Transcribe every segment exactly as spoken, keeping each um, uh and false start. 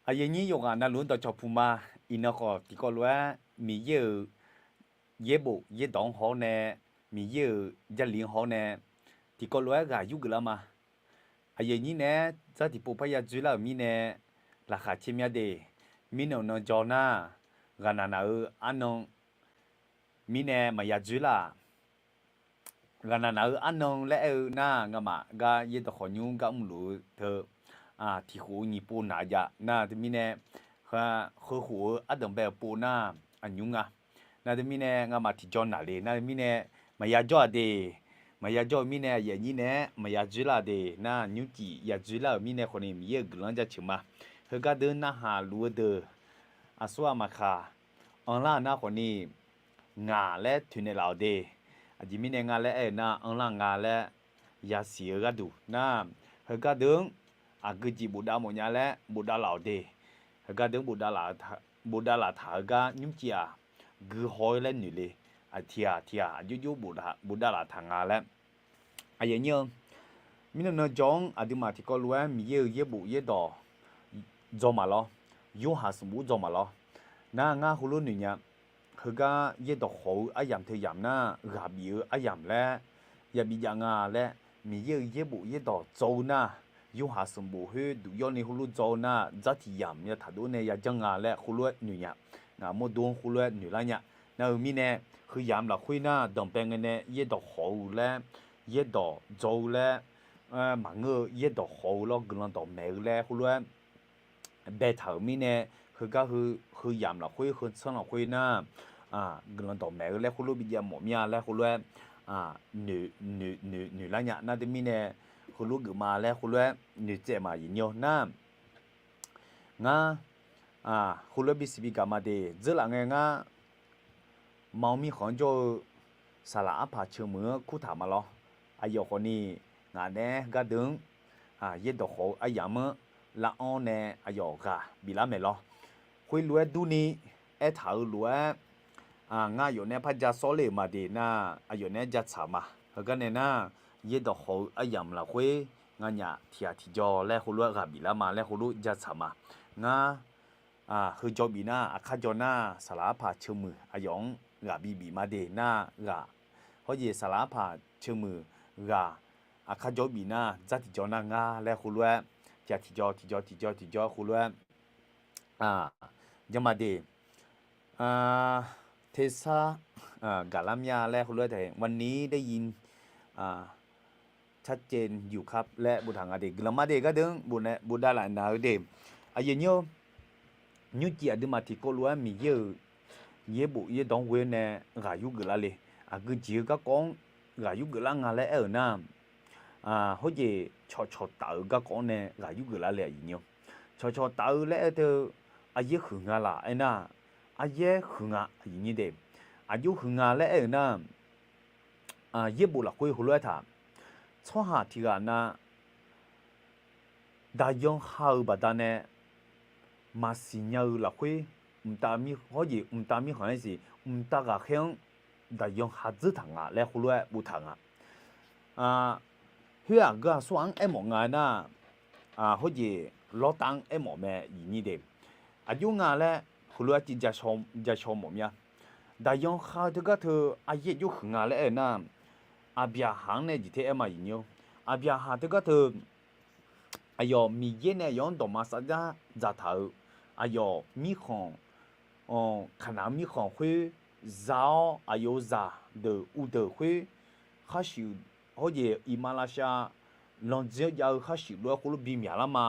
Aqyuif aqnyir yawqghaq navluf-anr dawqcawq puq ma. Iqnan khawf tiqkawv lof-aer Miqyaer-euq yaerbof yaerdawq-anr haw-awr nae, Miqyaer-euq Jarlif-anr haw-awr nae, tiqkawv lof-aer ghaq yurgeuf lar ma. Aqyuif aqnyir naeq-aer dzar tiqpov parya dzoerlar-euq mirnae, laqkhaq caer mya de. Mirnan nan jaw nar, ghaqnaq naq-eu arnan mirnae maqya dzoerlar-aq, ghaqnaq naq-eu arnan laer aer-eu nar, ngamaf gar yaerdawq khawf nymr gar mrluf-eu teu, tiqkhof-eu nyiq pov naq-eu jav nar teumirnae, heu khof-eu ardanq bae-eu pov nar, aqnymr nga. Nar teumirnae ngamaf tiqjaw naqle nar teumirnae, maqya jawr-aq de. Maqya jawr-eu mirnae aqyuif aqnyir naeq-aer maqya dzoerlar-aq de nar, nymrcif ya dzoerlar-euq mirnae khawfni Miqyaer-euq guiqlanq-anr jaceuq ma. Heugar deuq narhaq luf-eu deuq, aqsur ghaq maqkaq, anrlar-euq nar khawfni ngaq laer toeqnaeq laf-awq de. Aqjeq mirnae nga laer aer-eu nar, anrlar nga laer yasiq-eu gharduq nar, heugar deuq-anr aqgeu jeq bofdav mawfnya laer bofdav laf-awq de. Heugar deuq-anr bofdav laf taq-eu gar nymrcif-aq, guihaw-ir laer noeq le. Aqtiq ghaq tiq ghaq aqjox jox bofdav laf taq nga laer. Aqyuif aqnyir-eu, mirnan nan jaw-anr aqduimaf tiqkawv lof-aer Miqyaer-euq yaerbof yaerdawq dzaw maqlawr, Yorhaq sanqbof dzaw maqlawr. Nar ngar heulof noeq nya, heugar yaerdawq khawf-eu aryamq teu yamq nar, ghaq bif-eu aryamq laer yabi jav nga laer, Miqyaer-euq yaerbof yaerdawq dzaw-eu nar, Yorhaq sanqbof khoer duq yawrni heulof dzaw-eu nar, dzartiq yamq ya taqdov nae yajanr nga laer heulof-aer noeq nya. Ngaq mawrdo-anr heulof-aer noeq lar nya. Nar-eu mirnae, heu yamq lafkhoer nar, danqbae ngae nae yaerdawq khawf-eu laer, yaerdawq dzaw-eu laer, maqngeur-eu yaerdawq khawf-eu lawr guiqlanq dawqmaeq-eu laer heulof-aer baetaq-euq mirnae, heugar heu, heu yamq lafkhoer, heu tsanr lafkhoer nar, guiqlanq dawqmaeq-eu laer heulof bi jav mawf mir-a laer heulof-aer noeq, noeq, noeq lar nya. Nar teumirnae, heulof geuf ma laer heulof-aer noeqtsaev ma aqyuif aqnyir-eu nar, ngar heulof-aer bisiq bigaq ma de. Dzeurlaf ngae ngar, ma-awr mirkhanq-anr jawr-eu saqlaq arpaq ceuq muiq-anr kurtaq ma lawr. Aqyawf khawfni ngaq naeq-aer gardeuv-anr yaerdawq khawf-eu aryamq-anr lar-awr nae aqyawf ghaq biflar mae lawr. Khoerlof-aer durni aertaq-eu lof-aer, ngar aqyawf naeq-aer par ja sawr ler-euq ma de nar, aqyawf naeq-aer ja tsaq ma. Heugar nae nar, yaerdawq khawf-eu aryamq lafkhoer nganyaf tiq ghaq tiqjaw laer heulof-aer ghaq biflar ma laer heulof ja tsaq ma. Ngar, heu jaw bif nar, aqkar jaw nar, saqlaq arpaq ceuq muiq aqyawf-anr ghaq bibif ma de nar, ghaq, hawr jeq saqlaq arpaq ceuq muiq ghaq aqkar jaw bif nar, dzar tiqjaw nar ngar laer heulof-aer, tiq ghaq tiqjaw tiqjaw tiqjaw tiqjaw heulof-aer janr ma de. Tersar gaqlar mya laer heulof-aer taef-a, วันนี้ได้ยิน ชัดเจนอยู่ครับ laer boftaq nga de. Guiqlanq ma de gardeuv-anr bofdav laf naq-eu de. Aqyuif aqnyir-eu, nymrcif aqduimaf tiqkawv lof-aer Miqyaer-euq yaerbof yaerdawq-anr ghoe-awr nae ghaq yurgeuf lar le. Aqgeu jeq-eu garkawv-anr ghaq yurgeuf lar nga laer aer-euq nar, hawr jeq cawqcawq taf-eu garkawv-anr nae ghaq yurgeuf lar le aqyuif aqnyir-eu. Cawqcawq taf-eu laer aer teu, aryaer huiq nga laf aernar, aryaer huiq nga aqyuif aqnyir de. Aqjox huiq nga laer aer-euq nar, yaerbof lafkhoer heulof-aer taq, tsawrhaq tiq ghaq na daqyan ha-euq baqdanae maqsiq nya-eu lafkhoer, mqtav mir hawr jeq mqtav mirkhanq-aer siq, mqtav ghaqkhaer-anr daqyan ha dzeur taq nga laer heulof-aer boftaq nga. Khoer aqgeu aqsur ghaq-anr aermawf nga nar, hawr jeq lawrtav-anr aermawf mae aqyuif aqnyir de. Aqjox nga laer heulof-aer tiv ja shaw mawf mya. Daqyan ha-eu teugar teu aryaer jox huiq nga laer aer-eu nar, Aqbyaqhaq-anr nae jeq ter aer ma aqyuif aqnyir-eu. Aqbyaqhaq teugar teu aqyawf Miqyaer nae aqyawf-anr dawqma sarjax dzaqtaq-eu, aqyawf mirkhanq, Kaqnaq-eu mirkhanq khoer za-awr aqyawf-euq zaqdeuq uvdeuq khoer khar shuif, hawr jeq iqmalavshav lanqdzer-anr jav-eu khar shuif lof-aer khoerlof bimyaq lar ma.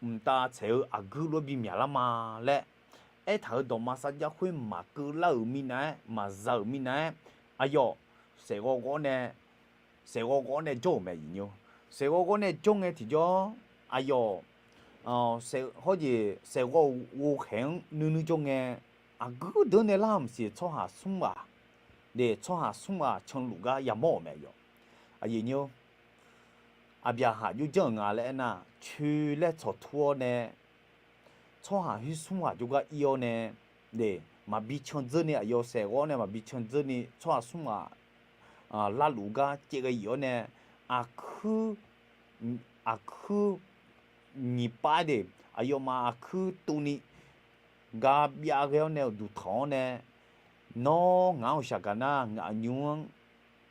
Mqtav tsaeq-eu aqguir lof-aer bimyaq lar ma laer aertaq-euq dawqma sarjax khoer maqkeuv lar-euq minav-aer, maqza-euq minav-aer, aqyawf saeqghawv ghawv-awr nae, saeqghawv ghawv-awr nae jawr-euq mae aqyuif aqnyir-eu. Saeqghawv ghawv-awr nae jawr ngae tiqjawr, aqyawf hawr jeq saeqghawv-euq ghovkhaeq-anr nuinui jawr ngae, aqguir deuq nae lar maqsiq tsawrhaq smr ghaq, de tsawrhaq smr ghaq canluf gar yamawr-euq mae aqyawf. Aqyuif aqnyir-eu, Aqbyaqhaq jawrjanr-euq nga laer aernar, coer laer tsawqtur-awr nae tsawrhaq khoer smr ghaq jawrgar ir-awr nae, de, maqbi candzeur ni aqyawf saeqghawv-awr nae maqbi candzeur ni tsawrhaq smr ghaq larluf gar caevghae yif-awr nae, aqkuir, aqkuir nyiq pav-aer de, aqyawfmaf aqkuir tuvni gar byav ghae-awr nae uqduq tanq-awr nae, nawr ngaq-anr ghawqshaq gaq nar, ngaq nymr-anr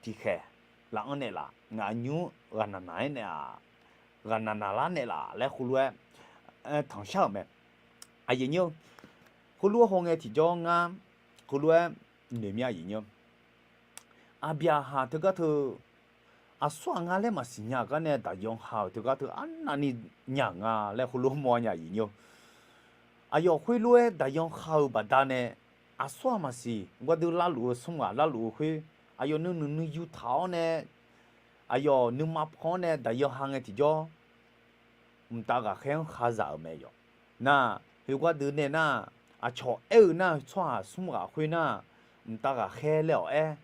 tiqkhaeq laf-anr naeqlaf, ngaq nymr ghaqnaq naq-aer naeqlaf, ghaqnaq naqlar naeqlaf laer heulof-aer tanqshar-euq mae. Aqyuif nyir-eu, heulof-aer hawngae tiqjawr ngar heulof-aer noeq mya aqyuif nyir-eu, Aqbyaqhaq teugar teu aqsur ghaq nga laer maqsiq nya-euq gar nae daqyan ha-euq teugar teu arnavni nya-euq nga laer heulof-aer mawr nya aqyuif nyir-eu. Aqyawf khoerlof-aer daqyan ha-euq baqdanae, aqsur ghaq maqsiq gardeuv larluf-eu smr ghaq larluf-eu khoer, aqyawf nuinanq nuiyu taq-awr nae, aqyawf nuima pan-awr nae daqyan ha ngae tiqjawr, mqtav ghaqkhaer-anr khazaq-euq mae yawq. Nar, heu gardeuv nae nar, aqcawq aer-eu nar, tsawrhaq smr ghaq khoer nar, mqtav ghaqkhaer laer awq aer,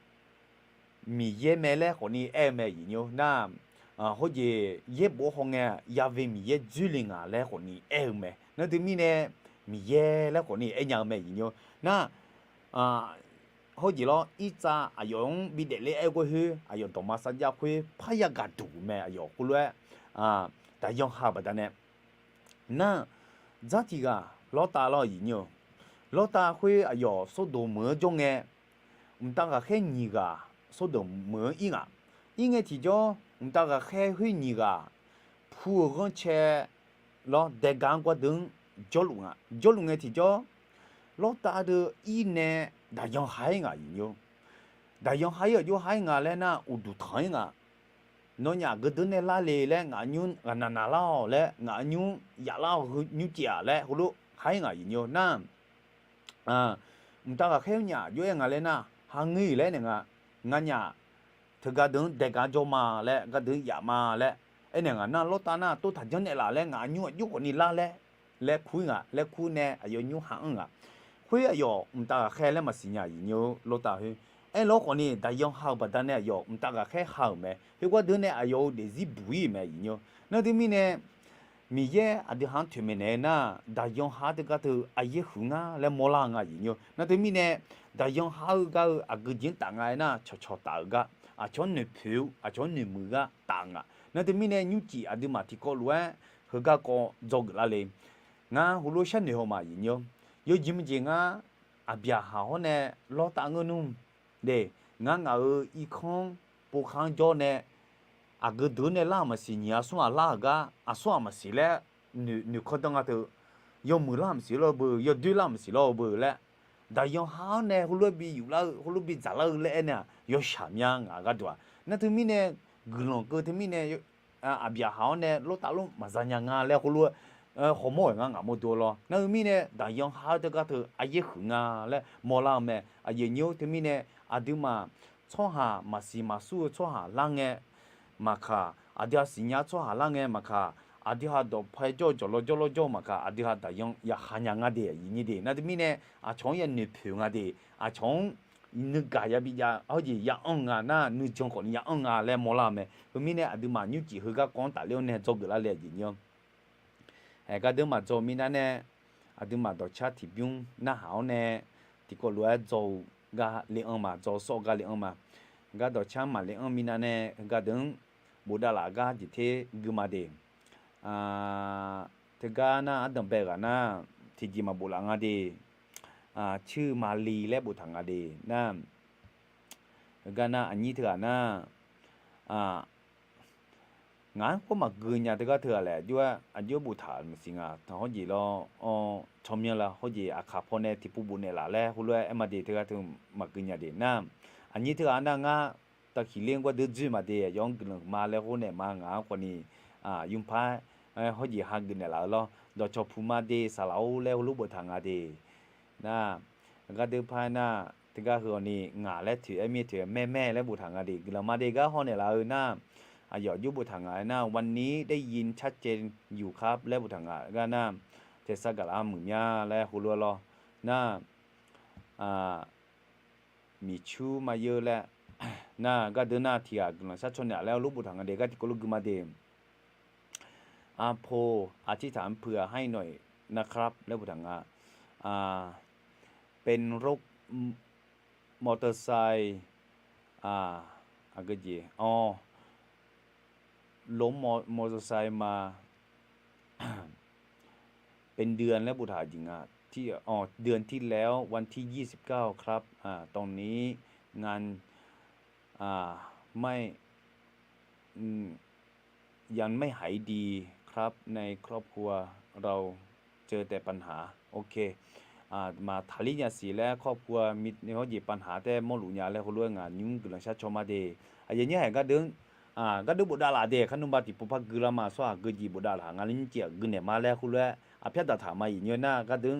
Miqyaer mae laer khawfni aer-eu mae aqyuif nyir-eu. Nar, hawjeq yaerbof-awr hawngae, Ya've Miqyaer dzoerle ngaq laer khawfni aer-eu mae. Nar teumirnae, Miqyaer laer khawfni aernya-eu mae aqyuif nyir-eu. Nar, hawjeq lawr, irtsav aqyawf-anr bidaef ler aer-eu gawr khoer, aqyawf dawqma sarjax khoer parya gaqduq mae aqyawf khoerlof-aer daqyan ha-euq baqdanae. Nar, dzar tiq ghaq Lawrtav lawr aqyuif nyir-eu. Lawrtav khoer aqyawf Sawrdoq meuq-anr jawr ngae, mqtav ghaqkhaer nyiq ghaq Sawrdoq meuq-anr ir ngaq. Ir ngae tiqjawr, mqtav ghaqkhaer khoer nyiq ghaq pu-euq ghanrcae lawr daega-anr gardeuv-anr jawrluf nga. Jawrluf ngae tiqjawr, Lawrtav deuq ir nae daqyan ha-ir ngaq aqyuif nyir-eu. Daqyan ha-ir-euq jawr ha-ir nga laer nar, uqduq tanq-ir ngaq. Nawnyaf aqgeu deuq nae lar le laer, ngaq nymr ghaqnaq naqlar-awq laer, ngaq nymr yaflar-awq, heu nymrcif-aq laer heulof ha-ir ngaq aqyuif nyir-eu. Nar, mqtav ghaqkhaer nyaf jov-aer nga laer nar, ha ngeur-iq laer naeq nga. Nganyaf teugar deuq-anr daega jawr ma laer, gardeuq-anr yaf ma laer aernaeq nga. Nar, Lawrtav nar, tov taq janrnaeq laf laer, ngaq nymr aqjox khawfni lar laer, laer kur-ir ngaq. Laer kur nae aqyawf nymr ha anr ngaq. Khoer aqyawf mqtav ghaqkhaer laer maqsiq nya aqyuif nyir-eu Lawrtav khoer. Aerlawr khawfni daqyan ha-euq baqdanae aqyawf mqtav ghaqkhaer ha-euq mae. Khoergar deuq nae aqyawf-euq daefzir buq-ir-euq mae aqyuif nyir-eu. Nar teumirnae, Miqyaer aqdui ha-anr toeqmaeq naeq-aer nar, daqyan ha-anr teugar teu aryaer huiq nga laer mawrlar-eu nga aqyuif nyir-eu. Nar teumirnae, daqyan ha-eu gar-eu aqgeu jeq-anr taf nga-aer nar, cawqcawq taf-euq gar, aqcawq-anr noeqpoeq-eu, aqcawq-anr noeqmuiq-eu gar taf-eu nga. Nar teumirnae, nymrcif aqduimaf tiqkawv lof-aer heugar kawv dzawgeuf lar le. Ngar heulof sharnoeq haw ma aqyuif nyir-eu. Yawjeq maqjeq ngar Aqbyaqhaq hawr nae Lawrtav ngeur nmr de, ngar ngaq-euq irkanr povkar-anr jawr nae, aqgeu deuq nae lar-euq maqsiq, nyiq aqsur ghaq lar-euq gar aqsur ghaq maqsiq laer noeq kawrdanr nga teu, yawmuiq lar-euq maqsiq lawr beu, yawdoer lar-euq maqsiq lawr beu laer, daqyan ha-anr nae heulof-aer bi yuflar-eu, heulof bi dzaqlar-eu laer aernaeq-aq, yawshaq mya ngaq gharduq-aq. Nar teumirnae, guiqlanq keuv teumirnae, Aqbyaqhaq-awr nae Lawrtav lof maqza nya nga laer heulof-aer hawmawr-euq ngar ngaq mawrdo lawr. Nar-eu mirnae, daqyan ha-anr teugar teu aryaer huiq nga laer mawrlar-eu mae. Aqyuif nyir-eu, teumirnae aqduimaf tsawrhaq maqsiq maqsur-eu tsawrhaq lar ngae maqkaq, aqdui ha siqnya-eu tsawrhaq lar ngae maqkaq, aqdui ha dawqpae jawr-eu jawqlawr jawrlawr jawr-eu maqkaq, aqdui ha daqyan yaqha nya nga de aqyuif nyir de. Nar teumirnae aqcawq-anr yanoeq poeq nga de, aqcawq-anr nuigaq yabi jav hawjeq ya anr nga nar, nuijan khawfni ya anr nga laer mawrlar-eu mae. Khoermirnae aqduimaf nymrcif heugar kawv-anr tafler-awr nae dzawgeuf lar le aqyuif nyir-eu. Ae, gardeuq-anr maqdzaw-eu mirnav nae, aqduimaf dawqcar tiqbymr narhaq-awr nae, tiqkawv lof-aer dzaw-eu gar le anr ma, dzaw sawr-eu gar le anr ma. Gar dawqcar maqle anr mirnav nae, heugar deuq-anr bofdav laf gar jeq ter gui ma de. Teugar nar, ardanqbae ghaq nar, tiqjeq maqbof laf nga de. Cuir maqli laer boftaq nga de nar, heugar nar, aqnyir teughaq nar, ngaq-anr khoer maqgui nya teugar teughaq laer aqjox-aer boftaq maqsiq nga. Tanq hawjeq lawr, tsawrmyanr la hawjeq aqkaq pawnae tiqpov bofnaeq laf laer heulof-aer aer ma de, teugar teu maqgui nya de nar, aqnyir teughaq nar, ngar tavkhiq ler-anr gardeuq dzoer ma de, aqyawf-anr guiqlanq ma laer khoer naeq ma, ngaq-anr khawfni yupar-aer hawjeq hageuf naeq laf-eu lawr, dawqcawq puq ma de saqlaq-or laer heulof boftaq nga de nar, gardeuq par-aer nar, teugar heu-awq ni ngaq laer toeq-aer mir toeq-aer maer maer laer boftaq nga de, guiqlanq ma de gar hawnaeq laf-eu nar, aqyawf aqjox boftaq nga-aer nar, วันนี้ได้ยินชัดเจนอยู่ครับ laer boftaq nga gar nar, tersar gaqlar muiq mya laer heulof-aer lawr nar, miqcur ma yeur laer nar, gardeuq nar tiq ghaq guiqlanq shar caw naeq laer heulof boftaq nga de, gar tiqkawv lof gui ma de. อาโป อาทิตย์ถามเผื่อให้หน่อยนะครับ laer boftaq nga. เป็นรถมอเตอร์ไซค์ aqgeujeq-awr, ล้มมอเตอร์ไซค์มา ล้มมอเตอร์ไซค์มา เป็นเดือนแล้ว boftaq-euq jeq nga. ที่ อ๋อ เดือนที่แล้ว วันที่ยี่สิบเก้าครับ อ่า ตอนนี้งาน อ่า ไม่ อืม ยังไม่หายดีครับ ในครอบครัวเราเจอแต่ปัญหา โอเค อ่า maqtaqler nya siq laer ครอบครัว มีปัญหา taef mawrluf nya laer heulof-aer ngaq nymr guiqlanq shar caw ma de. Aqyuif aqnyir haiq gardeuv, gardeuv bofdav laf de, kharnmr ba tiqpov par gui lar ma, tsawrhaq gui jeq bofdav laf, ngar nymr jeq-aq gui naeq ma laer heulof-aer aqpyar daqtaq ma. Aqyuif aqnyir nar gardeuv,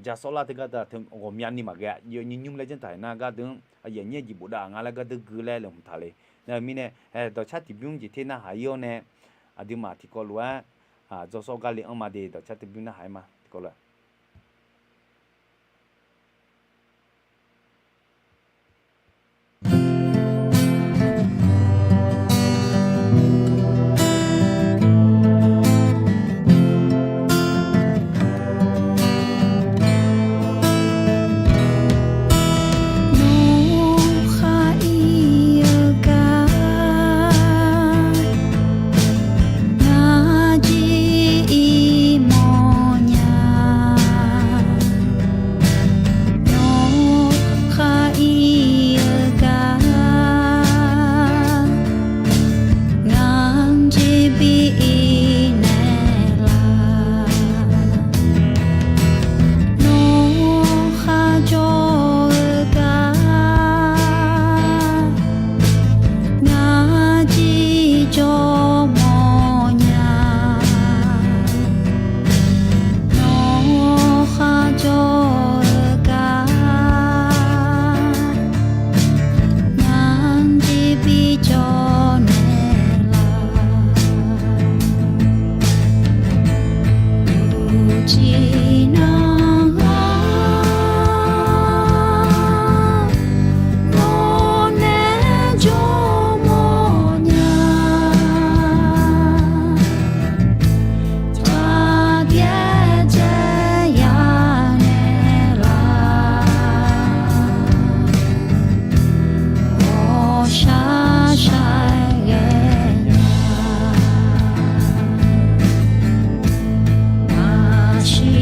ja sawr lar teugar da, ghawqmyani maqghae-a, yawnyir nymr laer janr taq-euq nar gardeuv, aqyuif aqnyir jeq bofdav nga laer gardeuv gui laer laeqhmq taq le. Nar-eu mirnae, dawqcar tiqbymr jeq ter narhaq-ir-awr nae, aqduimaf tiqkawv lof-aer, dzaw sawr gar le-anr ma de, dawqcar tiqbymr narhaq-ir ma tiqkawv lof-aer. Nawr khar ir-eu gar, ngar jir ir mawrnya. Nawr khar ir-eu gar, ngar jir bi ir naeq laf. Nawr khar jawr-eu gar, ngar jir jawr mawrnya. Nawr khar jawr-eu gar, ngar jir bi jawr naeq laf. Uqcif nar ghaq, nawr nae jawr mawrnya. Taqbyaer dzae ya naeq laf. Ghawqshaq shaq ghae nya. Aqshiq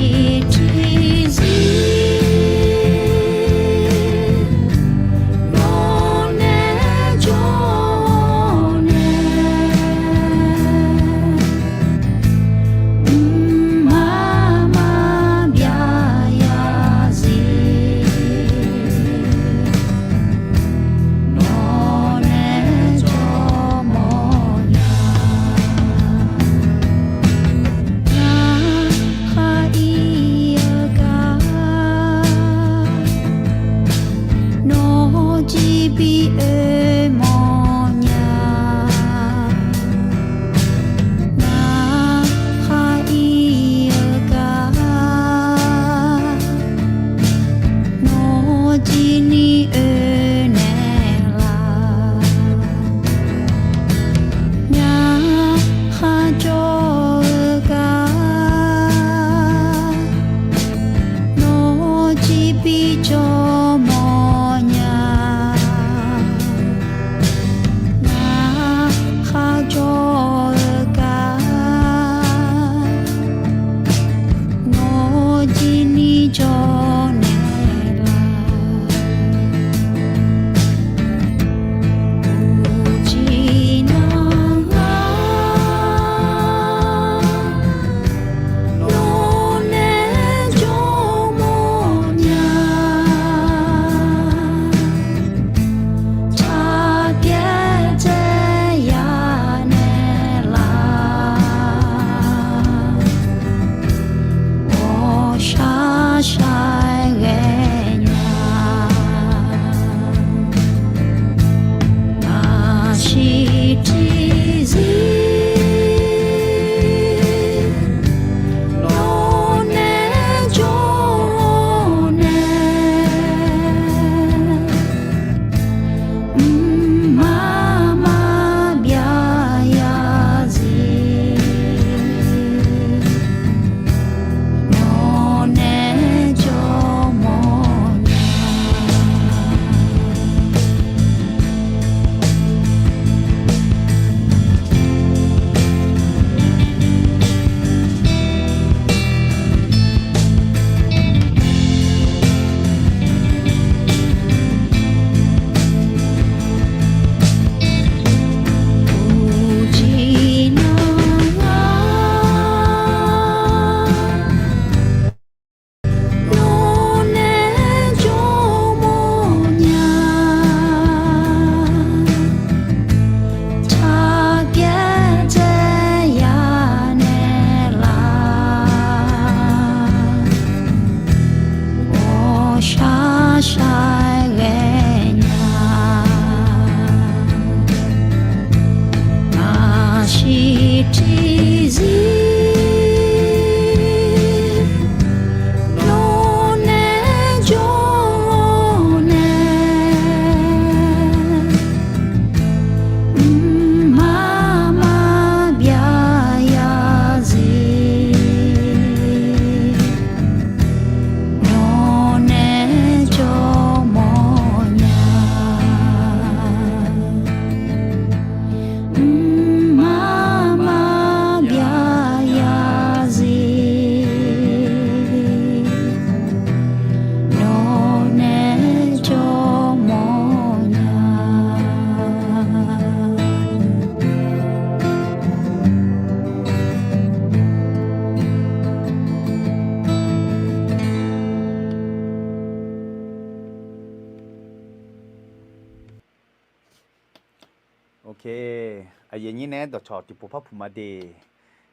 E, aqyuif aqnyir nae dawqcawq tiqpov par puq ma de.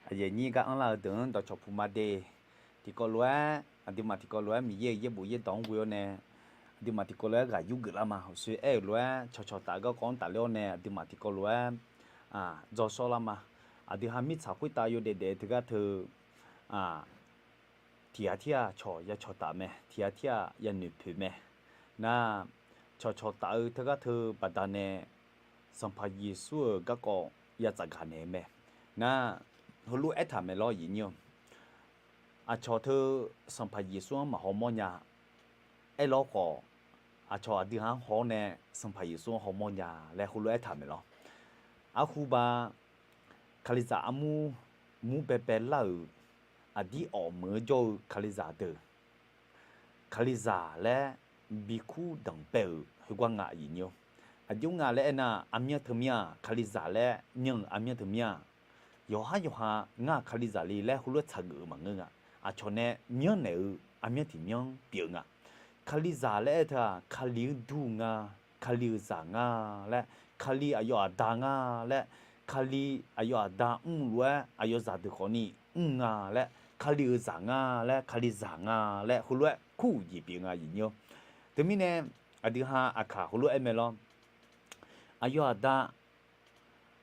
Aqyuif aqnyir gar anrlar-eu deuq-anr dawqcawq puq ma de. Tiqkawv lof-aer aqduimaf tiqkawv lof-aer Miqyaer-euq yaerbof yaerdawq-anr ghoe-awr nae, aqduimaf tiqkawv lof-aer ghaq yur geuflar ma. Uqshoe aer-euq lof-aer cawqcawq taf-eu garkawv-anr tafler-awr nae aqduimaf tiqkawv lof-aer dzawr shawrlar ma. Aqdui ha mirtsaq khoertav yawdaef daef-eu teugar teu tiq ghaq tirghaq cawq ya cawqtaf mae, tiq ghaq tirghaq ya noeqpoeq mae. Nar, cawqcawq taf-eu teugar teu baqdanae Sanqpaq Yeqsur-euq garkawv ya tsafgaq naeq-eu mae. Nar, heulof-aer aertaq maeq lawr aqyuif aqnyir-awq. Aqcawq teu Sanqpaq Yeqsur-anr maqhaw mawrnya. Aerlawr khawf, aqcawq aqdui ha-anr haw-awr nae Sanqpaq Yeqsur-anr haw mawrnya laer heulof-aer aertaq maeq lawr. Arhu ba Kalizaq armur mur baebae lar-euq aqdir awq meuq-anr jawr-eu Kalizaq deuq, Kalizaq laer bikur danqbae-euq khoergar nga aqyuif aqnyir-awq. Aqjox nga laer aernar, armyanr teumyanr-aq, Kalizaq laer myanr-euq armyanr teumyanr-aq, yawqhar yawqha ngar-aq Kalizaq le laer heulof-aer tsaqgeuf-eu maqngeur nga. Aqcawq nae myanrnaeq-eu armyanr tiq myanr pyeuf-eu nga. Kalizaq laer aer teu-aq, Kali-anr dur nga, Kali-euq zaq nga laer, Kali aqyawf aqda nga laer, Kali aqyawf aqda mr lof-aer aqyawf zaqdeuq khawfni mr nga laer, Kali-euq zaq nga laer, Kalizaq nga laer heulof-aer kur uqjeq pyeuf nga aqyuif aqnyir-awq. Teumirnae aqdui ha aqkaq heulof-aer mae lawr. Aqyawf aqda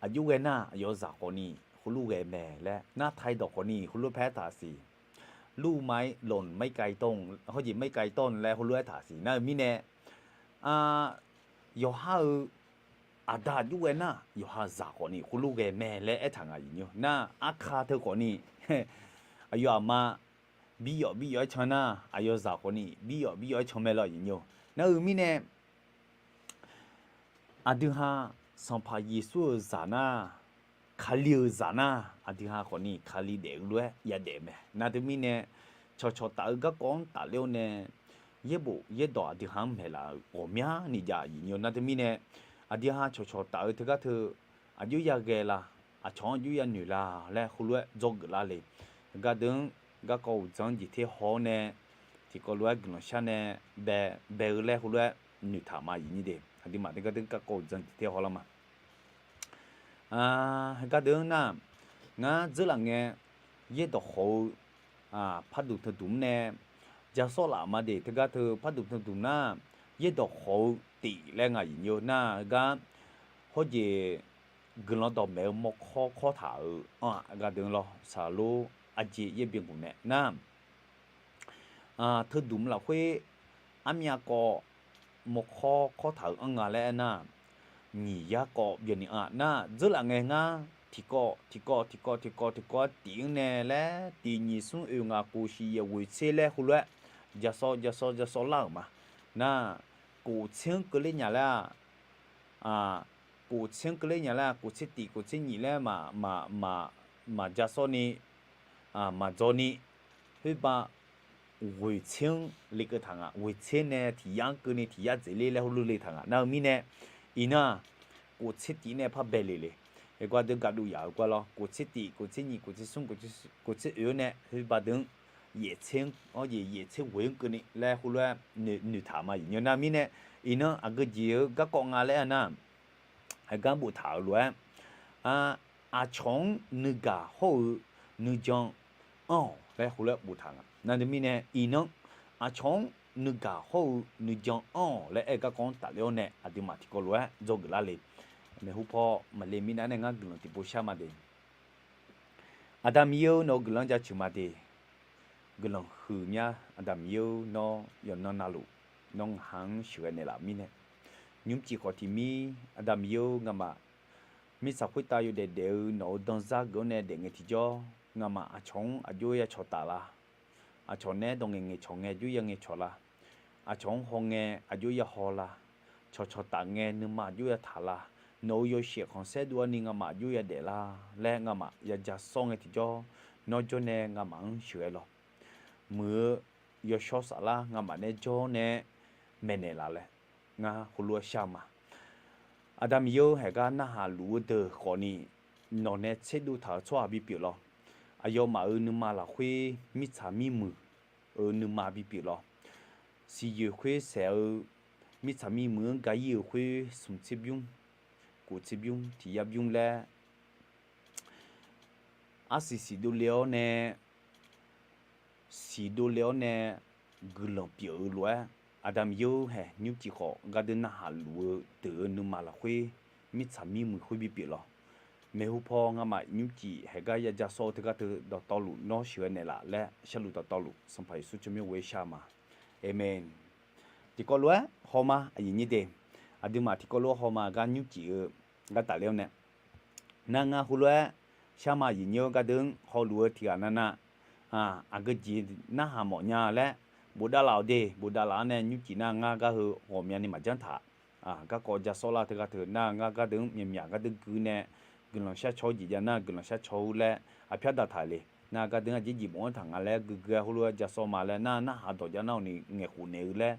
aqjox ghae nar aqyawf zaq khawfni heulof ghae mae laer, nar ไทย dawq khawfni heulof paer aertaq siq. ลูกไม้หล่นไม่ไกลต้น hawjeq ไม่ไกลต้น laer heulof aertaq siq. Nar-eu mirnae, yawqha-euq aqda aqjox ghae nar yawqha zaq khawfni heulof ghae mae laer aertaq nga aqyuif aqnyir-awq. Nar arka teu khawfni aqyawf aqma bi yawf bi yawf-aer can nar, aqyawf zaq khawfni bi yawf bi yawf-aer can mae lawr aqyuif aqnyir-awq. Nar-eu mirnae, aqdui ha Sanqpaq Yeqsur-euq zaq nar, Kali-euq zaq nar, aqdui ha khawfni Kali daef-eu lof-aer yadaef mae. Nar teumirnae, cawqcawq taf-eu garkawv-anr tafler-awr nae, yaerbof yaerdawq aqdui ha-anr maeqlaf-euq ghawqmyani jav aqyuif aqnyir-awq. Nar teumirnae, aqdui ha cawqcawq taf-eu teugar teu aqjox ya ghae la, aqcawq-anr aqjox ya noeq la laer heulof-aer dzawgeuf lar le. Heugar deuq-anr garkawv uqdzan-anr jeq ter haw-awr nae, tiqkawv lof-aer guiqlanq shar nae bae, bae-eu laer heulof-aer noeqtaq ma aqyuif aqnyir de. Aqduimaf teugar deuq garkawv uqdzan jeq ter haw lar ma. Heugar deuq-anr nar, ngar dzeurlaf ngae, yaerdawq khawf-eu parduq teuduq-anr nae ja sawr laf ma de. Teugar teu parduq teuduq nar, yaerdawq khawf-eu tif laer nga aqyuif aqnyir-awq. Nar heugar hawjeq guiqlanq dawqmaeq-eu mawrkawr kawr taq-euq anr-aq, heugar deuq-anr lawr saqlor arjeq yaer byan guf nae nar, teuduq lafkhoer armyav kawv mawrkawr kawr taq-euq anr nga laer aernar, nyiq yar kawv byanni anr-aq. Nar dzeurlaf ngae ngar tiqkawv tiqkawv tiqkawv tiqkawv tiqkawv-aer tif-anr nae laer, tiq nyiq smr oeq ngaq kof shiq yaeq ghoeq tser laer heulof-aer ja sawr ja sawr ja sawr lar-euq ma. Nar kof tser-anr keuvler nya laer-aq, kof tser-anr keuvler nya laer-aq, kof tser tif kof tser nyiq laer maq, maq, maq ja sawr ni, maq dzaw ni, khoerba ghoeq tser-anr lekeuv taq nga. Ghoeq tser nae tiq yar-anr keuvni tiq yar dzaeqler laer heulof le taq nga. Nar-eu mirnae, iqnan-aq, kof tser tif nae par bae le le. Heugar deuq gaqduv yaf-eu gar lawr, kof tser tif kof tser nyiq kof tser smr kof tser oeq-anr nae khoerba deuq-anr yaeq tser-anr, yaeq tser ghoeq-anr keuvni laer heulof-aer noeqtaq ma aqyuif aqnyir-awq. Nar mirnae, iqnan aqgeu jeq-eu garkawv nga laer aernar, heugar boftaq-euq lof-aer, aqcawq-anr nuigaq hawr-eu nuijan anr-awq laer heulof-aer boftaq nga. Nar teumirnae iqnan, aqcawq-anr nuigaq hawr-eu nuijan anr-awq laer aer-eu garkawv-anr tafler-awr nae aqduimaf tiqkawv lof-aer dzawgeuf lar le. Maeqhu paw maqle mirnav nae ngar guiqlanq tiqpov shar ma de. Aqda Miqyaer-eu, nawq-eu guiqlanq jaceuq ma de. Guiqlanq huiq mya, Aqda Miqyaer-eu, nawr yawqnan navluf nawr ngaq ha-anr sheuqghae naeqlaf mirnae, nymrcif khawf tiq mir, Aqda Miqyaer-eu, ngamaf mirtsaq khoertav yawdaef daef-eu nawq-eu danzar geuf-awr nae daef ngae tiqjawr, ngamaf aqcawq-anr aqjox ya cawq taf la? Aqcawq naeq-aer dawq ngaeq ngaeq cawq ngae aqjox ya ngae cawq la? Aqcawq-anr haw ngae aqjox ya haw la? Cawqcawq taf ngae nuima aqjox ya taq la? Nawq-euq yawshaef khanqsaer dov-awr ni ngamaf aqjox ya daef la? Laer ngamaf ya ja sawr ngae tiqjawr, nawr jawr nae ngamaf-anr sheuqghae lawq. Muiq-eu yawshawr saflar ngamaf nae jawr nae maeqnaeq laf laer ngar heulof-aer shar ma. Aqda Miqyaer-eu, haiq gar narhaq luf-eu deuq khawfni nawq nae tserdov taq-euq tsawrhaq bipyeuf lawq. Aqyawfmaf-euq nuima lafkhoer mirtsaq mirmuiq-euq nuima bipyeuf lawq. Siqyoeq khoer saeq-eu mirtsaq mirmuiq-anr ga ir-euq khoer smq tserbymr kof tser bymr tiq yar bymr laer, arsiq siq dovle-awr nae, siq dovle-awr nae guiqlanq pyeuf-eu lof-aer, Aqda Miqyaer-or haeq nymrcif khawf gardeuv narhaq luf-eu deuq-eu nuima lafkhoer, mirtsaq mirmuiq khoer bipyeuf lawq. Maeqhu paw ngamaf nymrcif haeq gar ya ja sawr-eu teugar teu dawqtawvluf nawr sheuqghae naeqlaf laer sharluf dawqtawvluf Sanqpaq Yeqsur tsawrmyanr ghoer shar ma. Aqmeq. Tiqkawv lof-aer hawma aqyuif nyir de, aqduimaf tiqkawv lof-aer hawma gar nymrcif-eu gar tafler-awr nae, nar ngar heulof-aer shar ma aqyuif nyir-eu gardeuv-anr hawluf-eu tiqghaq navnav, aqgeu jeq narhaq mawf nya laer bofdav laf-awq de, bofdav laf-awr nae nymrcif nar ngar gar heu ghawqmyani maqjanr taq. Garkawv ja sawrlar teugar teu nar ngar gardeuv-anr myaqmyaq gardeuv gui nae guiqlanq shar caw-eu jeq jav nar guiqlanq shar caw-eu laer aqpyar daq taq le. Nar gardeuv-anr aqjeq jeq bof-anr taq nga laer guigui-aer heulof-aer ja sawr ma laer nar narhaq dawq jav nar-awq ni ngaeqkhof naeq-eu laer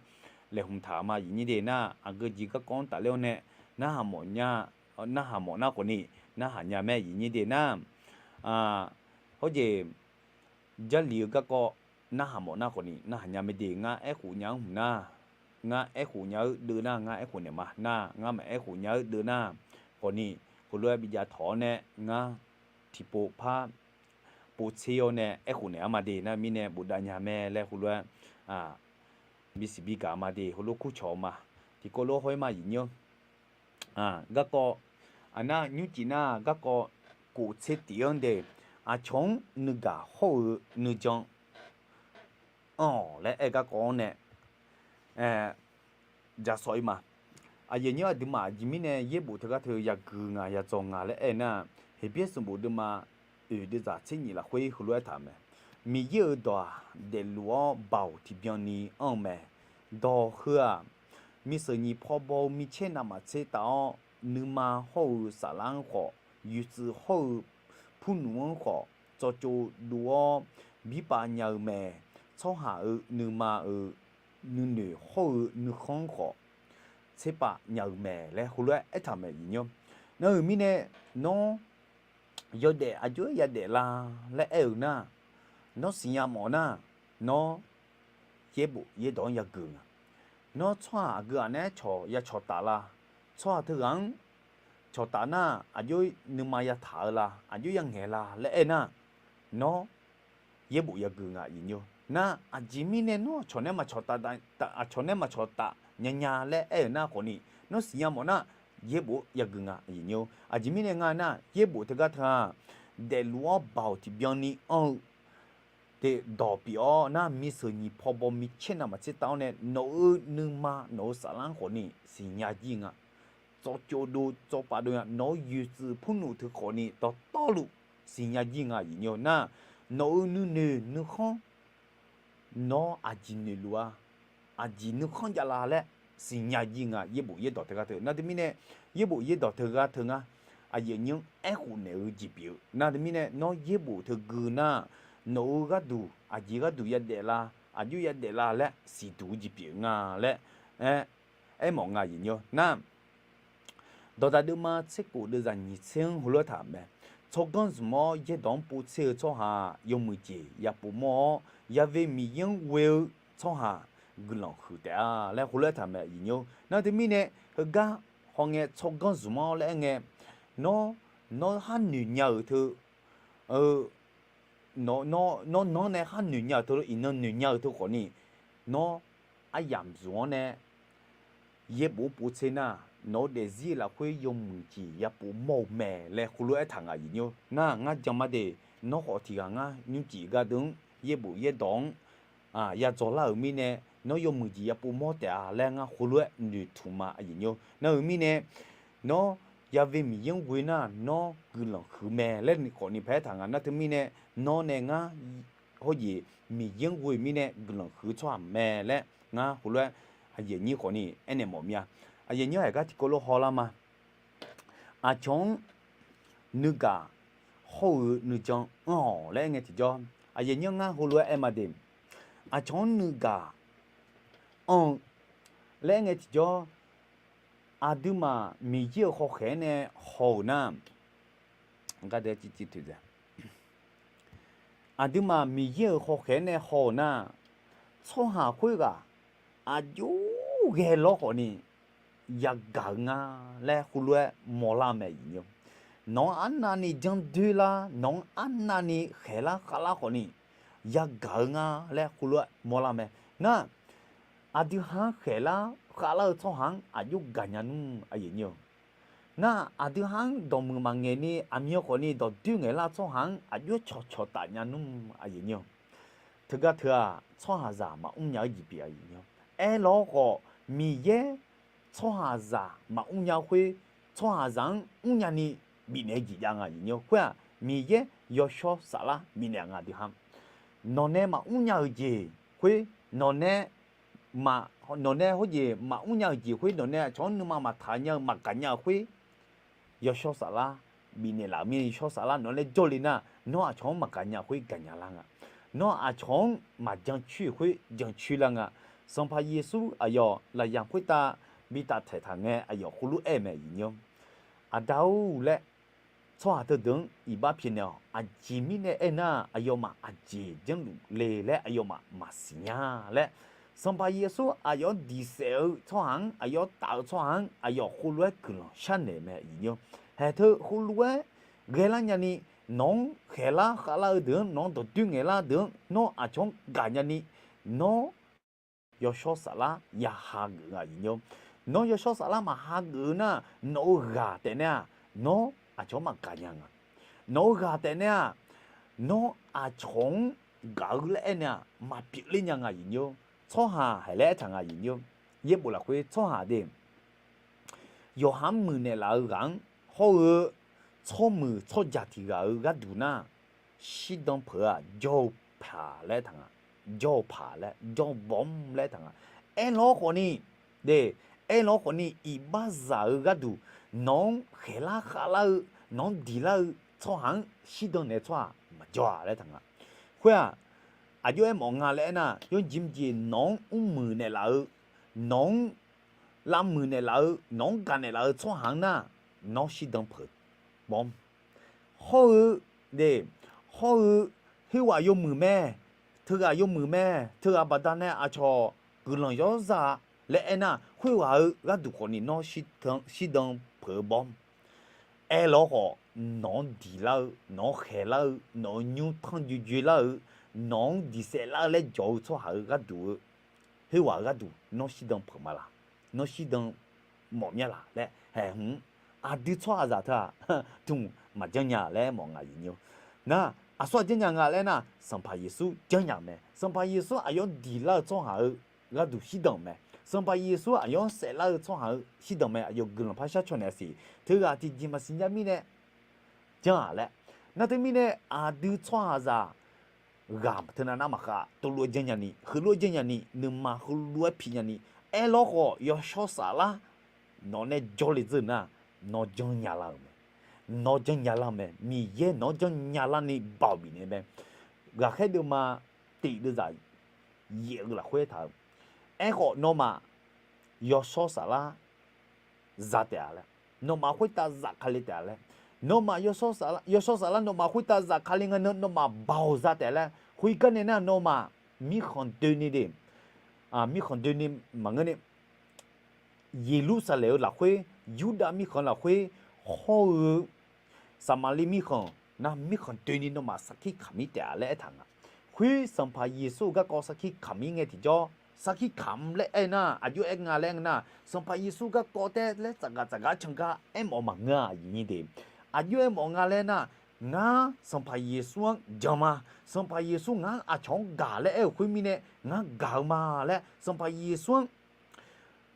laeqhmq taq ma aqyuif nyir de. Nar aqgeu jeq garkawv-anr tafler-awr nae narhaq mawf nya, narhaq mawf nar khawf ni narhaq nya mae aqyuif nyir de nar, hawjeq Jarlif-eu garkawv narhaq mawf nar khawf ni narhaq nya mae de. Ngar aerkhof nya-anr hmq nar, ngar aerkhof nya-eu deuv nar ngar aerkhof naeq ma nar, ngar maqaerkhof nya-eu deuv nar khawf ni, heulof-aer bijav tawq-awr nae ngar tiqpov par povtser-awr nae aerkhof naeq-ar ma de. Nar mirnae bofdav nya mae laer heulof-aer bisiq bigaq ma de, heulof kurcawq-eu ma. Tiqkawv lof-aer haw-ir ma aqyuif nyir-awr, garkawv, aqnar nymrcif nar garkawv kof tser tif-anr de, aqcawq-anr nuigaq hawr-eu nuijan anr-awq laer aer-eu garkawv-anr nae ja sawr-ir ma. Aqyuif nyir-awr, aqduimaf aqjeq mirnae yaerbof teugar teu yagui nga yadzawr nga laer aer-eu nar, Heqbyaer sanqbof deuvma oeq deuvzaq tser nyif lafkhoer heulof-aer taq-euq mae. Miqyaer-euq dawq-aq, daefluf-awr baoq tiqbyan ni anr-eu mae. Dawq heu-aq, miseuq nyiq paw baw-eu micaer navmaqtser tav-awr, nuima hawr-eu saflar-anr khawf, yuftsuif hawr-eu purnmf-anr khawf, tsawvcov dov-awr birpav nya-eu mae. Tsawrhaq-euq nuima-euq nuinoeq hawr-eu nuikhanr-anr khawf, tserpav nya-eu mae laer heulof-aer aertaq-euq mae aqyuif nyir-awr. Nar-euq mirnae, nawr yawdaef aqjox-aer yadaef la laer aer-eu nar, nawr siqnya mawf nar, nawr yaerbof yaerdawq-anr yagui nga. Nawr tsawrhaq aqgeu ghaq naeq-aer cawq ya cawqtaf la, tsawrhaq teughaq-anr cawqtaf nar aqjox nuima yataq-eu la, aqjox yangaeq la laer aer nar, nawr yaerbof yagui nga aqyuif nyir-awr. Nar aqjeq mirnae nawr aqcawq nae maqcawq, aqcawq nae maqcawqtaf nyanya laer aer-euq nar khawf ni, nawr siqnya mawf nar, yaerbof yagui nga aqyuif nyir-awr. Aqjeq mirnae nga nar, yaerbof teugar teu-aq, daefluf-awr baoq tiqbyan ni anr-eu te dawq pyeuf-awr nar, miseuq nyiq paw baw micaer navmaqtser tav-awr nae nawq-euq nuima nawq-euq saflar-anr khawf ni siqnya jir nga. Tsawvcov dov tsawvpav dov nya nawq-euq yuftsuif purnmf teu khawf ni dawqtawvluf siqnya jir nga aqyuif nyir-awr. Nar nawq-euq nuinoeq nuikhanr nawr aqjeq noeqluf-a, aqjeq nuikhanr javla laer siqnya jir nga yaerbof yaerdawq teugar teu. Nar teumirnae yaerbof yaerdawq teugar teu ngar aqyuif aqnyir-anr aerkhof naeq-eu jeq pyeuf-eu. Nar teumirnae nawr yaerbof teu gui nar, nawq-euq gharduq aqjeq gharduq yadaef la, aqjox yadaef la laer siqduq-eu jeq pyeuf nga laer aer, aermawf nga aqyuif nyir-awr. Nar Dawqdaq deuvma tser khof deuvzaq nyiq tser-anr heulof-aer taq-euq mae. Tsawrganr zmq-awr yaerdawq-anr povtser-eu tsawrhaq yawmuiq jeq ya povmawr-awr, yave Miqyaer-anr ghoe-eu tsawrhaq guiqlanq huiq taef-a laer heulof-aer taq-euq mae aqyuif nyir-awr. Nar teumirnae heugar hawngae tsawrganr zmq-awr laer aer ngae, nawr, nawr har noeq nya-euq teu, nawr, nawr, nawr nanr nae har noeq nya-euq teu, iqnan noeq nya-euq teu khawf ni, nawr aryamq zmq-awr nae yaerbof-anr povtser nar, nawq-eu daefzir lafkhoer yawmuiq jeq ya povmawr-eu mae laer heulof-aer taq nga aqyuif nyir-awr. Nar ngar jan ma de, nawr khawf tiqghaq ngar nymrcif gardeuv-anr yaerbof yaerdawq-anr ya dzawlar-euq mirnae, nawr yawmuiq jeq ya povmawr taef-a laer ngar heulof-aer noeqtmq ma aqyuif nyir-awr. Nar-euq mirnae, nawr yave Miqyaer-anr ghoe nar nawr guiqlanq huiq mae laer khawf ni paer taq nga. Nar teumirnae, nawr nae ngar hawjeq Miqyaer-anr ghoe-euq mirnae guiqlanq huiq-eu tsawrhaq mae laer ngar heulof-aer aqyuif aqnyir khawf ni aernaeq mawf mir-a. Aqyuif aqnyir haiq gar tiqkawv lof hawlar ma. Aqcawq-anr nuigaq hawr-eu nuijan anr-awq laer aer ngae tiqjawr, aqyuif aqnyir ngar heulof-aer aer ma de. Aqcawq-anr nuigaq anr-eu laer aer ngae tiqjawr, aqduimaf Miqyaer-euq hawkhaeq-aer nae haw-euq nar, aqduimaf Miqyaer-euq hawkhaeq-aer nae haw-euq nar, tsawrhaq khoerghaq aqjox ghae lawr khawf ni, yagaq-eu nga laer heulof-aer mawrlar-eu mae, aqyuif nyi-awr. Nawq-anr arnavni janr doerlar, nawq-anr arnavni khaeqlar khavlar khawfni yagaq-eu nga laer heulof-aer mawrlar-eu mae. Nar, aqdui ha-anr khaeqlar khavlar-eu tsawrhaq-anr aqjox gaqnya nmr, aqyuif nyi-awr. Nar, aqdui ha-anr dawqmuiq maqngaeq ni aqmyan khawfni dawqdoer ngaeqlar-eu tsawrhaq-anr aqjox cawqcawq taf nya nmr, aqyuif nyi-awr. Teugar teu-aq, tsawrhaqzaq maqmr nya-eu jeq pyeuf, aqyuif nyi-awr. Aerlawr khawf, Miqyaer tsawrhaqzaq maqmr nya khoer, tsawrhaqzaq-anr mrnya ni bifnaeq-eu jeq jav nga, aqyuif nyi-awr. Khoer-aq, Miqyaer yawshawr saflar bifnaeq nga, aqdui ha-anr. Nawq nae maqmr nya-euq jeq khoer, nawq nae maq, nawq nae hawjeq maqmr nya-euq jeq khoer, nawq nae aqcawq-anr nuima maqtaq nya-eu maqgaq nya-euq khoer, yawshawr saflar bifnaeq laf-euq mirnae, yawshawr saflar nawq nae jawrle nar, nawr aqcawq-anr maqgaq nya khoer gaqnya lar nga. Nawr aqcawq-anr maqjan coer khoer jan coer lar nga. Sanqpaq Yeqsur aqyawf lafyaq khoertav bi taftaeq taq ngae, aqyawf heulof-aer mae, aqyuif nyi-awr. Aqda-or laer, tsawrhaq teudeuq-anr iqbax pyaeqnaeq-awq. Aqjeq mirnae aernar, aqyawfmaf aqjeq janrluf le laer aqyawfmaf maqsiq nya laer, Sanqpaq Yeqsur aqyawf-anr diq saef-eu tsawrhaq-anr, aqyawf-anr taf-eu tsawrhaq-anr aqyawf heulof-aer guiqlanq sharnaeq mae, aqyuif nyi-awr. Haeq teu heulof-aer ghaelar nyani, nawq-anr khaeqlar khavlar-eu deuq-anr, nawq-anr dawqdoer ngaeqlar deuq-anr, nawr aqcawq-anr gaqnya ni, nawr yawshawr saflar ya hageuf nga, aqyuif nyi-awr. Nawr yawshawr saflar maqhageuf-eu nar, nawq-eu ghaq taef nae-aq, nawr aqcawq-anr maqgaq nya nga. Nawq-eu ghaq taef nae-aq, nawr aqcawq-anr gaq-eu laer aernaeq-aq, maqpyeuf ler nya nga, aqyuif nyi-awr. Tsawrhaq haeq laer aertaq nga, aqyuif nyi-awr. Yaerbof lafkhoer tsawrhaq de, yawqha-anr muiqnaeq laf-eu ghaq-anr hawr-eu tsawrmuiq tsawrjaq tiq ghaq-euq gharduq nar, shirdan peuq-aq jawr-eu paq laer taq nga, jawr-eu paq laer, jawr-eu bawm laer taq nga. Aerlawr khawfni, de, aerlawr khawfni iqbaxzaq-eu gharduq nawq-anr khaeqlar khavlar-eu, nawq-anr diqlar-eu tsawrhaq-anr shirdan naeq-eu tsawrhaq maqjawr-a laer taq nga. Khoer-aq, aqjox aermawf nga laer aernar, yawjir mrjeq nawq-anr mrmuiq naeqlaf-eu, nawq-anr lavmuiq naeqlaf-eu, nawq-anr gaq naeqlaf-eu tsawrhaq-anr nar, nawr shirdan peuq bawm. Hawr-eu, de, hawr-eu, khoerghaq yawmuiq mae, teughaq yawmuiq mae, teughaq baqdanae aqcawq guiqlanq yawzaq-a laer aernar, khoerghaq-eu gharduq khawfni nawr shirdan peuq-eu bawm. Aerlawr khawf, nawq-anr diqlar-eu, nawq-anr khaeqlar-eu, nawq-euq nymr tanrjoe joelar-eu, nawq-anr diqsaef lar-eu laer jawq-eu tsawrhaq-eu gharduq-eu, khoerghaq-eu gharduq nawr shirdan peuq ma laq, nawr shirdan mawf mya laq laer haeq hmq-anr, aqdui tsawrhaqzaq teu-aq, dmq maqjanr nya laer mawf nga, aqyuif nyi-awr. Nar, aqsur aqjanr nya nga laer nar, Sanqpaq Yeqsur janrnya-eu mae. Sanqpaq Yeqsur aqyawf-anr diqlar-eu tsawrhaq-eu gharduq shirdan-euq mae. Sanqpaq Yeqsur aqyawf-anr saeflar-eu tsawrhaq-eu shirdan mae. Aqyawf guiqlanq par shar caw naeq-a siq. Teughaq tiqjeq maqsiq nya mirnae janr-aq laer. Nar teumirnae aqdui tsawrhaqzaq ghaq teunav nar maqkhav, tuvlof-aer janrnya ni, heulof-aer janrnya ni, nuima heulof-aer pi nya ni, aerlawr khawf yawshawr saflar nawq nae jawrle dzeur nar, nawr janrnya lar-euq mae. Nawr janrnya lar-eu mae. Miqyaer nawq-anr janrnya larni baoq bifnaeq mae. Ghaqkhaer deuvma tiq deuvzaq yaef-eu lafkhoer taq-eu, aerkhawf nawmaf yawshawr saflar za taef-a laer, nawmaf khoertav zafkale taef-a laer, nawmaf yawshawr saflar, yawshawr saflar nawmaf khoertav zafkale ngae nan nawmaf baoq za taef laer, khoergar nae nar nawmaf mirkhanq doeni de, mirkhanq doeni maqngeur ni, Yeqlursaqlaeq-eu lafkhoer, Yurdav mirkhanq lafkhoer, hawr-eu Saqmaqliv mirkhanq nar, mirkhanq doeni nawmaf sarkir kamq-ir taef-a laer aertaq nga. Khoer Sanqpaq Yeqsur-eu garkawv sarkir kamq-ir ngae tiqjawr, sarkir kamq laer aer nar, aqjox aer nga laer aer nar, Sanqpaq Yeqsur garkawv taer laer tsafgaq tsafgar cangar aermawf maqngeur-a, aqyuif nyi de. Aqjox aermawf nga laer nar, ngar Sanqpaq Yeqsur-anr jan ma. Sanqpaq Yeqsur ngar aqcawq-anr gaq laer aer-euq khoer mirnae, ngar gaq-eu ma laer Sanqpaq Yeqsur-anr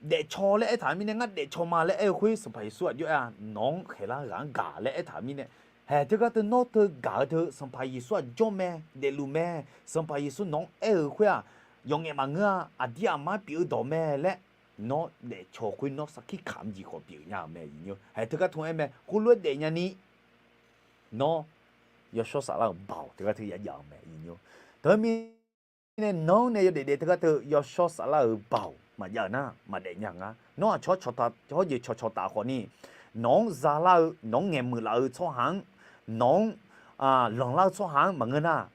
daefcaw laer aertaq-eu mirnae, ngar daefcaw ma laer aer-eu khoer Sanqpaq Yeqsur aqjox aer-a, nawq-anr khaeqlar ghaq-anr gaq laer aertaq-eu mirnae, haeq teugar teu nawr teu gaq-eu teu Sanqpaq Yeqsur aqjawr mae, daefluf mae, Sanqpaq Yeqsur nawq-anr aer-euq khoer-aq, yawqngaef maqngeur-a, aqdir aqmar pyeuf-eu dawq mae laer, nawr daefcaw khoer nawr sarkir kamq-eu jeq khawf pyeuf nya-euq mae, aqyuif nyi. Haeq teugar teu aer mae, khoerlof-aer daefnya ni, nawr yawshawr saflar-euq baoq teugar teu yajav-eu mae, aqyuif nyi. Teumirnae nawr nae yawdaef daef teugar teu yawshawr saflar-euq baoq maqjav-euq nar, maqdaef nya ngar. Nawr aqcawq-anr cawqtaf, hawjeq cawqcawq taf khawfni, nawq-anr zalar-eu, nawq-anr ngaeqmuiq laf-eu tsawrhaq-anr, nawq-anr lanqlar-eu tsawrhaq-anr maqngeur nar,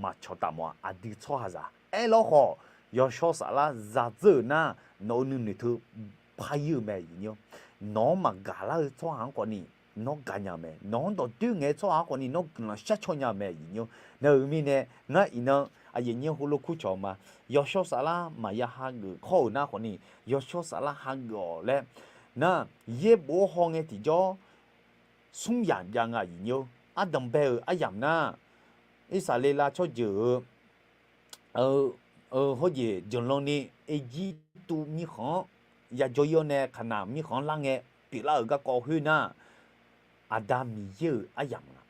maqcawqtaf mawf-a. Aqdui tsawrhaqzaq aerlawr khawf, yawshawr saflar zadzeur-euq nar, nawq-euq nuinoeq teu par ir-euq mae, aqyuif nyir-or. Nawq-anr maqgaq lar-eu tsawrhaq-anr khawfni nawr gaqnya-eu mae. Nawq-anr dawqdoer ngaeq-eu tsawrhaq-anr khawfni nawr guiqlanq shar caw nya-eu mae, aqyuif nyir-or. Nar-euq mirnae ngar iqnan aqyuif nyir heulof kur cawq-eu ma. Yawshawr Saflar maqya hageuf khawr-euq nar khawfni, Yawshawr Saflar hageuf-awq laer nar, yaerbof-anr hawngae tiqjawr smr yamq jav nga, aqyuif nyir-or. Ardanq bae-euq aryamq nar, Irsaqleqlav tsawrjeuq-eu hawjeq janqlanr ni Erjirtuv mirkhanq-anr yajawr ir-awr nae Kaqnaq mirkhanq-anr lar ngae pyeuflar-euq garkawv khoer nar, Aqda Miqyaer-euq aryamq nga.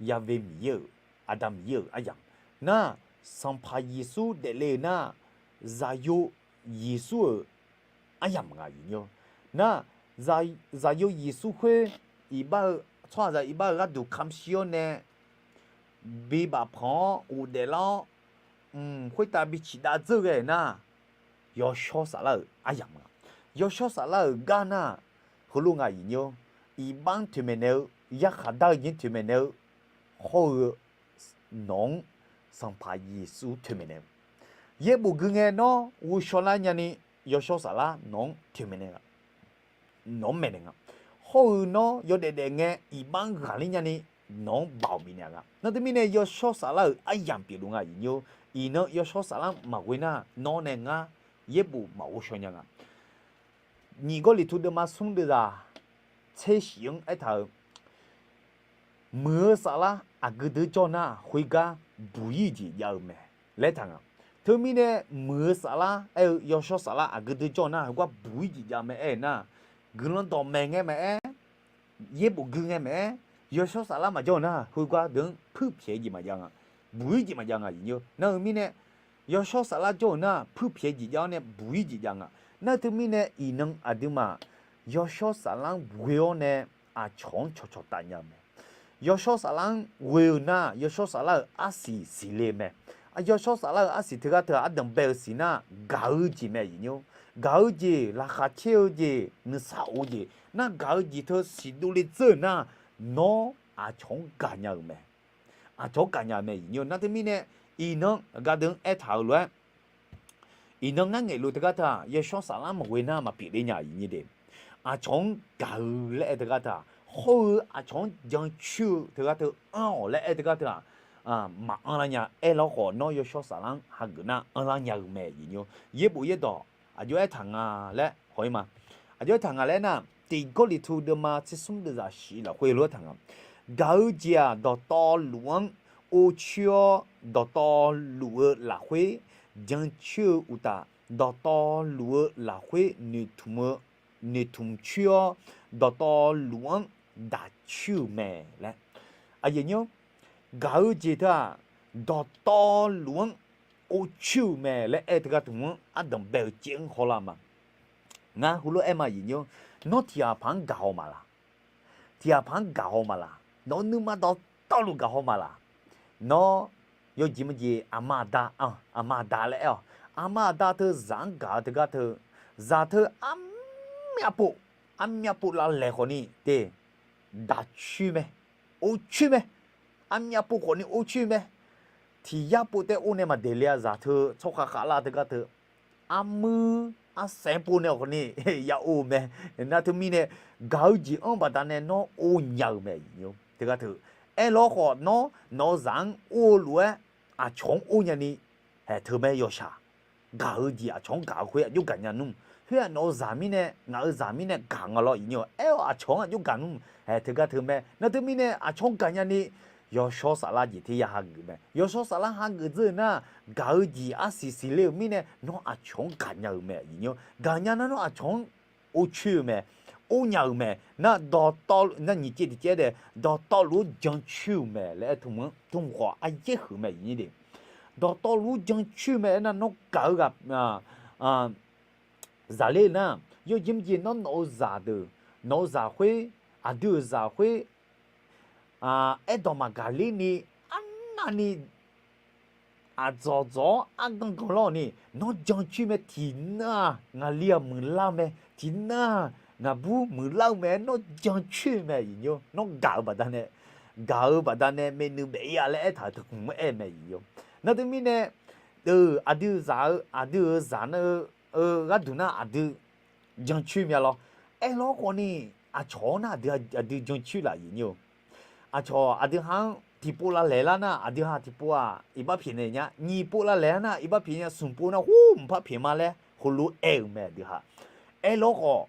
Yave Miqyaer-euq, Aqda Miqyaer-euq aryamq nar, Sanqpaq Yeqsur daefle-euq nar, Zaqyo Yeqsur-euq aryamq nga, aqyuif nyir-or. Nar, Zaqyo Yeqsur khoer iqbax-eu, tsawrhaqzaq iqbax-euq gharduq kamq shir-awr nae bi bafpanq-awr ghofdaef lar-awr, mq, khoertav bi ciqdav dzeur ghae-euq nar, Yawshawr Saflar-euq aryamq nga. Yawshawr Saflar-euq gar nar, heulof nga, aqyuif nyir-or. Iqbax-anr toeqmaeq naeq-eu, yarkhaq dar-eu jeq-anr toeqmaeq naeq-eu, hawr-eu nawq-anr Sanqpaq Yeqsur toeqmaeq naeq-eu, yaerbof gui ngae nawr ghovshaw lar nyani, Yawshawr Saflar nawq-anr toeqmaeq naeq nga. Nawq-anr maeqnaeq nga. Hawr-eu nawr yawdaef daef ngae iqbax-anr ghaqler nyani, nawq-anr baoq bifnaeq nga. Nar teumirnae Yawshawr Saflar-euq aryamq pyeufluf nga, aqyuif nyir-or. Iqnan Yawshawr Saflar maqghoe nar, nawr nae ngar yaerbof maqghovshaw nya nga. Nyiq Gawrliqtu deuvma smr deuvzaq tser shif-anr aertaq-euq, muiq-eu saflar aqgeu deuq jawr nar, khoergar buq-ir jeq jav-eu mae laer taq nga. Teumirnae muiq-eu saflar aer-eu Yawshawr Saflar aqgeu deuq jawr nar, khoergar buq-ir jeq jav mae aer-eu nar, guiqlanq dawqmaeq ngae maqaer, yaerbof gui ngae maqaer, Yawshawr Saflar maqjawr-eu nar, khoergar deuq-anr puirpyaeq jeq maqjav nga, buq-ir jeq maqjav nga, aqyuif nyir-or. Nar-eu mirnae, Yawshawr Saflar jawr-euq nar, puirpyaeq jeq jav-awr nae buq-ir jeq jav nga. Nar teumirnae iqnan aqduimaf Yawshawr Saflar-anr ghoe-awr nae aqcawq-anr cawqcawq taf nya-eu mae. Yawshawr Saflar-anr ghoe-eu nar, Yawshawr Saflar-euq arsiq siqle mae. Yawshawr Saflar-euq arsiq teugar teu-aq, ardanq bae-eu siq nar, gaq-eu jeq mae, aqyuif nyir-or. Gaq-eu jeq, laqkhaq caer-eu jeq, nuisar of-eu jeq nar, gaq-eu jeq teu siqdov le dzeur-euq nar, nawr aqcawq-anr gaqnya-euq mae. Aqcawq-anr gaqnya-eu mae, aqyuif nyir-or. Nar teumirnae iqnan aqgar deuq-anr aertaq-euq lof-aer, iqnan ngar ngaeqluf teugar teu-aq, Yawshawr Saflar maqghoe nar maqpyeuf ler nya, aqyuif nyir de. Aqcawq-anr gaq-eu laer aer teugar teu-aq, hawr-eu aqcawq-anr jancoer-eu teugar teu anr-awq laer aer teugar teu-aq, maqanr lar nya. Aerlar khawf, nawr Yawshawr Saflar-anr hageuf nar anrlar nya-eu mae, aqyuif nyir-or. Yaerbof yaerdawq aqjox aertaq nga laer haw-ir ma. Aqjox aertaq nga laer nar, Tiq Gawrliqtu deuvma tser smr deuvzaq shif lafkhoer lof-aer taq nga. Gaq-eu jeq-aq, dawqtawvluf-anr or coer-awr, dawqtawvluf-eu lafkhoer jancoer-eu uqtaf, dawqtawvluf-eu lafkhoer noeqtmq-eu, noeqtmq coer-awr, dawqtawvluf-anr daq coer-euq mae laer. Aqyuif nyir-or, gaq-eu jeq teu-aq, dawqtawvluf-anr or coer-euq mae laer aer teugar tmq-anr ardanq bae-eu caev-anr hawlar ma. Ngar heulof-aer ma, aqyuif nyir-or, nawr tiq ghaq paq-anr gaq haw ma laq? Tiq ghaq paq-anr gaq haw ma laq? Nawq-eu nuima dawqtawvluf gaq haw ma laq? Nawr yawjeq maqjeq aqma aqda, aqma aqda laer aer-awq. Aqma aqda teu zaq-anr gaq-eu teugar teu, zaq teu armyav pov, armyav pov lavlaeq khawfni te, daq coer mae, or coer mae. Armyav pov khawfni or coer mae. Tiq yar pov taef or nae maqdaeq le-a. Zaq teu tsawrkhav khavlar teugar teu, armuir arsaev pov nae khawfni ya or-eu mae. Nar teumirnae, gaq-eu jeq-anr baqdanae nawr or nya-eu mae, aqyuif nyir-or. Teugar teu, aerlar khawf, nawr nawq-eu zaq-anr or-eu lof-aer aqcawq-anr or nyani, haeq teu mae yawshaq. Gaq-eu jeq aqcawq-anr gaq-eu khoer aqjox gaqnya nmr. Khoer-aq nawq-eu zaq mirnae, ngaq-euq zaq mirnae gaq nga lawr, aqyuif nyir-or. Aer-awr aqcawq-anr aqjox gaq nmr, haeq teugar teu mae. Nar teumirnae aqcawq-anr gaqnya ni, Yawshawr Saflar jeq ter ya hageuf mae. Yawshawr Saflar hageuf dzeur-eu nar, gaq-eu jeq arsiq siqle-euq mirnae nawr aqcawq-anr gaqnya-euq mae, aqyuif nyir-or. Gaqnya nar nawr aqcawq-anr or coer-eu mae, or nya-euq mae. Nar dawqtawv, nar nyiq caev tiq caev dae, dawqtawvluf-anr jancoer-euq mae laer aer tmq-anr tmq khawf aryaer huiq mae, aqyuif nyir de. Dawqtawvluf-anr jancoer-eu mae aernar, nawr gaq-eu ghaq zaqler nar, yawjeq maqjeq nawr nawq-eu zaqdeuq, nawq-eu zaq khoer, aqdui-euq zaq khoer, aerdawq maqgaq ler ni, arnavni aqdzawq dzawq-awr arganr ganq lawr ni, nawr jancoer mae. Tiqnan-aq ngaqli-aq muiqlar-eu mae, tiqnan-aq ngaqbur muiqlar-eu mae, nawr jancoer-eu mae, aqyuif nyir-or. Nawr gaq-eu baqdanae, gaq-eu baqdanae maernui baef-ir-a laer aertaq-euq teu hmq-aer mae, aqyuif nyir-or. Nar teumirnae, aqdui zaq-eu, aqdui-euq zaq nar-eu gharduq nar aqdui jancoer mya lawr. Aerlawr khawfni, aqcawq-anr nar aqdui, aqdui jancoer laf yif nyir-eu. Aqcawq aqdui ha-anr tiqpov lavlaeq lar nar, aqdui ha tiqpov-aq iqbax pyaeqnaeq nya, nyiq pov lavlaeq lar nar iqbax pyaeq nya, smq pov nar hur mqpar pyaeq ma laer heulof-aer aer-eu mae aqdui ha. Aerlawr khawf,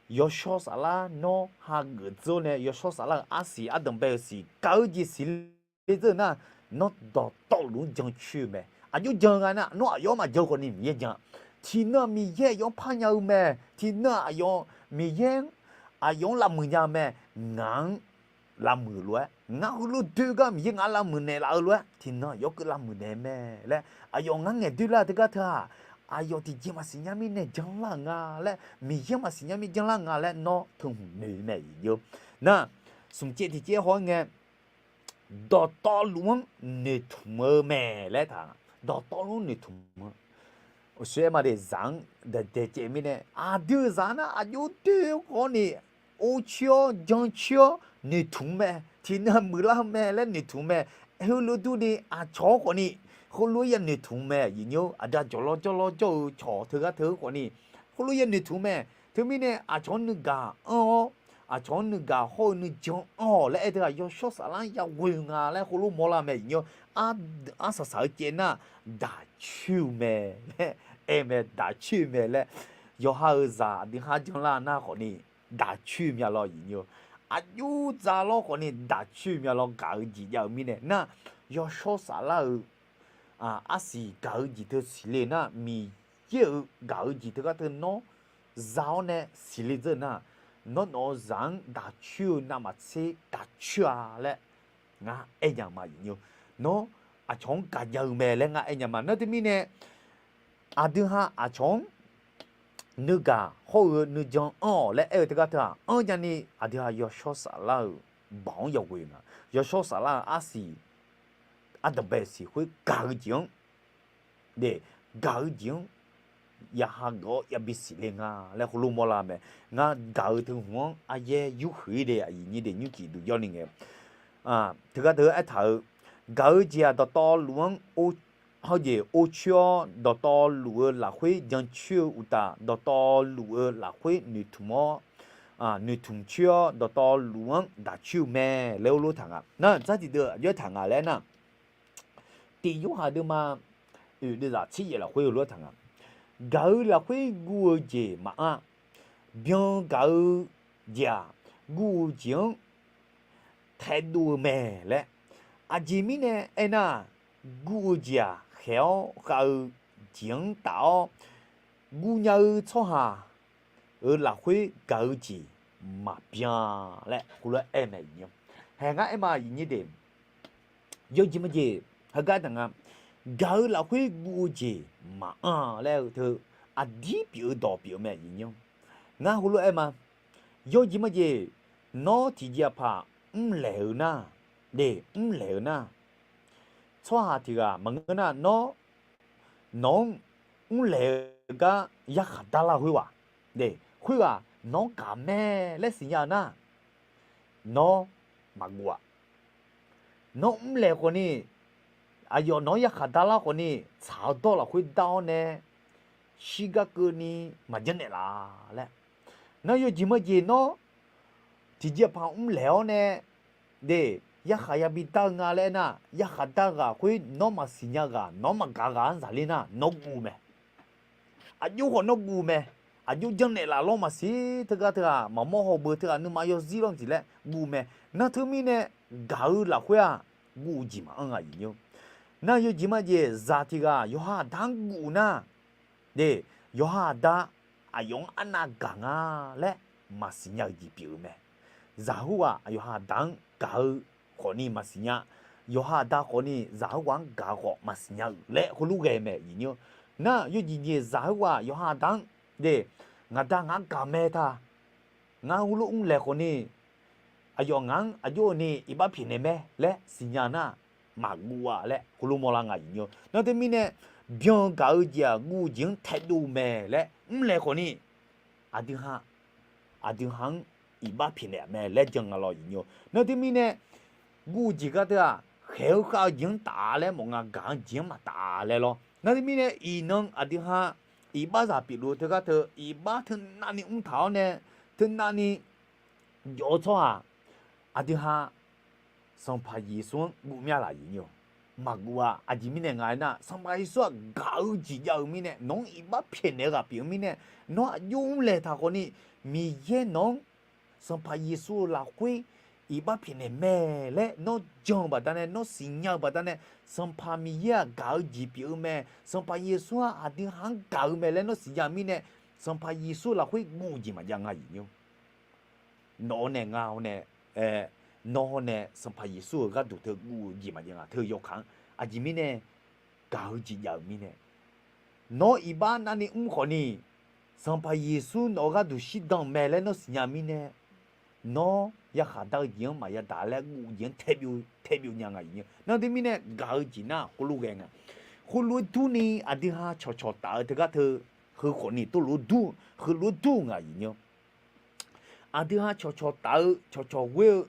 yawshawr saflar nawr hageuf dzeur nae yawshawr saflar-euq arsiq ardanqbae-euq siq gaq-eu jeq siqle dzeur-eu nar, nawr dawqtawvluf-anr jancoer-eu mae. Aqjox jan-eu nga nar, nawr aqyawf-anr maqjan khawfni Miqyaer jan. Tiqnan Miqyaer aqyawf-anr parnya-eu mae. Tiqnan aqyawf Miqyaer-anr, aqyawf-anr lavmuiq nya-eu mae. Ngaq-anr lavmuiq lof-aer, ngar heulof doer gar Miqyaer ngaq-anr lavmuiq naeqlaf-eu lof-aer, tiqnan aqyawf keuv lavmuiq naeq mae laer, aqyawf ngar ngaeq doer lar-eu teugar teu-aq, aqyawf tiqjeq maqsiq nya mirnae janlar-euq nga laer, Miqyaer maqsiq nya mir janlar nga laer nawr teuhmq noeq mae yif nyir-eu. Nar, smq caev tiq caev haw-aer ngae, dawqtawvluf-anr noeqtmq-eu mae laer taq, dawqtawvluf-anr noeqtmq-eu. Uqshoe aer ma de, zaq-anr daeqdaeq caev mirnae aqdui-euq zaq nar aqjox doer-eu khawfni, or coer-awr jancoer-awr noeqtmq mae, tiqnan muiqlar-eu mae laer noeqtmq mae. Heulof durni aqcawq-anr khawfni heulof-aer ya noeqtmq mae yif nyir-eu. Aqda jawqlawr jawrlawr jawr-eu cawq teugar teu-eu khawfni heulof ya noeqtmq mae. Teumirnae aqcawq-anr nuigaq anr-awr, aqcawq-anr nuigaq hawr-eu nuijan anr-awq laer aer teu-aq, yawshawr saflar-anr ya ghoe-eu nga laer heulof mawrlar mae yif nyir-eu. Arsaq saq-eu caev nar, daqcoer-eu mae laer aer mae, daqcoer-eu mae laer. Yawqha-euq zaq aqdui ha janlar nar khawfni daqcoer-eu mya lawr yif nyir-eu. Aqjox dzaq lawr khawfni daqcoer-eu mya lawr, gaq-eu jeq jav-eu mirnae nar, yawshawr saflar-eu arsiq gaq-eu jeq teu siqle nar, Miqyaer-euq gaq-eu jeq teugar teu nawr za-awr nae siqle dzeur nar, nawr nawq-eu zaq-anr daqcoer-eu navmaqtser daqcoer-a laer ngar aer nya ma yif nyir-eu. Nawr aqcawq-anr gaqjav-eu mae laer ngar aer nya ma. Nar teumirnae aqdui ha aqcawq-anr nuigaq hawr-eu nuijan anr-awq laer aer-eu teugar teu-aq, anr jani aqdui ha yawshawr saflar-euq baoq-anr yaghoe nga. Yawshawr saflar-euq arsiq ardanqbae siq khoer gaq-eu jeq-anr, de, gaq-eu jeq-anr ya hageuf-awr yabi siqle nga laer heulof mawrlar mae. Ngar gaq-eu teu hmq-anr aryaer yurhuiq-ir de, aqyuif nyir de, nymrcif duq jawrni ngae, teugar teu aertaq-eu, gaq-eu jeq-aq dawqtawvluf-anr hawjeq or coer-awr, dawqtawvluf-eu lafkhoer jancoer-eu uqtaf, dawqtawvluf-eu lafkhoer noeqtmq-awr, noeqtmq coer-awr, dawqtawvluf-anr daqcoer-eu mae laer heulof taq nga. Nar dzartiq deuv aqjox-aer taq nga laer nar, tiq yorhaq deuvma oeq deuvzaq tser yaef lafkhoer heulof-aer taq nga. Gaq-eu lafkhoer guv-eu jeq maqanr-a. Byan gaq-eu jeq-aq, guv-eu jeq-anr taedov-eu mae laer. Aqjeq mirnae aernar, guv-eu jeq-aq khaeq-awr khav-eu jeq-anr taf-awr, guv nya-eu tsawrhaq-euq lafkhoer gaq-eu jeq maqbyan laer heulof-aer aer mae yif nyir. Haeq ngar aer ma yif nyir de, yawjeq majeq heugar taq nga. Gaq-eu lafkhoer guv-eu jeq maqanr laer-eu teu aqdir pyeuf-eu dawq pyeuf-eu mae yif nyir. Ngar heulof-aer ma, yawjeq majeq nawr tiqjeq aqpaq mrlaeq-eu nar, de, mrlaeq-eu nar, tsawrhaq tiq ghaq maqngeur nar nawr, nawq-anr mrlaeq-eu gar yarkhaq darlar khoerghaq, de, khoerghaq nawq-anr gaq mae laer siqnya-eu nar, nawr maqguv-aq. Nawr mrlaeq khawfni, aqyawf nawq-anr yarkhaq darlar khawfni, tsaq-eu dawr lafkhoer dar-awr nae shirgar keuvni maqjanr naeqlaf laer. Nar yawjeq majeq nawr tiqjeq paq mrlaeq-awr nae, de, yarkhaq yabi dar-eu nga laer aernar, yarkhaq dar ghaq khoer nawr maqsiqnya ghaq, nawr maqgaq ghaq-anr zaqler nar nawr guv mae. Aqjox khawf nawr guv mae. Aqjox janrnaeq laf lawr maqsiq teugar teughaq maqmawr hawbeu teughaq nuima yawzir lawr maqsiq laer guv mae. Nar teumirnae gaq-eu lafkhoer-aq guv-eu jeq maqanr nga yif nyir. Nar yawjeq majeq zaq tiq ghaq yawqha aqda-anr guv nar, de, yawqha aqda aqyawf-anr arnav gaq nga laer maqsiqnya-eu jeq pyeuf-eu mae. Zaq khoerghaq yawqha aqda-anr gaq-eu khawfni maqsiqnya. Yawqha aqda khawfni zaq khoerghaq-anr gaq-eu khawf maqsiqnya-euq laer heulof ghae mae yif nyir. Nar yawjeq jeq zaq khoerghaq yawqha aqda-anr, de, ngaqda ngaq-anr gaq mae ta, ngar heulof mrlaeq khawfni aqyawf ngaq-anr aqjox-eu ni iqbax pyaeqnaeq mae laer siqnya nar, maqguv-a laer heulof mawrlar nga yif nyir. Nar teumirnae byan-eu gaq-eu jeq-aq guv-eu jeq-anr taedov mae laer mrlaeq khawfni aqdui ha, aqdui ha-anr iqbax pyaeqnaeq mae laer jan nga lawr yif nyir. Nar teumirnae guv-eu jeq gar teu-aq khaeq-eu khav-eu jeq-anr taf-a laer mawf nga, gaq-eu jeq-anr maqtaf-a laer lawr. Nar teumirnae iqnan aqdui ha iqbaxzaq pyeufluf-eu teugar teu, iqbax teunavni mrtaq-awr nae, teunavni jawf-eu tsawrhaq, aqdui ha Sanqpaq Yeqsur-anr guv mya laf-euq ni-or. Maqguv-a. Aqjeq mirnae nga aernar, Sanqpaq Yeqsur-aq gaq-eu jeq jav-eu mirnae, nawq-anr iqbax pyaeqnaeq-eu ghaq pyeuf-eu mirnae, nawr aqjox mrlaeq taq khawfni, Miqyaer nawq-anr Sanqpaq Yeqsur-euq lafkhoer iqbax pyaeqnaeq mae laer nawr jan-eu baqdanae, nawr siqnya-eu baqdanae, Sanqpaq Miqyaer-aq gaq-eu jeq pyeuf-eu mae, Sanqpaq Yeqsur-aq aqdui ha-anr gaq-eu mae laer nawr siqnya-eu mirnae, Sanqpaq Yeqsur lafkhoer guv-eu jeq maqjav nga iqnyir. Nawq-awr nae nga-awr nae, nawr hawr nae Sanqpaq Yeqsur-euq gharduq teu guv-eu jeq maqjav nga teu yawkaq-anr. Aqjeq mirnae, gaq-eu jeq jav-euq mirnae, nawr iqbax navni mr khawfni, Sanqpaq Yeqsur nawq-eu gharduq shirdan-eu mae laer nawr siqnya-eu mirnae, nawr yarkhaq dar-eu jeq-anr maqya daq laer guv-eu jeq-anr taebyov nya nga iqnyir. Nar teumirnae gaq-eu jeq nar khoerlof ghae nga. Khoerlof-aer durni aqdui ha cawqcawq taf-eu teugar teu, heu khawfni tov lof dur, heulof-aer dur nga iqnyir. Aqdui ha cawqcawq taf-eu, cawqcawq ghoer-eu,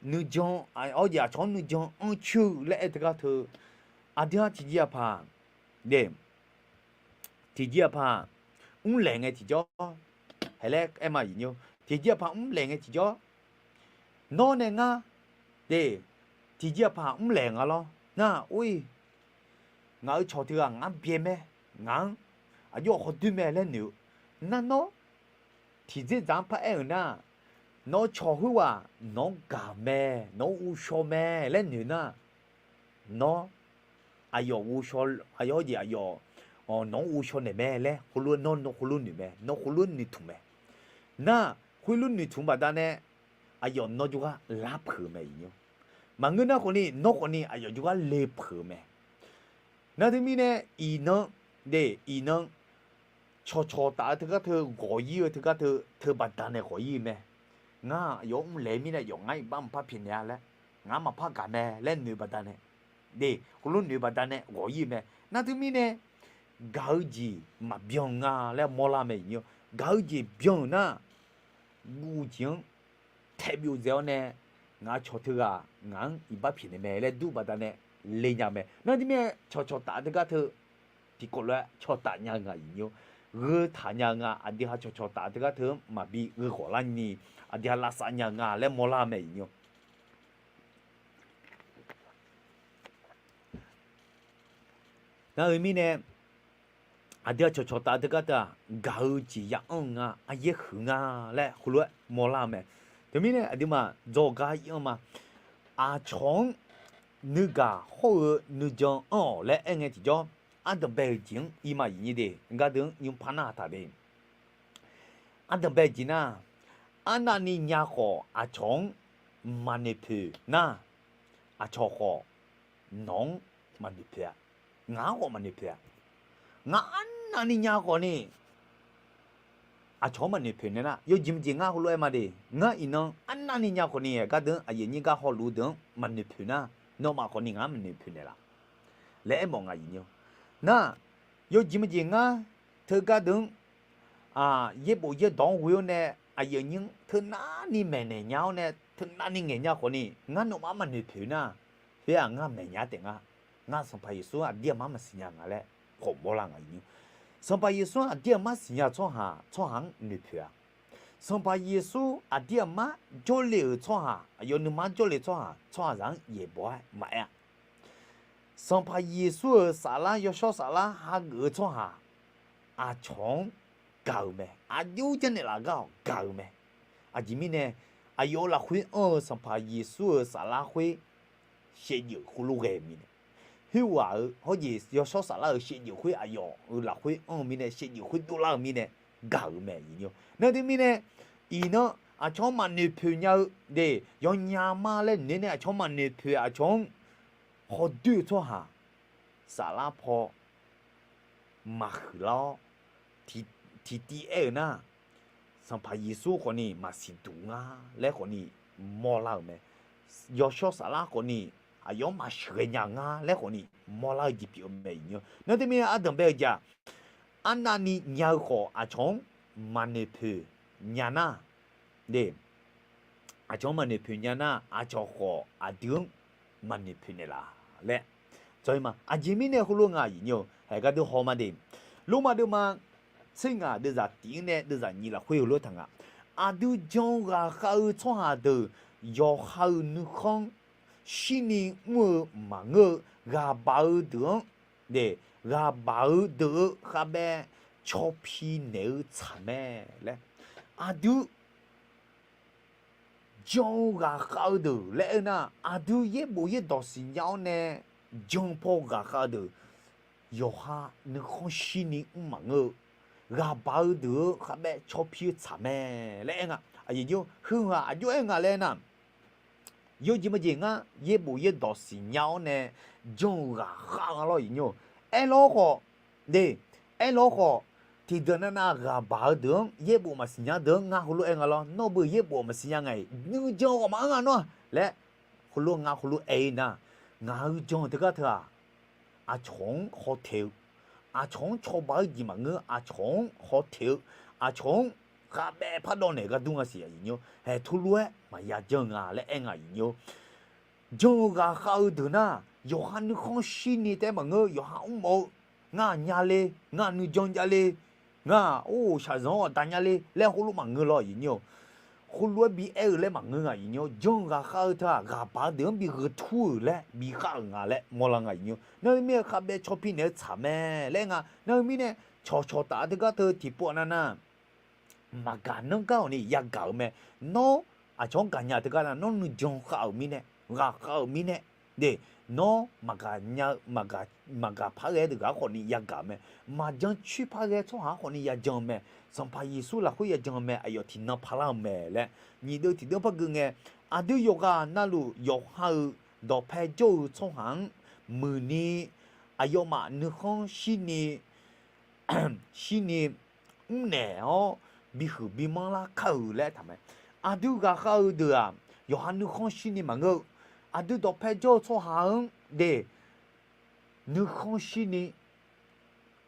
nuijan, awr jeq aqcawq-anr nuijan anr coer-eu laer aer teugar teu, aqdui ha tiqjeq aqpaq, de, tiqjeq aqpaq mrlaeq ngae tiqjawr, hae laer aer ma iqnyir. Tiqjeq aqpaq mrlaeq ngae tiqjawr, nawr nae ngar, de, tiqjeq aqpaq mrlaeq nga lawr nar, or-ir, ngaq-euq cawq teughaq ngar byae mae, ngaq-anr aqjox-a khawdoer mae laer noeq-eu nar, nawr tiqdzerdzaq-anr paraer-euq nar, nawq-eu cawq khoerghaq nawq-anr gaq mae, nawq-anr uvshaw mae laer noeq nar, nawr aqyawf uvshaw, aqyawf jeq aqyawf nawq-anr uvshaw naeq mae laer khoerlof, nawr khoerlof noeq mae, nawr khoerlof noeqtmq mae. Nar, khoerlof noeqtmq baqdanae, aqyawf nawr jawrgar larpeuq-eu mae iqnyir. Maqngeur nar khawfni, nawr khawfni aqyawf jawrgar lepeuq-eu mae. Nar teumirnae, iqnan, de, iqnan, cawqcawq taf-eu teugar teu, ghawq-ir-eu teugar teu, teu baqdanae ghawq-ir-eu mae. Ngar aqyawf-anr mrlaeq-eu mirnae, aqyawf ngar iqbax maqpar pyaeqnaeq-a laer, ngar maqpar gaq mae laer noeq baqdanae, de, khoerlof noeq baqdanae ghawq-ir-eu mae. Nar teumirnae, gaq-eu jeq maqbyan nga laer mawrlar mae iqnyir. Gaq-eu jeq byan-euq nar, guv-eu jeq-anr taebyov dzae-awr nae, ngaq-eu cawq teughaq ngaq-anr iqbax pyaeqnaeq mae laer dur baqdanae le nya mae. Nar teumirnae cawqcawq taf-eu teugar teu, tiqkawv lof-aer cawqtaf nya-eu nga iqnyir. Gheutaq nya-eu nga, aqdui ha cawqcawq taf-eu teugar teu-anr maqbi gheu ghawq lar ni, aqdui ha lavsav nya-eu nga laer mawrlar mae iqnyir. Nar-eu mirnae, aqdui-aq cawqcawq taf-eu teugar teu-aq, gaq-eu jeq ya anr-eu nga, aryaer huiq nga laer heulof-aer mawrlar-eu mae. Teumirnae aqduimaf dzawgar ir-anr ma. Aqcawq-anr nuigaq hawr-eu nuijan anr-awq laer aer ngae tiqjawr, ardanqbae-eu jeq-anr ir ma iqnyir de, gardeuv-anr nymr par narhaq taq de. Ardanqbae-eu jeq nar, arnavni nya khawf aqcawq-anr maqnoeq poeq nar, aqcawq khawf nawq-anr maqnoeq poeq-a. Ngaq-anr khawf maqnoeq poeq-a. Ngaq arnavni nya khawfni, aqcawq-anr maqnoeq poeq nae nar, yawjeq maqjeq ngar heulof-aer ma de. Ngar iqnan arnavni nya khawfni, gardeuv-anr aqyuif aqnyir gar hawluf-eu deuq-anr maqnoeq poeq nar, nawmaf khawfni ngaq-anr maqnoeq poeq naeqlaf laer aermawf nga iqnyir. Nar, yawjeq maqjeq ngar teugar deuq-anr yaerbof yaerdawq-anr ghoe-awr nae, aqyuif aqnyir-anr teunavni maeqnaeq nya-awr nae, teunavni ngaeq nya khawfni, ngar nawmaf-anr maqnoeq poeq nar, khoer-aq ngar maeqnya taef nga. Ngar Sanqpaq Yeqsur aqdir aqmar maqsiq nya nga laer khawf mawrlar nga iqnyir. Sanqpaq Yeqsur aqdir aqmar siqnya-eu tsawrhaq, tsawrhaq-anr noeq poeq-a. Sanqpaq Yeqsur aqdir aqmar jawrle-euq tsawrhaq, aqyawf nuima jawrle-eu tsawrhaq, tsawrhaqzaq-anr yaeqbawq-aer maqaer-a. Sanqpaq Yeqsur-euq saflar, yawshawr saflar hageuf-eu tsawrhaq, aqcawq-anr gaq-euq mae. Aqjox-aer jarnaeq laf gar-awq gaq-euq mae. Aqjeq mirnae, aqyawf-euq lafkhoer anr-eu Sanqpaq Yeqsur-euq saflar khoer shaevdzeuf khoerlof ghae-eu mirnae, khoerghaq-euq hawjeq yawshawr saflar-euq shaevdzeuf khoer aqyawf-euq lafkhoer anr-eu mirnae, shaevdzeuf khoer dovlar-eu mirnae gaq-euq mae iqnyir. Nar teumirnae, iqnan aqcawq-anr maqnoeq poeq nya-eu de, yawnya ma laer noeq nae aqcawq-anr maqnoeq poeq, aqcawq-anr hawdoer-eu tsawrhaq, saflar paw maqhuiq lar-awr, tiqtiv aer-euq nar, Sanqpaq Yeqsur khawfni maqsiq duq nga laer khawfni mawrlar-euq mae. Yawshawr saflar khawfni aqyawf-anr maqsheuqghae nya nga laer khawfni mawrlar-eu jeq pyeuf-eu mae iqnyir. Nar teumirnae ardanqbae-eu jeq-aq, arnavni nya-eu khawf aqcawq-anr maqnoeq poeq nya nar, de, aqcawq-anr maqnoeq poeq nya nar, aqcawq khawf aqdui-anr maqnoeq poeq naeqlaf laer. Aqjeq mirnae heulof nga iqnyir-eu, haeq gardeuv haw ma de. Lormav deuvma tser ngaq deuvzaq tiq-anr nae deuvzaq nyiq lafkhoer heulof-aer taq nga. Aqdui jan-eu ghaqkhav-eu tsawrhaq deuq yawqha-euq nuikhanr shirni mr-eu maqngeur-eu ghaqbaq-eu deuq-anr, ghaqbaq-eu deuq-eu khavbaev cawpi naeq-eu tsaq mae laer. Aqdui jan-eu ghaqkhav-eu deuq laer aer nar, aqdui yaerbof yaerdawq siqnya-awr nae jan paw ghaqkhav-eu deuq yawqha nuikhanr shirni mr maqngeur-eu ghaqbaq-eu deuq-eu khavbaev cawpi-eu tsaq mae laer aer nga. Aqyuif nymr heu-aq aqjox aer nga laer nar, yawjeq majeq ngar yaerbof yaerdawq siqnya-awr nae jan-eu ghaqkhav nga lawr aqyuif nymr. Aerlawr khawf, de, aerlawr khawf, tiqdeuq navnav ghaqbaq-eu deuq-anr yaerbof maqsiqnya deuq-anr ngar heulof-aer nga lawr. Nawr beu yaerbof maqsiqnya nga-iq nuijan ghawqmaf-anr nga nawr laer heulof ngar heulof aer-ir nar, ngaq-euq jan-eu teugar teu-aq, aqcawq-anr hawtaeq-eu, aqcawq-anr cawba-eu jeq maqngeur, aqcawq-anr hawtaeq-eu, aqcawq-anr khavbaev pardawv naeq ghardur nga siq aqyuif nymr. Haeq teulof-aer maqya janr-eu nga laer aer nga aqyuif nymr. Jan-eu ghaqkhav-eu deuq nar, yawqha nuikhanr shirni taef-aer maqngeur, yawqha mrmawf-eu, ngar aqnya le, ngar nuijan jav le, ngar or shaqzanq-anr aqda nya le laer heulof maqngeur lawr aqyuif nymr-eu. Heulof-aer bi aer-eu laer maqngeur nga aqyuif nymr-eu. Jan-eu ghaqkhav-eu teu-aq, ghaqbaq-eu deuq-anr bi gheu tur-euq laer bi khav-euq nga laer mawrlar nga aqyuif nymr. Nar-eu mirnae khavbaev cawpi naeq-eu tsaq mae laer nga. Nar-eu mirnae cawqcawq taf-eu teugar teu tiqpov-a navnav maqgaq nanr gar-awq ni yagaq-euq mae. Nawr aqcawq-anr gaqnya teugar nar, nawr nuijan khav-euq mirnae, ghaqkhav-euq mirnae, de, nawr maqgaq nya-eu, maqgaq, maqgaq par ghae-aer deuq ghaq-anr khawfni yagaq-eu mae. Maqjan coer par ghae tsawrhaq-anr khawfni yajan-eu mae. Sanqpaq Yeqsur lafkhoer yajan-eu mae. Aqyawf tiqnan parlar-eu mae laer nyiq deuv tiq deuv par geu ngae, aqdui yawqghaq navluf yawqha-euq dawqpae jawr-eu tsawrhaq-anr muiqni, aqyawfmaf nuikhanr shirni shirni mrnaeq-awr bihuiq bimanr lar kar-euq laer taq mae. Aqdui ghaqkhav-eu deuq-aq, yawqha nuikhanr shirni maqngeur-eu, aqdui dawqpae jawr-eu tsawrhaq-anr de, nuikhanr shirni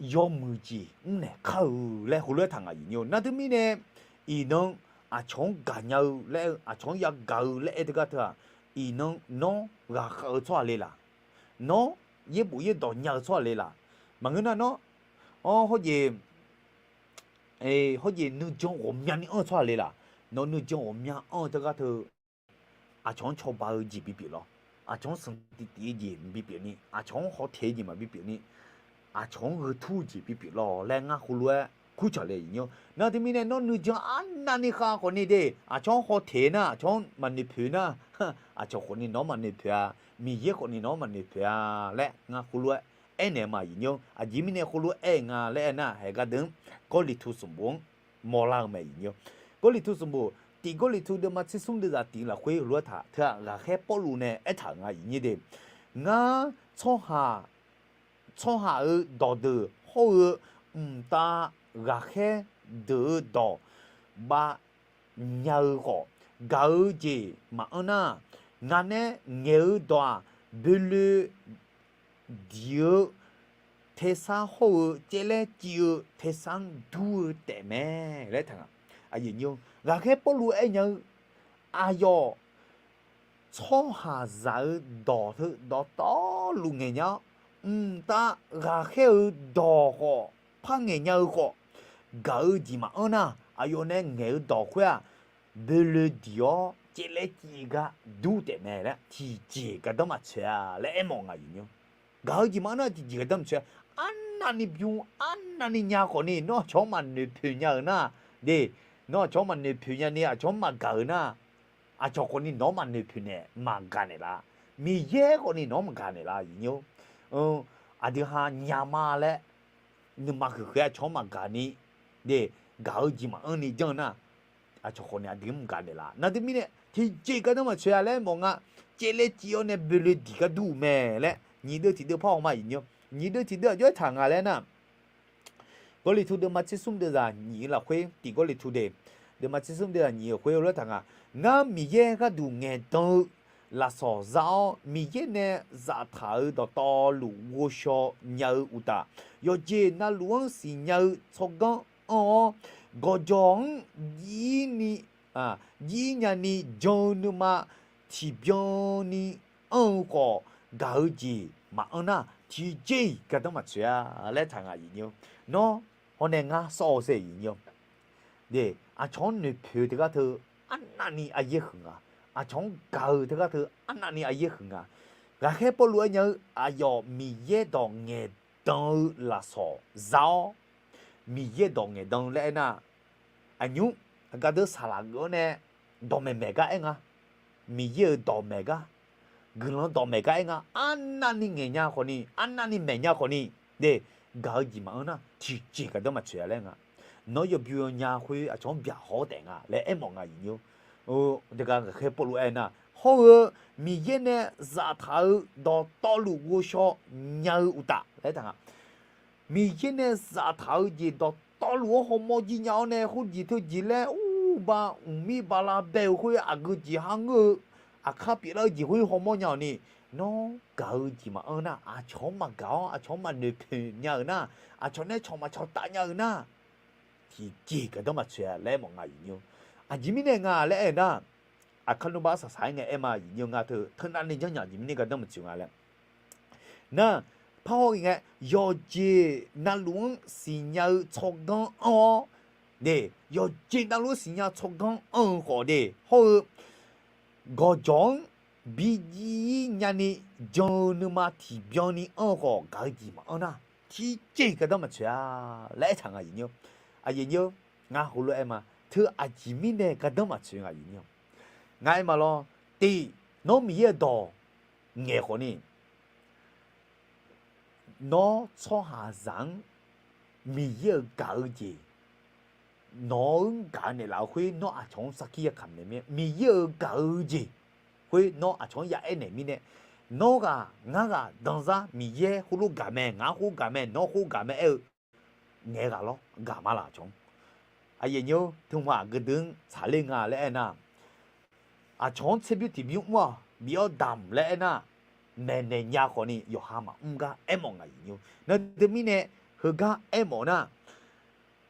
yawmuiq jeq mrnaeq kar-euq laer heulof-aer taq nga aqyuif nymr-eu. Nar teumirnae iqnan aqcawq-anr gaqnya-eu laer-eu, aqcawq-anr yagaq-eu laer aer teugar teu-aq, iqnan nawr ghaqkhav-eu tsawrhaq le laq? Nawr yaerbof yaerdawq nya-eu tsawrhaq le laq? Maqngeur nar nawr, hawjeq, hawjeq nuijan ghawqmyani anr-eu tsawrhaq le laq? Nawr nuijan ghawqmya anr-eu teugar teu aqcawq-anr cawba-eu jeq bipyeuf lawr. Aqcawq-anr sanqtif tif-eu jeq bipyeuf ni, aqcawq-anr hawtaeq-eu jeq maqbipyeuf ni, aqcawq-anr gheu tur-eu jeq bipyeuf lawr laer ngar heulof-aer kurcaq le aqyuif nymr-eu. Nar teumirnae nawr nuijan arnavni khav khawfni de, aqcawq-anr hawtaeq nar, aqcawq-anr maqnoeq poeq nar, aqcawq khawfni nawq-anr maqnoeq poeq-a, Miqyaer khawfni nawq-anr maqnoeq poeq-a laer ngar heulof-aer aernaeq ma aqyuif nymr-eu. Aqjeq mirnae heulof-aer aer nga laer aer nar, haeq gardeuq-anr Gawrliqtu sanqbof-anr mawrlar-eu mae aqyuif nymr-eu. Gawrliqtu sanqbof, tiq Gawrliqtu deuvma tsersmr deuvzaq tiq lafkhoer heulof-aer taq teu-aq, ghaqkhaer Pawrluv nae aertaq-euq nga aqyuif nymr de, ngar tsawrhaq tsawrhaq-euq dawqdeuq hawr-eu mqtav ghaqkhaer deuq-eu dawq bav nya-eu khawf, gaq-eu jeq maqanr nar, ngaq nae ngaeq-eu dawq-aq, boeloe diq-eu tersar hawr-eu caevlaer civ-eu tersar-anr dur-eu taef mae laer taq nga. Aqyuif nymr-eu, ghaqkhaer Pawrluv aer nya-eu, aqyawf tsawrhaqzaq-eu dawq teu dawqtawvluf ngaeq nya-awr, mqtav ghaqkhaer-eu dawq khawf par ngaeq nya-eu khawf, gaq-eu jeq maqanr nar, aqyawf nae ngaeq-eu dawq khoer-aq, boeloe diq-awr caevlaer civ gar dur taef mae laer tiqjeq gardanr maqtsoeq-a laer aermawf nga aqyuif nymr-eu. Gaq-eu jeq maqanr nar tiqjeq gardanr maqtsoeq-a. Arnavni bym, arnavni nya khawfni nawr aqcawq-anr maqnoeq poeq nya-euq nar, de, nawr aqcawq-anr maqnoeq poeq nyani aqcawq-anr maqgaq-euq nar, aqcawq khawfni nawq-anr maqnoeq poeq naeq maqgaq naeqlaf. Miqyaer khawfni nawq-anr maqgaq naeqlaf aqyuif nymr-eu. Aqdui ha nya ma laer nuima huiq khaer aqcawq-anr maqgaq ni, de, gaq-eu jeq maqanr ni janr-eu nar, aqcawq khawfni aqdui-anr maqgaq naeqlaf. Nar teumirnae tiqjeq gardanr maqtsoeq-a laer mawf nga. Caevlaer civ-awr nae boeloe diq gar dur-euq mae laer nyiq deuv tiq deuv par haw ma aqyuif nymr-eu. Nyiq deuv tiq deuv aqjox-aer taq nga laer nar, Gawrliqtu deuvma tsersmr deuvzaq nyiq-eu lafkhoer, tiq Gawrliqtu de, deuvma tsersmr deuvzaq nyiq-eu khoer heulof-aer taq nga. Ngar Miqyaer gharduq ngaeqdan-eu lafsawq za-awr, Miqyaer nae zaftaq-euq dawqtawvluf ghovshaw nya-eu uqtaf, yawqjeq navluf-anr siqnya-eu tsawrganr anr-awr, gawqjawq-anr jir ni, jir nyani jan-eu nuima tiqbyan ni anr-eu khawf, gaq-eu jeq maqanr nar, tiqjeq-iq gardanr maqtsoeq-a laer taq nga aqyuif nymr-eu. Nawr Hawr nae ngar sawr-awr sher iqnyir-awr, aqcawq-anr noeqpoeq teugar teu arnavni aryaer huiq nga. Aqcawq-anr gaq-eu teugar teu arnavni aryaer huiq nga. Ghaqkhaer Pawrluv aernya-eu aqyawf Miqyaer dawq ngaeqdan-eu lafsawq za-awr, Miqyaer dawq ngaeqdan laer aernar, aqnymr aqgar deuq saqlaq geuf-awr nae dawqmaeq maeq gar aer nga. Miqyaer-euq dawqmaeq gar, guiqlanq dawqmaeq gar aer nga. Arnavni ngaeq nya khawfni, arnavni maeq nya khawfni, de, gaq-eu jeq maqanr nar tiqjeq gaqdanr maqtsoeq-a laer nga. Nawr yawbymr yawnya khoer aqcawq-anr byaqhaw-awr taef nga laer aermawf nga iqnyir-awr. Aqgar Ghaqkhaer Pawrluv aernar, hawr-eu Miqyaer nae zaftaq-eu dawqtawvluf ghovshaw nya-eu uqtaf laer taq nga. Miqyaer nae zaftaq-eu jeq dawqtawvluf-anr hawmawr jir nya-awr nae khoerjeq teujeq laer urba mqmir bala bae-eu khoer aqgeu jeq ha ngeur-eu, aqkar pyeuflar-eu jeq khoer hawmawr nya-awq ni, nawr gaq-eu jeq maqanr nar, aqcawq-anr maqgaq-awr aqcawq-anr maqnoeqpoeq nya-euq nar, aqcawq nae cawq maqcawq taf nya-euq nar, tiqjeq gaqdanr maqtsoeq-a laer aermawf nga iqnyir-awr. Aqjeq mirnae nga laer aernar, aqkar nmrbar saqsaq-aer ngae aer ma iqnyir-awr, ngar teu teunav ni janrnya aqjeq mirnae gaqdanr maqtsoeq nga laer nar, parhaw ngae, yawqjeq navluf-anr siqnya-eu tsawrganr anr-awr, de, yawqjeq navluf-anr siqnya tsawrganr anr-eu khawf de, hawr-eu gawqjawq-anr bi jiv-ir nyani jan-eu nuima tiqbyan ni anr-eu khawf gaq-eu jeq maqanr nar, tiqjeq gaqdanr maqtsoeq-a laer aertaq nga iqnyir-awr. Aqyuif nyir-awr, ngar heulof-aer aer ma, teu aqjeq mirnae gaqdanr maqtsoeq nga iqnyir-awr. Ngar aer ma lawr, tiq, nawr Miqyaer-euq dawq ngaeq khawfni, nawr tsawrhaqzaq-anr Miqyaer-euq gaq-eu jeq nawq-anr gaq naeqlaf-eu khoer nawr aqcawq-anr sarkir yakaq naeq mir-aer, Miqyaer-euq gaq-eu jeq khoer nawr aqcawq-anr ya aer naeq mirnae, nawr ghaq ngar ghaq danzar Miqyaer khoerlof gaq mae, ngar khoer gaq mae, nawr khoer gaq mae aer-eu ngaeq ghaq lawr, gaq ma laf aqcawq-anr. Aqyuif nyir-awr, teumha aqgeu deuq-anr tsaqler nga laer aernar, aqcawq-anr tserbymr tiqbymr mr-awq bif-awr damq laer aernar, maeqnaeq nya khawfni yawqha maqmr gar aermawf nga iqnyir-awr. Nar teumirnae heugar aermawf nar,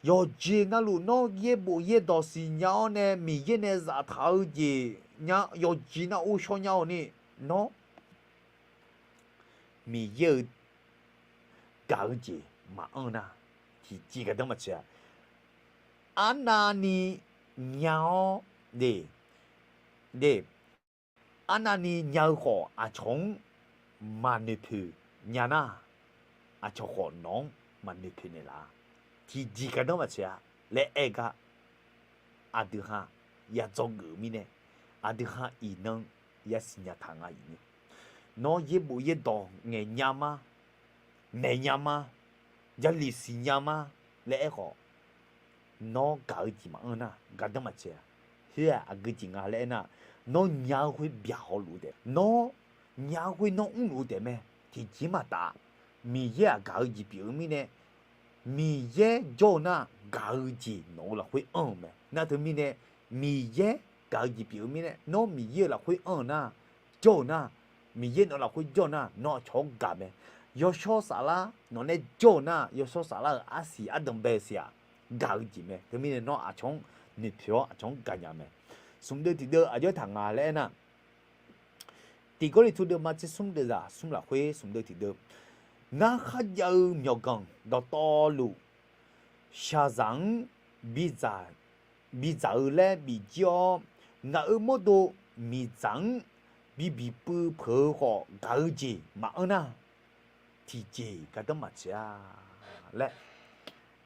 yawqjeq navluf nawr yaerbof yaerdawq siqnya-awr nae Miqyaer nae zaftaq-eu jeq nya, yawqjeq nar ghovshaw nya-awq ni, nawr Miqyaer-euq gaq-eu jeq maqanr nar, tiqjeq gaqdanr maqtsoeq-a. Arnavni nya-awr de, de, arnavni nya-eu khawf aqcawq-anr maqnoeqpoeq nya nar, aqcawq khawf nawq-anr maqnoeqpoeq naeqlaf-a. Tiqjeq gaqdanr maqtsoeq-a laer aer gar, aqdui ha ya dzawgeuf-eu mirnae, aqdui ha iqnan yasiq nya taq nga iqnyir. Nawr yaerbof yaerdawq ngaeq nya ma, maeq nya ma, Jarlif siqnya ma laer aerkhawf, nawr gaq-eu jeq maqanr nar, gardanr maqtsoeq-a. Khoer-aq, aqgeu jeq nga laer aernar, nawr nya-eu khoer byaqhaw luf-eu taef, nawr nya-eu khoer nawr mrluf-eu taef mae. Tiqjeq maqtaf, Miqyaer-aq gaq-eu jeq pyeuf-eu mirnae, Miqyaer jawr-eu nar, gaq-eu jeq nawq-eu lafkhoer anr-eu mae. Nar teumirnae, Miqyaer gaq-eu jeq pyeuf-eu mirnae, nawr Miqyaer-euq lafkhoer anr-eu nar, jawr-eu nar, Miqyaer nawq-eu lafkhoer jawr-eu nar, nawr aqcawq-anr gaq mae. Yawshawr saflar nawq nae jawr-eu nar, yawshawr saflar-euq arsiq ardanq bae-eu siq-aq, gaq-eu jeq mae. Teumirnae nawr aqcawq-anr noeqpoeq-awr aqcawq-anr gaqnya mae. Smq deuv tiqdeuv aqjox taq nga laer aernar, Tiq Gawrliqtu deuvma tser smr deuvzaq smr lafkhoer smq deuv tiqdeuv, ngar kharjav-eu myawqganq dawqtawvluf shaqzaq-anr bidzaq bidzaq-eu laer bifjir-awr, ngaq-euq mawrdo miqdzaq-anr bibiq puiv peuq-eu khawf gaq-eu jeq maqanr nar, tiqjeq gardanr maqtsoeq-a laer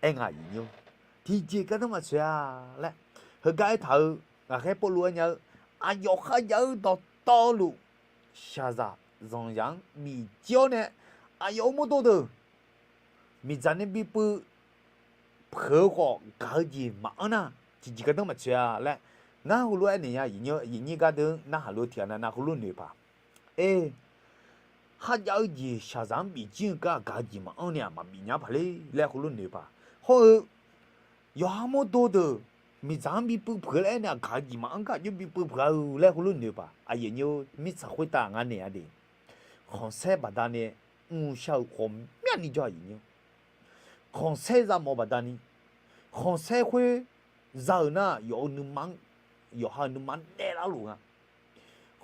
aer nga iqnyir. Tiqjeq gardanr maqtsoeq-a laer heugar aertaq-eu, ghaqkhaer Pawrluv aernya-eu, aqyawf kharjav-eu dawqtawvluf shaqzaq zanqzaq-anr bifjir-awr nae, aqyawf-euq mawrdo deuq miqdzaq nae bipuiv peuq-eu khawf gaq-eu jeq maqanr nar, tiqjeq gardanr maqtsoeq-a laer ngar heulof aernaeq nya. Aqyuif nyir gar deuq-anr narhaq lof tiqghaq navnav heulof noeq paq. Aer, kharjav-eu jeq shaqzaq-anr bifjir-eu gar gaq-eu jeq maqanr ni-aq, maqbif nya paq le laer heulof noeq paq. Hawr-eu yawqha mawrdo deuq miqdzaq-anr bipuiv peuq-eu laer aer nae-aq, gaq-eu jeq maqanr gar aqjox bipuiv peuq-a-eu laer heulof noeq paq. Aqyuif nyir-or, mirtsaq khoertav ngar naeq-a de, khanqsaer baqdanae mrshar-eu ghawqmyani jawr-a. Aqyuif nyir-or, khanqsaer za mawf-eu baqdanae, khanqsaer khoer za-euq nar, yawf-eu nuima-anr, yawqha-euq nuima-anr daeflar luf nga.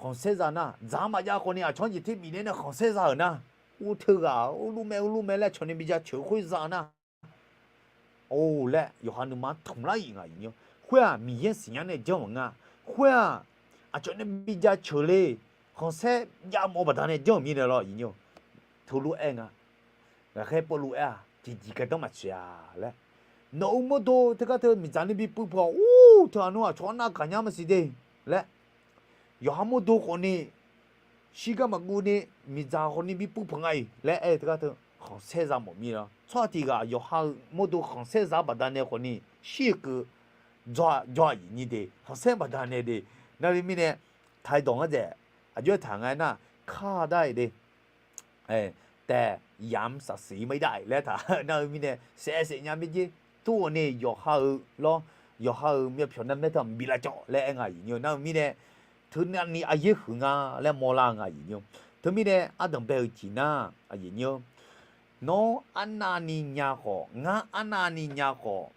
Khanqsaer za nar, dzaq-anr maqjav khawfni aqcawq-anr jeq ter bifnaeq nae khanqsaer za-euq nar, ur teughaq ur luf mae ur luf mae laer cawq nae bi jaceuq-eu khoer za nar, Or laer yawqha nuima-anr tmq lar-iq nga aqyuif nyir-or. Khoer-aq Miqyaer siqnya nae janr maqngeur-a. Khoer-aq aqcawq nae bi jaceuq le, khanqsaer jav mawf-eu baqdanae janr-euq mirnae lawr aqyuif nyir-or. Teulof-aer nga. Ghaqkhaer Pawrluv aer-aq, tiqjeq gardanr maqtsoeq-a laer. Nawq-euq mawrdo teugar teu miqdzaq ni bi puiv peuq-awq. Or, teu aqnmr aqcawq-anr nar gaqnya maqsiq de laer. Yawqha mawrdo khawfni shirgar maqguv ni miqdzaq khawfni bi puiv peuq nga-iq laer aer-eu teugar teu khanqsaer za mawf mir-a. Tsawrhaq tiq ghaq yawqha-euq mawrdo khanqsaer za-eu baqdanae khawfni shir-eu keuv jawr-aq aqyuif nyir de, khanqsaer baqdanae de. Nar-eu mirnae, taqdawq ngar dzaeq aqjox-aer taq nga aernar, kar dar-iq de. Taef yamq saqsiq-ir maqir dar-iq laer taq nar-eu mirnae, saef saef nya mirjer. Tov-awq ni yawqha-euq lawr, yawqha-euq myavpyawq narmaer teu mqbif lavcawv laer aer nga aqyuif nyir-or. Nar-eu mirnae, teunav ni aryaer huiq nga laer mawrlar-eu nga aqyuif nyir-or. Teumirnae ardanq bae-eu jeq nar aqyuif nyir-or, nawr arnavni nya khawf, ngar arnavni nya khawf,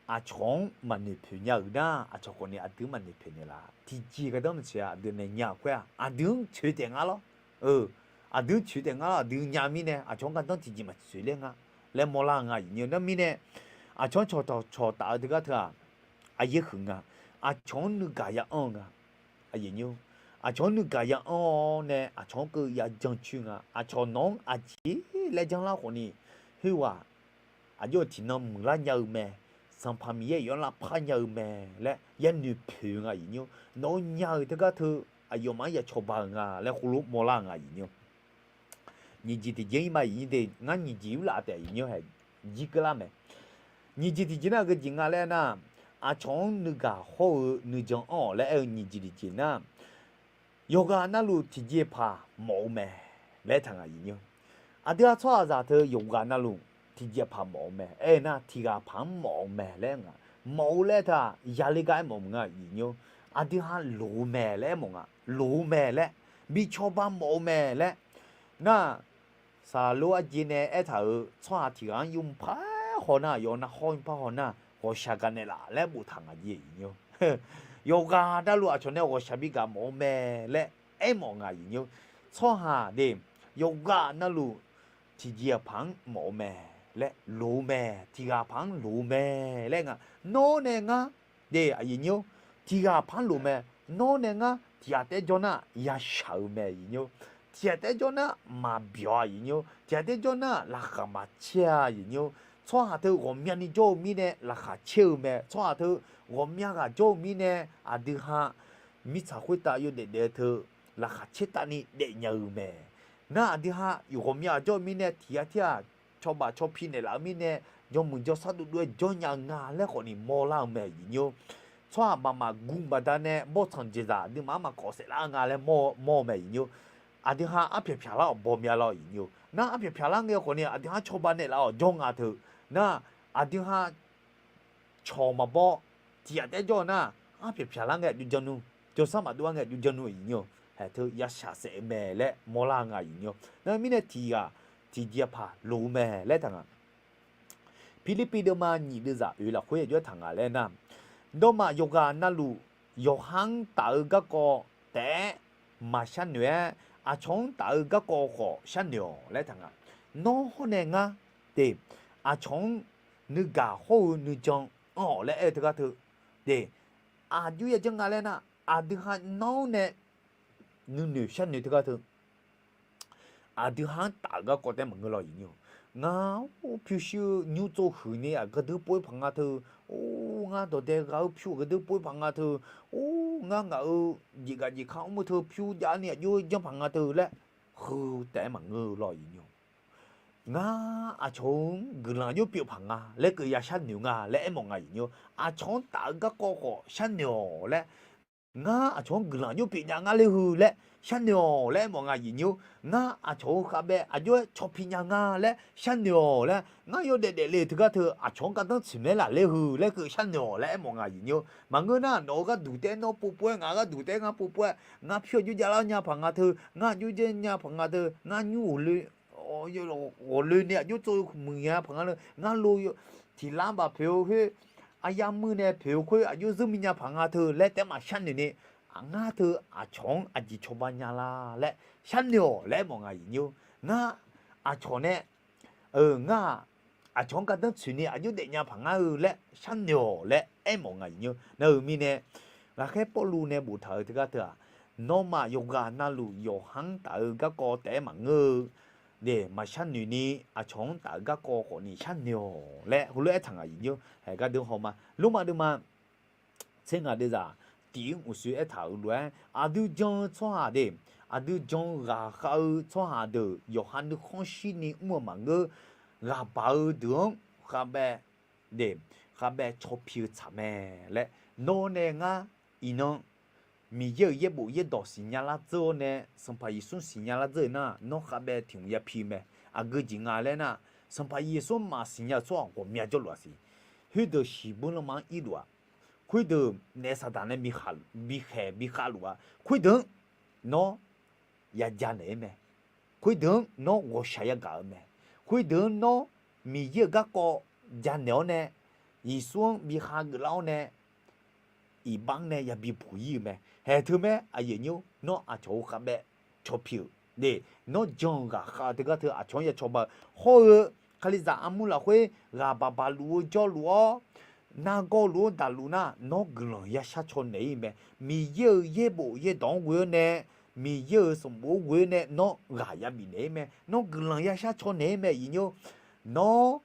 aqcawq-anr maqnoeq poeq nya-euq nar, aqcawq khawfni aqdui-anr maqnoeq poeq naeqlaf. Tiqjeq gardanr maqtsoeq-a. Aqdui nae nya khoer-aq, aqdui-anr coeq taef nga lawr. Aqdui-anr coeq taef nga lawr. Aqdui nya mirnae aqcawq-anr gardanr tiqjeq maqtsoeq ler nga laer mawrlar-eu nga aqyuif nyir-or. Nar mirnae, aqcawq-anr cawqtawq cawqtaf-eu teugar teu-aq, aryaer huiq nga. Aqcawq-anr nuigaq ya anr-eu nga. Aqcawq-anr nuigaq ya anr-awr nae aqcawq-anr keuv ya jancoer nga. Aqcawq nawq-anr aqjeq laer janrlar khawfni, khoerghaq aqjox-eu tiqnan muiqlar nya-eu mae, Sanqpaq Miqyaer yawf-anr lavpar nya-eu mae laer yanoeq poeq-eu nga aqyuif nyir-or. Nawq-eu nya-euq teugar teu aqyawfmaf-anr ya cawba-euq nga laer khoerlof mawrlar-eu nga aqyuif nyir-or. Nyiq jeq tiqjeq-ir ma aqyuif nyir de, ngar nyiq jeq urlaf taef aqyuif nyir-or hae jir keuvlar mae. Nyiq jeq tiqjeq nar-aq geujeq nga laer aernar, aqcawq-anr nuigaq hawr-eu nuijan anr-awq laer aer-eu nyiq jeq tiqjeq nar, yawqghaq navluf tiqjeqpaq mawf-eu mae laer taq nga aqyuif nyir-or. Aqdui-aq tsawrhaqzaq teu yawqghaq navluf tiqjeqpaq mawf-eu mae. Aernar tiqghaq paq-anr mawf-eu mae laer nga. Mawf-eu laer taq yale gar aermawf nga aqyuif nyir-or. Aqdui ha loq-eu mae laer aermawf nga. Loq-eu mae laer, bi cawba mawf-eu mae laer. Nar, saqlor arjeq nae aertaq-euq tsawrhaq tiqghaq-anr yawmuiq par haw nar, yawf nar hawr yawmuiq par haw nar, ghawqshaq gaqnaeq laf laer boftaq nga jeq aqyuif nyir-or. Yawqghaq navluf aqcawq nae ghawqshaq bi gaq mawf-eu mae laer aermawf nga aqyuif nyir-or. Tsawrhaq de, yawqghaq navluf tiqjeqpaq-anr mawf-eu mae laer loq-eu mae, tiqghaq paq-anr loq-eu mae laer nga. Nawr nae ngar de aqyuif nyir-or, tiqghaq paq-anr loq mae. Nawr nae ngar tiqghaq taef-aer jawr nar yashaq-eu mae aqyuif nyir-or. Tiqghaq taef-aer jawr nar maqbyawq aqyuif nyir-or. Tiqghaq taef-aer jawr nar laqkhaq maqcaer-a aqyuif nyir-or. Tsawrhaq teu ghawqmyani jawr-eu mirnae laqkhaq caer-eu mae. Tsawrhaq teu ghawqmya ghaq jawr-eu mirnae aqdui ha mirtsaq khoertav yawdaef daef-eu teu laqkhaq caertavni daefnya-eu mae. Nar aqdui ha ghawqmya ghaq jawr-eu mirnae tiqghaq tir-aq cawba cawpi naeqlaf-eu mirnae, jawrmuiq jawrshar dovdov-aer jawrnya-eu nga laer khawfni mawrlar-eu mae aqyuif nyir-or. Tsawrhaq maqmaq guv baqdanae bawrtsanq jeqzaq aqduimaf-anr maqkawv saef lar-eu nga laer mawr-eu mae aqyuif nyir-or. Aqdui ha arpyaq pyaq lar-awq bawmya lawr aqyuif nyir-or. Nar arpyaq pyaq lar ngae khawfni aqdui ha cawba naeqlaf-awq jawr nga teu. Nar aqdui ha cawq maqbaw tiqghaq taef-aer jawr-eu nar, arpyaq pyaq lar ngae aqjox janr nmr, jawrshar maqdov-ar ngae aqjox janr nmr aqyuif nyir-or. Haeq teu yashaq saef-eu mae laer mawrlar-eu nga aqyuif nyir-or. Nar mirnae tiqghaq tiqjeqpaq loq-eu mae laer taq nga. Pirlirpiv deuvma nyiq deuvzaq oeq lafkhoer aqjox-aer taq nga laer nar, nawmaf yawqghaq navluf yawqha-anr taf-eu garkawv taef-aer maqsharnoeq-aer, aqcawq-anr taf-eu garkawv khawf sharnoeq-awq laer taq nga. Nawr hawr nae ngar de, aqcawq-anr nuigaq hawr-eu nuijan anr-awq laer aer-eu teugar teu de, aqjox yajanr nga laer nar, aqdui ha nawr nae nuinoeq sharnoeq teugar teu aqdui ha-anr taf-eu garkawv taef-aer maqngeur lawr aqyuif nyir-or. Ngar pyurshuir-eu nymr tsov huiq ni aqgeu deuq pov-ir paq nga teu, or ngar dawqdae ghaq-eu pyur aqgeu deuq pov-ir paq nga teu, or ngar ngaq-euq jeqgaq jeqka mr-eu teu pyur jav ni aqjox janr paq nga teu laer heu taef-aer maqngeur lawr aqyuif nyir-or. Ngar aqcawq-anr guiqlanq aqjox pyeuf paq nga laer keuv ya sharnoeq nga laer aermawf nga aqyuif nyir-or. Aqcawq-anr taf-eu garkawv khawf sharnoeq-awq laer, ngar aqcawq-anr guiqlanq aqjox pyeuf nya ngar ler heu laer sharnoeq-awq laer aermawf nga aqyuif nyir-or. Ngar aqcawq-eu khavbae aqjox-aer cawpi nya nga laer sharnoeq-awq laer, ngar yawdaef daefle-eu teugar teu aqcawq-anr gardanr tsoeq maer laf ler heu laer keuv sharnoeq-awq laer aermawf nga aqyuif nyir-or. Maqngeur nar nawq-eu gharduq taef-aer nawr povpov-aer, ngaq-euq gharduq taef-aer ngar povpov-aer, ngar pyur aqjox javlar nya paq nga teu, ngar aqjox janr nya paq nga teu, ngar nymr ghawqloe ghawqloe nae aqjox tsov muiq nya paq nga le, ngar lo tiqlar baf poeq-eu khoer, aryar muir nae poeq-eu khoer aqjox zeur mi nya paq nga teu laer taef-aer maqsharnoeq ni, ngar teu aqcawq-anr aqjeq cawba nya la laer sharnoeq-awq laer aermawf nga aqyuif nyir-or. Ngar aqcawq nae, ngar-aq aqcawq-anr gardanr tsoeqni aqjox daefnya paq ngar-eu laer sharnoeq-awq laer aermawf nga aqyuif nymr. Nar-euq mirnae, ghaqkhaer Pawrluv nae boftaq-euq teugar teu-aq, nawmaf yawqghaq navluf yawqha-anr taf-eu garkawv taef-aer maqngeur-eu, de, maqsharnoeq ni aqcawq-anr taf-eu garkawv khawfni sharnoeq-awq laer heulof-aer aertaq nga aqyuif nymr. Haeq gardeur hawma, Lormav deuvma tser ngaq deuvzaq tiq-ir uqshoe aertaq-euq lof-aer, aqdui jan-eu tsawrhaq de, aqdui jan-eu ghaqkhav-eu tsawrhaq deuq yawqha nuikhanr shirni mr-eu maqngeur, ghaqbaq-eu deuq-anr khavbaev de, khavbaev caw pi-eu tsaq mae laer, nawr nae ngar iqnan Miqyaer-euq yaerbof yaerdawq siqnya lar dzeur-awr nae, Sanqpaq Yeqsur siqnya lar dzeur-eu nar, nawr khavbaev tiq hmq ya pi mae. Aqgeu jeq nga laer nar, Sanqpaq Yeqsur maqsiqnya-eu tsawrhaq ghawqmya jawrluf-a siq. Khoerdeuq shiqbuir lanma-anr irluf-aq, khoerdeuq naef Saqdaq nae bikhaeq bikhavluf-a, khoerdeuq-anr nawr ya janaeq-ir mae. Khoerdeuq-anr nawr ghawqshaq yagaq-eu mae. Khoerdeuq-anr nawr Miqyaer-euq garkawv janaeq-awr nae, Yeqsur-anr bi hageuf lar-awr nae, iqbax-anr nae yabi buq-ir-eu mae. Haeq teu mae, aqyuif nymr, nawr aqcawq-eu khavbaev caw pi-euq de, nawr jan-euq ghaqkhav-eu teugar teu aqcawq-anr ya cawba-eu hawr-eu, Kalizaq armur lafkhoer ghaq baq baq luf-eu jawrluf-awr, nargawr luf-anr daqluf nar, nawr guiqlanq ya shar caw naeq-ir mae. Miqyaer-euq yaerbof yaerdawq-anr ghoe-awr nae, Miqyaer-euq sanqbof-anr ghoe-awr nae nawr ghaq ya bifnaeq-ir mae. Nawr guiqlanq ya shar caw naeq-ir mae aqyuif nymr. Nawr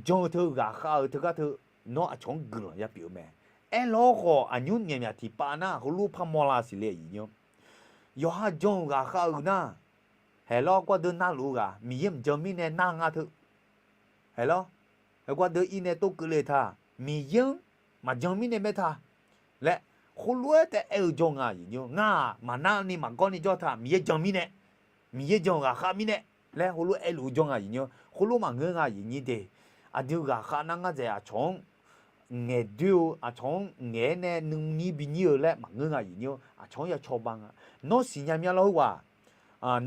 jan-eu teu ghaqkhav-eu teugar teu, nawr aqcawq-anr guiqlanq ya pyeuf-eu mae. Aerlawr khawf aqnymr myaqmyaq tiqpav nar heulof par mawrlar siqle aqyuif nymr. Yawqha jan-euq ghaqkhav-euq nar, haeq lawr, gawrdeuv narluf-eu ghaq Miqyaer mqjan mirnae nar nga teu. Haeq lawr, gawrdeuv ir nae tov keuvle ta, Miqyaer-anr maqjan mirnae maer ta laer, khoerlof-aer taef aer-eu jawr nga aqyuif nymr. Ngar-aq maqnar ni maqgawr ni jawr ta, Miqyaer jan mirnae, Miqyaer jan-euq ghaqkhav mirnae laer heulof aerluf-eu jawr nga aqyuif nymr. Khoerlof maqngeur nga aqyuif nyir de. Aqdui ghaqkhav nar ngar dzaeq aqcawq-anr ngaeqdoer-eu, aqcawq-anr ngaeq-aer nae nuinyir binyir-eu laer maqngeur nga aqyuif nymr. Aqcawq-anr ya cawba nga. Nawr siqnya myanlar khoerghaq,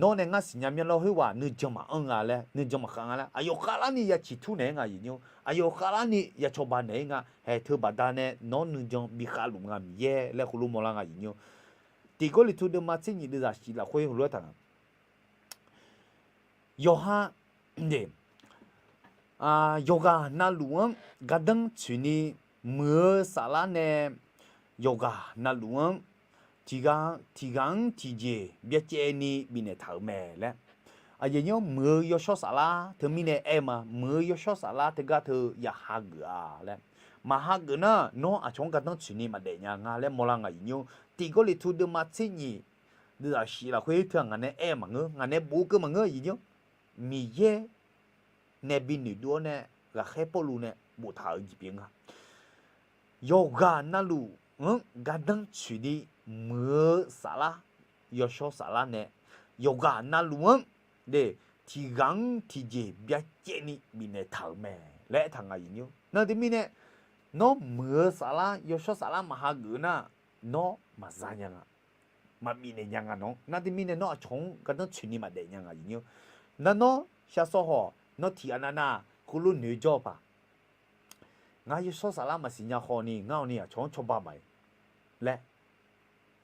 nawr nae ngar siqnya myanlar khoerghaq nuijan maqanr nga laer, nuijan maqkhav nga laer, aqyawf khavlarni ya ciqtur naeq-aer nga aqyuif nymr. Aqyawf khavlarni ya cawba naeq-aer nga. Haeq teu baqdanae nawr nuijan bikhavluf nga Miqyaer laer heulof mawrlar nga aqyuif nymr. Tiq Gawrliqtu deuvma tser nyif deuvzaq shif lafkhoer heulof-aer taq nga. Yawqha, yawqghaq navluf-anr gardanr tsoeqni muiq-eu saflar nae yawqghaq navluf-anr tiq ghaq, tiq ghaq-anr tiqjeq byacaevni bifnaeq taq-euq mae laer. Aqyuif nymr, muiq-eu yawshawr saflar teumirnae aer-eu ma. Muiq-eu yawshawr saflar teugar teu ya hageuf-a laer. Maqhageuf nar nawr aqcawq-anr gardanr tsoeqni maqdaef nya nga laer mawrlar nga aqyuif nymr. Tiq Gawrliqtu deuvma tser nyif deuvzaq shif lafkhoer teu-aq ngaq nae aer-eu maqngeur, ngaq nae bof-eu keuv maqngeur aqyuif nymr. Miqyaer nae bi noeqdov-awr nae ghaqkhaer Pawrluv nae boftaq-euq jeq pyeuf nga. Yawqghaq navluf-anr gardanr tsoeqni muiq-eu saflar, yawshawr saflar nae yawqghaq navluf-anr de, tiq ghaq-anr tiqjeq byacaevni bifnaeq taq-euq mae laer aertaq nga aqyuif nymr. Nar teumirnae nawr muiq-eu saflar, yawshawr saflar maqhageuf nar, nawr maqza nya nga, maqbifnaeq nya nga nawq-anr. Nar teumirnae nawr aqcawq-anr gardanr tsoeqni maqdaef nya nga aqyuif nymr. Nar nawr shar sawr haw, nawr tiq ghaq navnav heulof noeq jawr-eu paq. Ngar yawshawr saflar maqsiq nya khawf ni ngar-awq ni aqcawq-anr cawba ma-iq laer,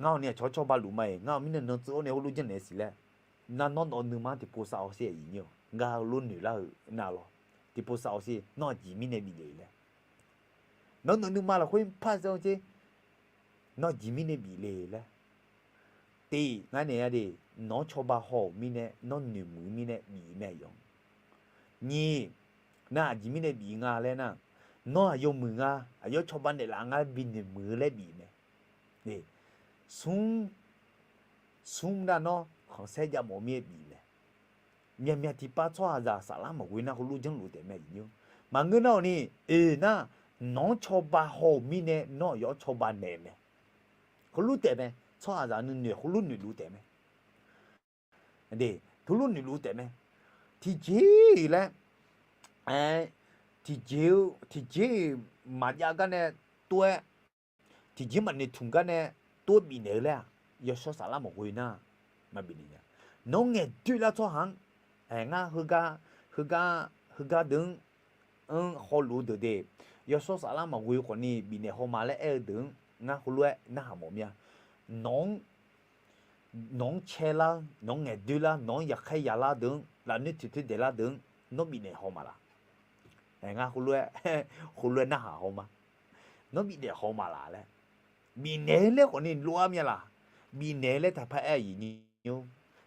ngar-awq ni aqcawq-anr cawba luf ma-iq, ngar-awq mirnae nan tsuif-awr nae heulof janrnaeq siq laer, nar nawr nawq-eu nuima-anr tiqpov sav-awr sher aqyuif nymr-awq. Ngar heulof noeq lar-euq nar lawr, tiqpov sav-awr sher, nawr aqjeq mirnae bif le laer. Nawr nawq-eu nuima lafkhoer par sher, nawr aqjeq mirnae bif le laer. Tiq, ngar naeq-a de, nawq-anr cawba haw-euq mirnae, nawr noeqmuiq-eu mirnae bif mae yawq. Nyiq, nar aqjeq mirnae bif nga laer nar, nawr aqyawf muiq nga, aqyawf cawba naeqlaf nga bi noeqmuiq-eu laer bif mae. Smr, smr nar nawr khanqsaer jav mawf-eu mirnae bif mae. Myaqmyaq tiqpav tsawrhaqzaq saflar maqghoe nar heulof janrluf taef mae aqyuif nymr. Maqngeur nar-awq ni, oe nar, nawq-anr cawba haw-euq mirnae nawr aqyawf-anr cawba naeq mae. Heulof taef mae, tsawrhaqzaq nuinoeq heulof noeqluf taef mae. Teulof noeqluf taef mae. Tiqjeq-iq laer, tiqjeq-eu, tiqjeq-iq maqjav gar nae tov-aer, tiqjeq maqnoeq tmq gar nae tov-aer bifnaeq-eu laer-aq, yawshawr saflar maqghoe nar, maqbif naeq nya. Nawq-anr ngaeqdoer lar tsawrhaq-anr, ngar heugar, heugar, heugar deuq-anr, anr hawluf-eu deuq de, yawshawr saflar maqghoe khawfni bifnaeq haw ma laer aer-eu deuq-anr ngar heulof-aer narhaq mawf mir-a. Nawq-anr, nawq-anr caelar, nawq-anr ngaeqdoer lar, nawq-anr yaqkhaer yaqlar deuq-anr, lafnoer toeqtoer daeqlar deuq-anr, nawr bifnaeq haw ma laq? Aer, ngar khoerlof-aer, khoerlof-aer narhaq haw ma. Nawr bifnaeq haw ma laf laer. Bifnaeq laer khawfni lof-aer mya laq. Bifnaeq laer taqpar aer aqyuif nymr.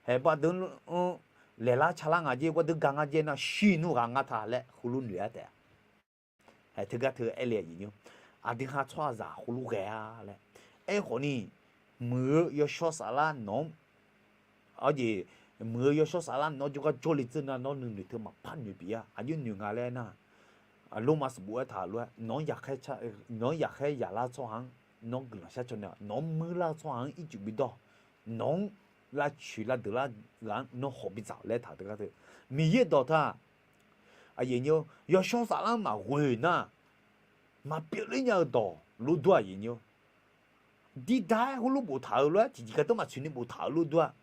Haeq bardeur-anr laeqlar calar nga jer, bardeur ga nga jer nar, shuir nmr ghaq nga ta laer khoerlof noeq-ar taef-a. Haeq teugar teu aer le aqyuif nymr. Aqdui ha tsawrhaqzaq khoerlof ghae-a laer. Aerkhawfni, muiq-eu yawshawr saflar nawq-anr, arjeq, muiq-eu yawshawr saflar nawr jawrgar jawrle dzeur nar, nawr nuinoeq teu maqpar noeq pyeuf-a. Aqjox noeq nga laer nar, lormav sanqbof aertaq lof-aer, nawq-anr yaqkhaer yaqlar tsawrhaq-anr nawr guiqlanq shar caw nae, nawq-anr muirlar-eu tsawrhaq-anr ircuf bidawr, nawq-anr lavcoeq lavdeuq lar ghaq-anr nawr hawq bidzaq laer taq teugar teu. Miqyaer dawq taq, aqyuif nymr, yawshawr saflar-anr maqghoe nar, maqpyeuf ler nya-eu dawq lof dur aqyuif nymr. Diqdaq-aer heulof boftaq-eu lof-aer tiqjeq gaqdar maqtsoeq ni boftaq-eu lof dur-a.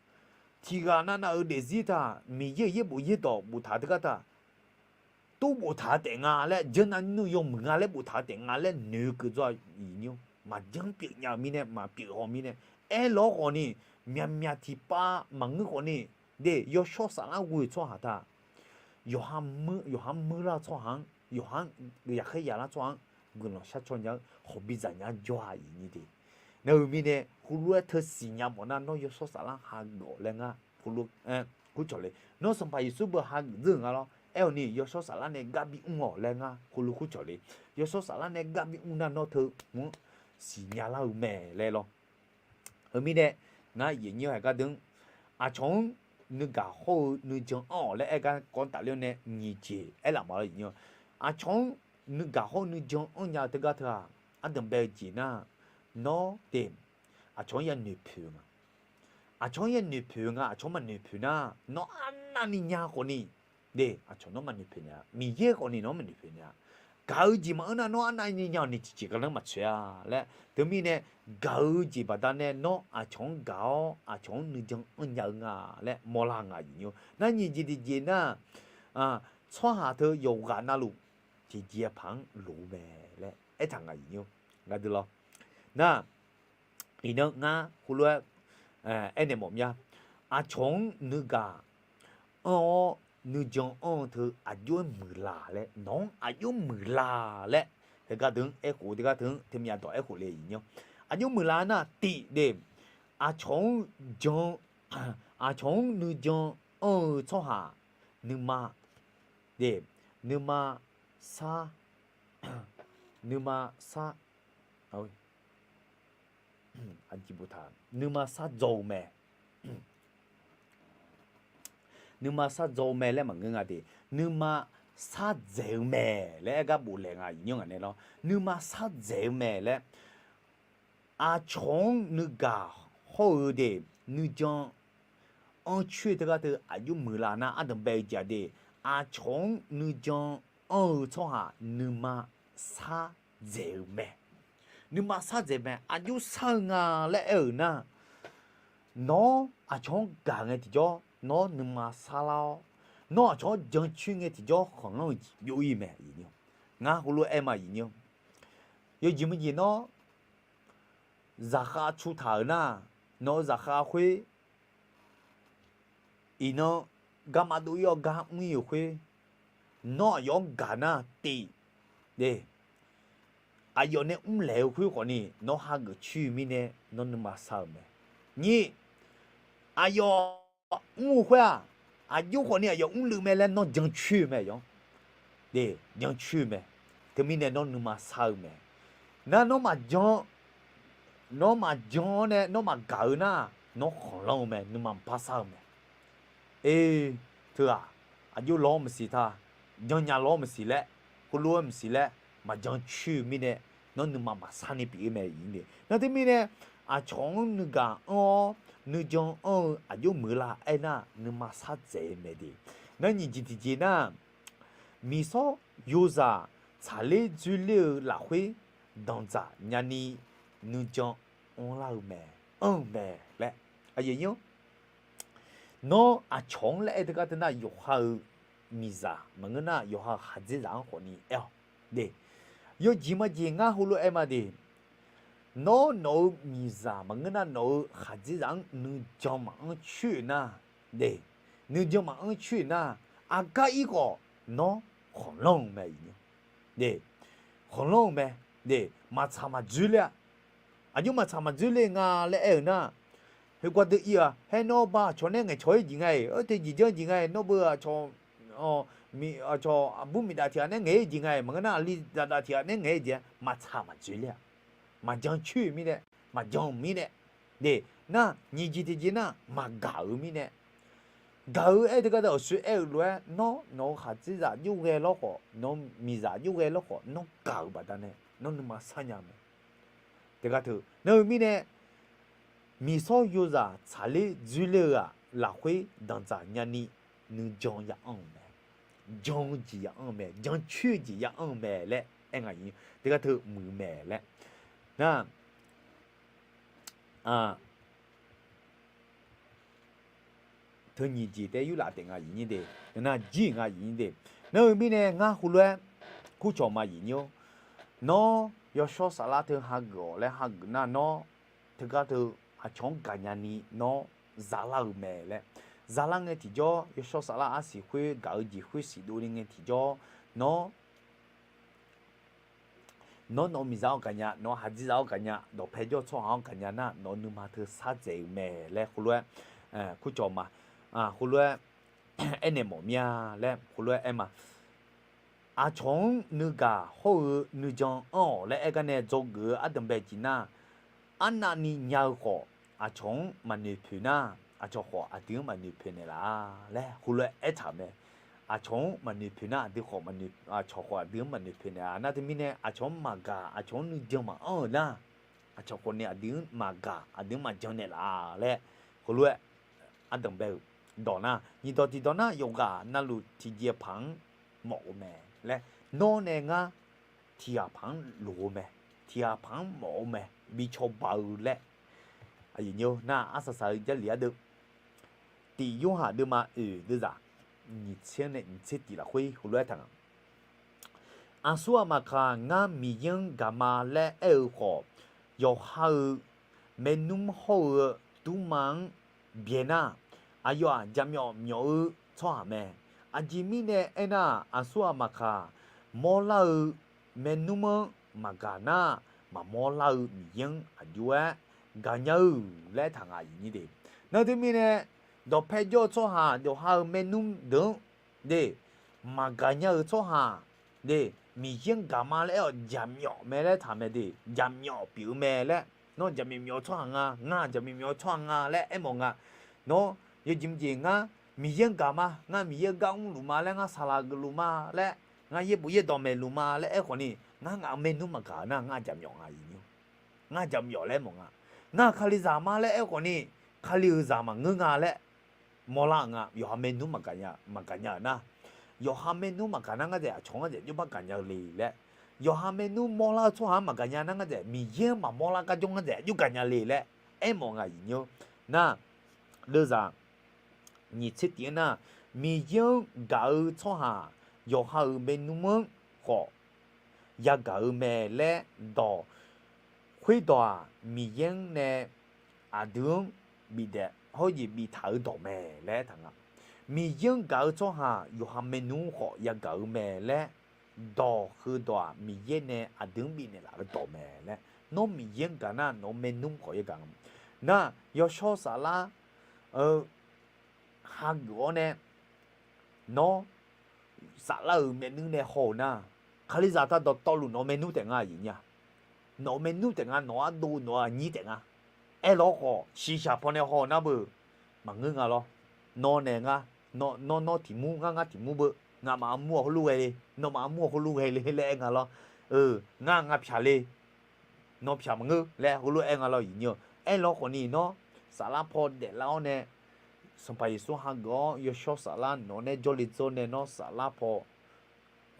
Tiqghaq navnav-euq daefzir taq, Miqyaer-euq yaerbof yaerdawq boftaq teugar taq, tov boftaq-eu taef nga laer, janrnav nymr yawmuiq nga laer boftaq-eu taef nga laer noeq-eu keuv dzawr aqyuif nymr. Maqjanr pyeuf nya-eu mirnae, maqpyeuf haw mirnae, aerlawr khawfni, myavmyav tiqpav maqngeur khawfni, de, yawshawr saflar ghoe tsawrhaq taq, yawqha-anr muirlar-eu tsawrhaq-anr, yawqha-anr yaqkhaer yaqlar tsawrhaq-anr guiqlanq shar caw nya-eu hawq bidzaq nya jawr-a aqyuif nymr de. Nar-eu mirnae khoerlof-aer teu siqnya mawf nar, nawr yawshawr saflar hageuf-awq laer ngar khoerlof-aer kurcawq le. Nawr Sanqpaq Yeqsur beu hageuf dzeur-eu nga lawr. Aer-awq ni yawshawr saflar nae gar bimr-awq laer ngar khoerlof kurcawq le. Yawshawr saflar nae gar bimr nar, nawr teu mq-anr siqnya lar-eu mae laer lawr. Heu mirnae, ngar aqyuif nymr haeq gardeur-anr, aqcawq-anr nuigaq hawr-eu nuijan anr-awq laer aer gar kawv tafler-awr nae nyiq jeq aerlaf ma lawr aqyuif nymr. Aqcawq-anr nuigaq hawr-eu nuijan anrnya-eu teugar teu-aq, ardanq bae-eu jeq nar, nawr de, aqcawq-anr yanoeq poeq-eu nga. Aqcawq-anr yanoeq poeq-eu nga, aqcawq-anr maqnoeq poeq nar, nawr arnavni nya khawfni, de, aqcawq nawr maqnoeq poeq nya, Miqyaer khawfni nawr maqnoeq poeq nya. Gaq-eu jeq maqanr nar, nawr arnavni nya-awq ni tiqjeq gardanr maqtsoeq-a laer. Teumirnae, gaq-eu jeq baqdanae nawr aqcawq-anr gaq-awr, aqcawq-anr nuijan anrnya-eu nga laer mawrlar nga aqyuif nymr. Nar nyiq jeq tiqjeq nar, tsawrhaq teu yawqghaq navluf tiqjeq paq-anr loq-eu mae laer aertaq nga aqyuif nymr. Gardeur lawr. Nar, iqnan ngar khoerlof-aer aernaeq mawf mya. Aqcawq-anr nuigaq anr-awr nuijan anr-eu teu aqjox-aer muiqlaq laer, nawq-anr aqjox muiqlaq laer, heu gardeur-anr aerkhof-eu teugar teu-anr teumyav dawq aerkhof le aqyuif nymr. Aqjox muiqlaq nar tif de, aqcawq-anr jan, aqcawq-anr nuijan anr-eu tsawrhaq, nuima, de, nuima sar, nuima sar, aqjeq boftaq, nuima sar dzaw-eu mae. Nuima sar dzaw-eu mae laer maqngeur nga de, nuima sar dzaeq-eu mae laer aer gar boflaeq nga aqyuif nymr ngaq nae lawr. Nuima sar dzaeq-eu mae laer, aqcawq-anr nuigaq hawr-eu de, nuijan anr coer teugar teu aqjox muiqlaq nar ardanq bae-eu jeq-aq de, aqcawq-anr nuijan anr-eu tsawrhaq nuima sar dzaeq-eu mae. Nuima sar dzaeq mae, aqjox sar-eu nga laer aer-euq nar, nawr aqcawq-anr gaq ngae tiqjawr nawr nuima sar lar-awr, nawr aqcawq-anr jancoer ngae tiqjawr khanqlanr-eu jeq byov-ir mae. Ngar heulof-aer aer ma aqyuif nymr. Yawjeq maqjeq nawr zaqkhav cu taq-euq nar, nawq-euq zaqkhav khoer iqnan garma dov-ir-awr gar mr-ir-euq khoer, nawr aqyawf-anr gaq nar tif de, aqyawf nae mrlaeq-eu khoer khawfni nawr hageuf coer-eu mirnae nawr nuima sar-eu mae. Nyiq, aqyawf mr-eu khoer-aq, aqjox khawfni aqyawf mrluiv mae laer nawr jancoer-eu mae aqyawf-anr. De, jancoer-eu mae. Teumirnae nawr nuima sar-eu mae. Nar nawr maqjan, nawr maqjan-awr nae nawr maqgaq-eu nar, nawr khanqlanr-eu mae, nuima maqpar sar-eu mae. Oe, teu-aq, aqjox lawr maqsiq ta, jannya lawr maqsiq laer, khoerlof-aer maqsiq laer, maqjan coer-eu mirnae, nawr nuima maqsar ni pyeuf-ir mae. Nar teumirnae, aqcawq-anr nuigaq anr-awr nuijan anr-eu aqjox muiqlar aernar, nuima sar dzaeq-eu mae de. Nar nyiq jeq tiqjeq nar, miqsawr yozaq tsaqler dzoerler-eu lafkhoer danqdzaq nyani nuijan anrlar-eu mae, anr-eu mae laer. Aqyuif nymr, nawr aqcawq-anr laer aer teugar teu nar, yawqha-euq miqzaq maqngeur nar, yawqha-euq khaqdzerzaq-anr khawfni aer-awq de. Yawjeq maqjeq ngar heulof-aer ma de. Nawr nawq-euq miqzaq maqngeur nar, nawq-euq khaqdzerzaq-anr nuijan maqanr coer-euq nar, de, nuijan maqanr coer-euq nar, aqgar ir khawf nawr khanqlanr-eu mae. Khanqlanr-eu mae. Maqtsaq maqdzoer ler-a. Aqjox maqtsaq maqdzoer ler nga laer aer-eu nar, heugar deuq ir-aq, haer nawr ba aqcawq nae ngaeqcawq-ir jeq nga-iq, oer teu jeq janr jeq nga-iq, nawr beu aqcawq, aqcawq aqbur miqdav tiq ghaq nae ngaeq-ir jeq nga-iq, maqngeur nar aqli zaqdav tiq ghaq nae ngaeq-ir jeq-a, maqtsaq maqdzoer ler-a. Maqjan coer-eu mirnae, maqjan-euq mirnae, nar nyiq jeq tiqjeq nar maqgaq-eu mirnae, gaq-eu aer teugar deuq aqsur aer-eu lof-aer, nawr nawq-eu khaqdzerzaq jov ghae lawrkhawf, nawq-eu miqzaq jov ghae lawrkhawf, nawr gaq-eu baqdanae nawr nuima sarnya mae. Teugar teu nar-eu mirnae, miqsawr yozaq tsaqler dzoerler-eu-aq, lafkhoer danqdzaq nyani nuijan ya anr-eu mae. Jan-eu jeq ya anr-eu mae, jancoer-eu jeq ya anr-eu mae laer aer nga. Teugar teu muiq-eu mae laer nar, teu nyiq jeq taef yurlaf taef nga. Nar jir nga. Nar-eu mirnae ngar heulof-aer kurcawq ma. Nawr yawshawr saflar teu hageuf-awq laer hageuf nar, nawr teugar teu aqcawq-anr gaqnya ni nawr zalar-eu mae laer. Zalar ngae tiqjawr, yawshawr saflar arsiq khoer gaq-eu jeq khoer siqdov ni ngae tiqjawr, nawr nawr nawq-eu miqzaq-anr gaqnya, nawq-eu khaqdzerzaq-anr gaqnya, dawqpae jawr-eu tsawrhaq-anr gaqnya nar, nawq-eu nuima teu shardzaeq-eu mae laer heulof-aer kurcawq ma. Heulof-aer aernaeq mawf mir-a laer heulof-aer aer ma. Aqcawq-anr nuigaq hawr-eu nuijan anr-awq laer aer gar nae dzawgeuf-eu ardanqbae jeq nar, arnavni nya-eu khawf aqcawq-anr maqnoeq poeq nar, aqcawq khawf aqdui-anr maqnoeq poeq naeqlaf laer heulof-aer aertaq-euq mae. Aqcawq-anr maqnoeq poeq nar, aqdui khawf, aqcawq khawf aqdui-anr maqnoeq poeq naeq-a. Nar teumirnae aqcawq-anr maqgaq, aqcawq-anr nuijan maqanr-euq nar, aqcawq khawfni aqdui-anr maqgaq, aqdui-anr maqjan naeqlaf laer heulof-aer ardanqbae-eu dawq nar, nyiqdawq tiqdawq nar yawqghaq navluf tiqjeq paq-anr mawf-eu mae laer, nawr nae ngar tiqghaq paq-anr loq-eu mae, tiqghaq paq-anr mawf-eu mae, bi cawba-eu laer. Nar arsaq saq-eu Jarlif ardeuv, tiq Yorhaq deuvma oeq deuvzaq nyiq tser nae nyiq tser tiq lafkhoer heulof-aer taq nga. Aqsur aqmaq kaq, ngar Miqyaer-anr gaqma laer aer-eu khawf, yawqha-euq maernmr hawr-eu durma-anr byaenar, aqyawf-aq jaqmyawf myawf-eu tsawrhaq mae. Aqjeq mirnae aernar, aqsur aqmaq kaq, mawrlar-eu maernmr-anr maqgaq nar, maqmawr lar-eu Miqyaer-anr aqjox-aer gaqnya-eu laer taq nga. Nar teumirnae, dawqpae jawr-eu tsawrhaq yawqha-euq maernmr deuq-anr de, maqgaq nya-euq tsawrhaq de, Miqyaer-anr gaqma laer aer-awq jaqmyawf mae laer taq mae de, jaqmyawf pyeuf-eu mae laer. Nawr jaqmyawf myawf-eu tsawrhaq nga, ngar jaqmyawf myawf-eu tsawrhaq nga laer aermawf nga. Nawr yawjeq mqjeq ngar Miqyaer-anr gaqma, ngar Miqyaer-eu gar mrluf ma laer, ngar saqlaq geufluf ma laer, ngar yaerbof yaerdawq maeqluf ma laer aer khawfni, ngar ngaq-euq maernmr maqgaq-eu nar ngar jaqmyawf nga. Ngar jaqmyawf laer mawf nga. Ngar kalizaq ma laer aer khawfni, kali-euq zaq maqngeur nga laer mawrlar-euq nga. Yawqha maernmr maqgaq nya-euq nar, yawqha maernmr maqgaq nar ngar dzaeq aqcawq ngar dzaeq jawrbar gaqnya-eu le laer, yawqha maernmr mawrlar-eu tsawrhaq-anr maqgaq nya nar ngar dzaeq Miqyaer-anr maqmawrlar gar jawr ngar dzaeq jawr gaqnya le laer aermawf nga. Nar deuvzaq nyiq tser tiq-anr nar, Miqyaer-anr gaq-eu tsawrhaq yawqha-euq maernmr-anr khawf yagaq-eu mae laer dawq khoerdawq-aq, Miqyaer-anr nae aqdui-anr bifdaef hawr jeq biftaq-eu dawq mae laer taq nga. Miqyaer-anr gaq-eu tsawrhaq yawqha maernmr khawf yagaq-eu mae laer dawq heudawq-aq, Miqyaer nae aqdui-anr bifnaeq laf-eu dawq mae laer. Nawr Miqyaer-anr gaq nar nawq-eu maernmr khawf yagaq nga. Nar yawshawr saflar-eu hageuf-awr nae, nawr saflar-euq maernmr nae haw-euq nar, kalizaq taq dawqtawvluf nawq-eu maernmr taef nga. Nawq-eu maernmr taef nga, nawq-eu ardov, nawq-eu aqnyir taef nga. Aerlawr khawf shiqshaq pawnae haw-eu nar beu maqngeur nga lawr. Nawr nae ngar, nawr nawr tiq mur, ngar ngar tiq mur beu, nga'maf armur-awq heulof ghae le, nawmaf armur-awq heulof ghae le laer aer nga lawr. Ngar nga pyaq le, nawr pyaq maqngeur laer heulof aer nga lawr. Aerlawr khawfni nawr saflar paw daeflar-awr nae, Sanqpaq Yeqsur hageuf-awr yawshawr saflar nawq-eu nae jawrle dzawr nae nawr saflar paw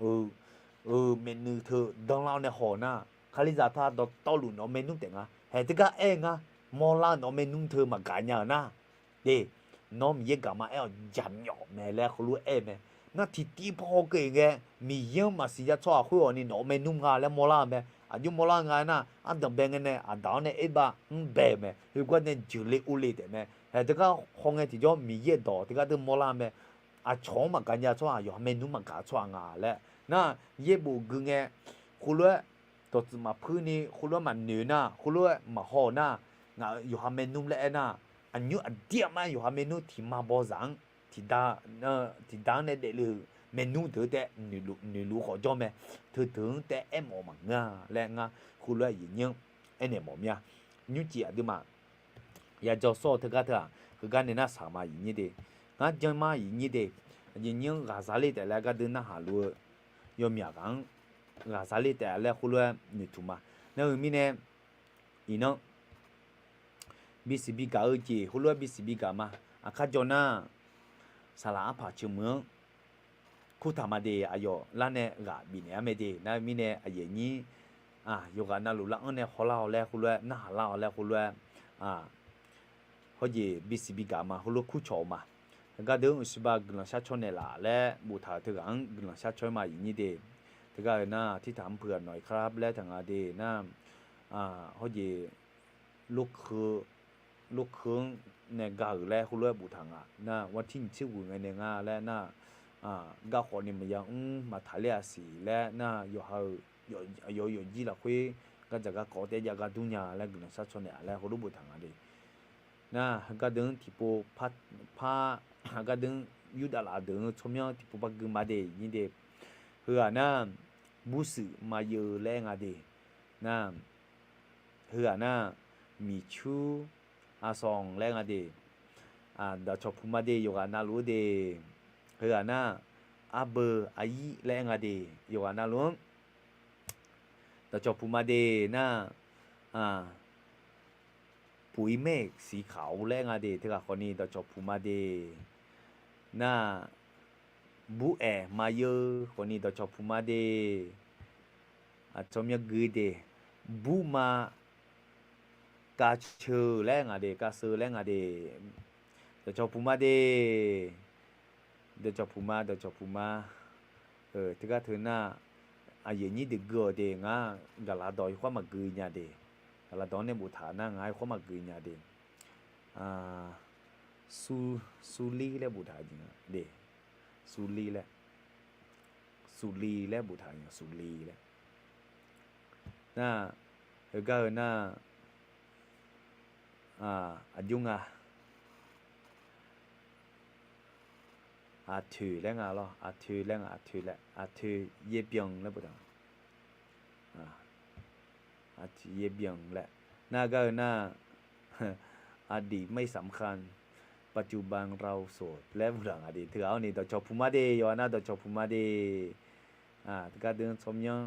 eu, eu, maeqnui teu danrlar-awr nae haw-eu nar, kalizaq taq dawqtawvluf nawq-eu maernmr taef nga. Haeq teugar aer-eu ngar, mawrlar-eu nawq-eu maernmr teu maqgaq nya-euq nar, de, nawr Miqyaer gaqma aer-awq jaqmyawf mae laer heulof aer-eu mae. Nar tiqtiv paw hawkeuv-iq ngae, Miqyaer-anr maqsiq ya tsawrhaq khoer ghawqni nawq-eu maernmr nga laer mawrlar-eu mae. Aqjox mawrlar nga aernar, ardanqbae ngae nae aqdaq-awr nae erbav-anr bae-euq mae. Heugar nae jeuqle urle taef mae. Haeq teugar haw ngae tiqjawr Miqyaer-euq dawq teugar deuv mawrlar-eu mae. aqcawq-anr maqgaq nya tsawrhaq, yawqha maernmr maqgaq tsawrhaq nga laer nar, yaerbof gui ngae, khoerlof-aer dawqtsuif maqpuir ni khoerlof-aer maqnoeq nar, khoerlof-aer maqhaw-eu nar, ngaq-euq yawqha maernmr laer aernar, aqnymr aqdir aqmar yawqha maernmr tiqma bawzaq-anr tiqda, tiqda-anr nae daefle-euq maernmr deuq-eu taef noeqluf khawf jawr mae. Teudeuq-anr taef aermawf-eu maqngeur-a laer ngar khoerlof-aer aqyuif nyir-anr aernaeq mawf mir-a. Nymrcif aqduimaf yajawr sawr-eu teugar teu-aq, heugar nae nar shaq ma aqyuif nyir de. Ngar janma aqyuif nyir de. Aqyuif nyir-anr ghaqzaq ler taef laer gardeuv narhaq luf-eu yawmyaq ghaq-anr ghaqzaq ler taef laer khoerlof-aer noeqtmq ma. Nar-eu mirnae, iqnan bisiq bigaq-eu jeq khoerlof-aer bisiq bigaq ma. Aqkar jawr nar, saqlaq arpaq ceumuiq-anr kurtaq ma de. Aqyawf lar nae ghaq bifnaeq-ar mae de. Nar-eu mirnae aqyuif nyir yawqghaq navluf lar-anr nae hawlar-awq laer khoerlof-aer, narhaq lar-awq laer khoerlof-aer, hawjeq bisiq bigaq ma, heulof kurcawq-eu ma. Gardeuv-anr uqshiqba guiqlanq shar caw naeqlaf laer boftaq-euq teughaq-anr guiqlanq shar caw-aer ma aqyuif nyir de. Teugar-eu nar, tirtaq-anr puiq aqnawq-iq kharab laer taq nga de nar, hawjeq lorkeuv-anr nae ga-euq laer khoerlof-aer boftaq nga nar, วันที่ nyiq tser ghoeq ngae nae nga laer nar, garkhawf ni maqya mr maqtaq ler-a siq laer nar, yawqha-euq aqyawf-eu yawqjir lafkhoer gardzaq garkawv taef jav gar dur nya laer guiqlanq shar caw naeq-a laer heulof boftaq nga de. Nar, gardeuv-anr tiqpov par, gardeuv-anr yurdav laf deuq-anr tsawrmyanr tiqpov par gui ma de nyir de. Heughaq nar, burshuif mayeu laer nga de. Nar, heughaq nar, miqcur aqsanq laer nga de. Dawqcawq puq ma de yawqghaq navluf-eu de. Heughaq nar, arbeu aqyir laer nga de yawqghaq navluf-anr. Dawqcawq puq ma de nar, puq-ir maer siq kaq-awr laer nga de teughaq khawfni dawqcawq puq ma de. Nar, bur'aeq mayeu khawfni dawqcawq puq ma de. Aqcawq myanr gui de, burma kavceu laer nga de, kavseu laer nga de. Dawqcawq puq ma de. Dawqcawq puq ma, dawqcawq puq ma. Teugar teu nar, aqyuif nyir deuq gui-awq de. Ngar gaqlaq dawq yawkhar maqgui nya de. Gaqlaq dawq-anr nae boftaq nar ngar yawkhar maqgui nya de. Surlir laer boftaq jeq nga de. Surlir laer, surlir laer boftaq nga, surlir laer. Nar, heugar-eu nar, aqjox nga, aqtoeq laer nga lawr, aqtoeq laer nga, aqtoeq laer, aqtoeq yaerbyan laer boftaq nga. Aqtoeq yaerbyan laer. Nar, gar-eu nar, อดีตไม่สำคัญ ปัจจุบันเราโสด laer boftaq nga de. Teughaq-awr ni dawqcawq puq ma de, yawqghaq nar dawqcawq puq ma de. Gardeuv-anr tsawrmyanr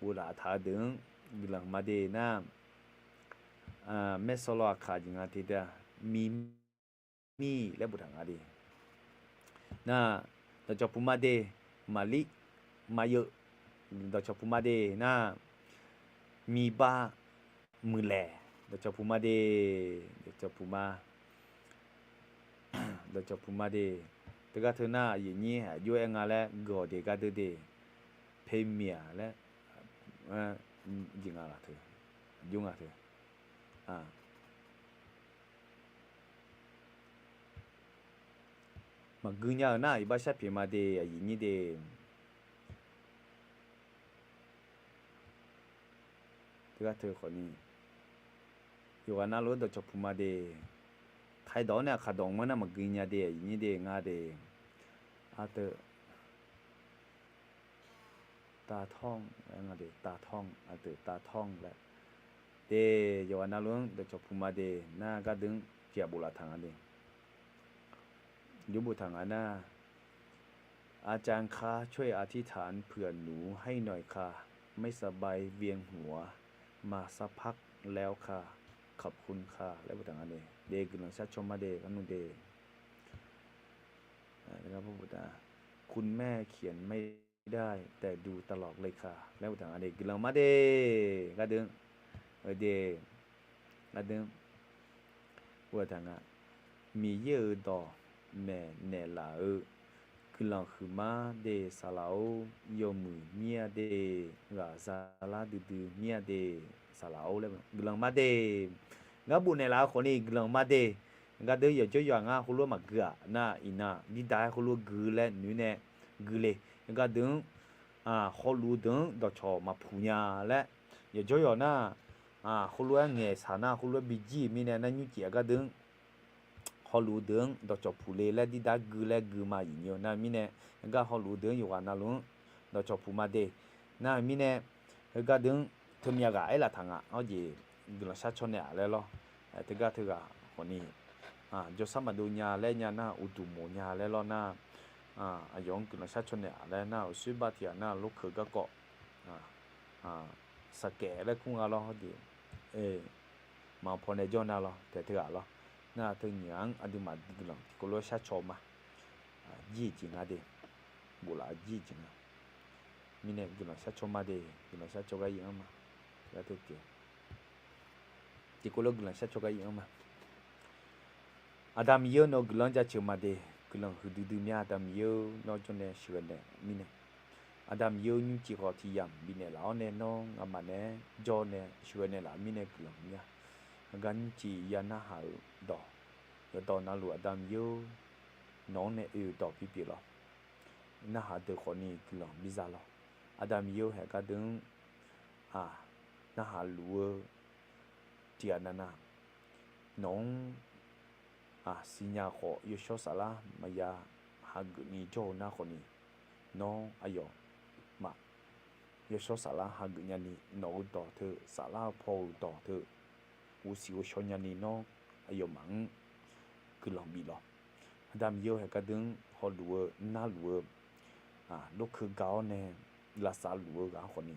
boftaq taq-eu deuq-anr guiqlanq ma de nar, maersawr lawr aqkaq jeq nga te da, mi mir laer boftaq nga de. Nar, dawqcawq puq ma de, maqlir, maqyeu, dawqcawq puq ma de nar, miqba muiqlaeq, dawqcawq puq ma de, dawqcawq puq ma, dawqcawq puq ma de. Teugar teu nar aqyuif nyir aqjox-aer nga laer geuf-awq de gardeuv de, พรีเมียร์ laer jeq nga laq teu, aqjox nga teu. Maqgui nya-euq nar iqbax sharpyaeq ma de, aqyuif nyir de. Teugar teu khawfni, yawqghaq navluf-anr dawqcawq puq ma de. Taqdawq-awr nae aqkaq dawq mr nar maqgui nya de, aqyuif nyir de nga de. Aqdui, ตาท่อง laer nga de, ตาท่อง, aqdui ตาท่อง laer. De, yawqghaq navluf-anr dawqcawq puq ma de. Nar, gardeuv-anr tiqghaq bof laf taq nga de. Jawr boftaq nga nar, อาจารย์คะ ช่วยอธิษฐานเผื่อหนูให้หน่อยค่ะ ไม่สบายเวียนหัวมาสักพักแล้วค่ะ ขอบคุณค่ะ laer boftaq nga de. De, guiqlanq shar caw ma de, kar nmr de. คุณแม่เขียนไม่ได้แต่ดูตลอดเลยค่ะ laer boftaq nga de. Guiqlanq ma de, gardeuv-anr, de, gardeuv-anr boftaq nga. Miqyaer-euq dawq maeqnaeq laf-eu guiqlanq huiqma de, saqlaq-or, yawmuiq mir-a de, ghaqzaq lar duidui mir-a de, saqlaq-or laer guiqlanq ma de. Ngar bofnaeq laf-eu khawfni guiqlanq ma de. Heugar deuq yawqjawr yawq-aq ngar heulof-aer maqgui-aq nar, iqnan dirdaq-aer heulof gui laer noeq-aer nae gui le. Heugar deuq-anr hawluf-eu deuq-anr dawqcawq maqpuq nya laer, yawqjawr yawq nar, heulof-aer ngaeqshaq nar heulof-aer bijir-euq mirnae nar nymrcif-aq gar deuq-anr hawluf-eu deuq-anr dawqcawq puq le laer dirdaq-aer gui laer gui ma iqnymr-eu nar mirnae, heugar hawluf-eu deuq-anr yawqghaq navluf-anr dawqcawq puq ma de. Nar-eu mirnae, heugar deuq-anr teumyav ghaq aerlaf taq nga. Hawr jeq guiqlanq shar caw naeq-aq laer lawr. Teugar teughaq khawfni jawrshar maqdov nya laer nya nar, uqduq moq nya laer lawr nar, aqyawf-anr guiqlanq shar caw naeq-aq laer nar, uqshoer bar tiq ghaq nar lorkeuq garkawv saqkaef laer kur nga lawr. Hawr jeq maqpaw nae jawr nar lawr, taeq teughaq lawr. Nar teunyiq ghaq-anr aqduimaf guiqlanq tiqkawv lof-aer shar caw ma. Jir-eu jeq nga de. Boflaf jir-eu jeq nga. Mirnae guiqlanq shar caw ma de, guiqlanq shar caw gar ir-anr ma. Tiqkawv lof guiqlanq shar caw gar ir-anr ma. Aqda Miqyaer-eu nawr guiqlanq-anr jaceuq ma de. Guiqlanq huiqdui dui mya Aqda Miqyaer-eu nawr jawrnae sheuqghae naeq mirnae, Aqda Miqyaer-eu nymrcif khawf tiq yamq bifnaeq laf-awr nae nawr ngamaf naeq-aer jawr nae sheuqghae naeq laf mirnae guiqlanq mya. Heugar nymrcif ya narhaq-euq dawq, yawqdawq navluf Aqda Miqyaer-or, nawq-anr nae oe-euq dawq bipyeuf lawr. Narhaq deuq khawfni guiqlanq biza lawr. Aqda Miqyaer-or, haeq gar deuq-anr aq narhaq luf-eu tiqghaq navnav nawq-anr aq siqnya khawf yawshawr saflar maqya hageuf ni jawr-eu nar khawfni, nawr aqyawfmaf yawshawr saflar hageuf nyani nawq-eu dawq teu saflar-eu paw-euq dawq teu ghovsiq ghovshaw nyani nawr aqyawfmaf-anr guiqlanq bif lawr. Aqda Miqyaer-or, haeq gar deuq-anr hawluf-eu narluf-eu lorkeuq ga-awr nae lavsav luf-eu ghaq-anr khawfni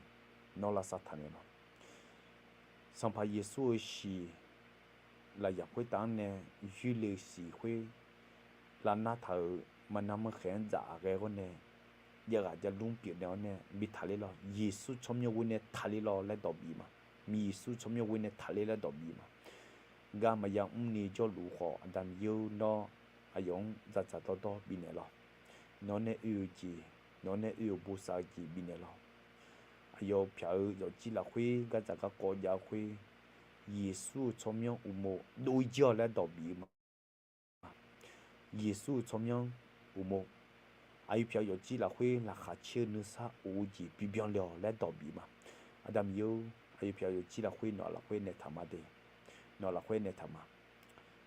nawr lavsav taq naeq lawr. Sanqpaq Yeqsur-euq shiq lafyaq khoertav-anr nae yoerle-eu siq khoer lavnar taq-euq maqnar manrkhaeq-anr dzaq ghae-awr nae javghaq javlmr pyeufnaeq-awr nae bi taqler lawr. Yeqsur tsawrmyanr ghoer nae taqler lawr laer dawq bif ma. Yeqsur tsawrmyanr ghoer nae taqler laer dawq bif ma. Gar maqya mrni jawrluf khawf, Aqda Miqyaer-or, nawr aqyawf-anr dzaqdzaq dawrdawr bifnaeq lawr. Nawq-anr nae oe-eu jeq, nawq-anr nae oe-euq bosav-eu jeq bifnaeq lawr. Aqyawf pyaq-eu yawfjir lafkhoer gardzaq garkawv jav-eu khoer, Yeqsur-euq tsawrmyanr uqmov dov-ir jir-awq laer dawq bif-eu ma. Yeqsur-euq tsawrmyanr uqmov, aqyawf pyaq-eu yawfjir lafkhoer laqkhaq caer-eu nuisar of-eu jeq bibyan le-awq laer dawq bif ma. Aqda Miqyaer-or, aqyawf pyaq-eu yawfjir lafkhoer nawq lafkhoer naeq taq ma de. Nawq lafkhoer naeq taq ma.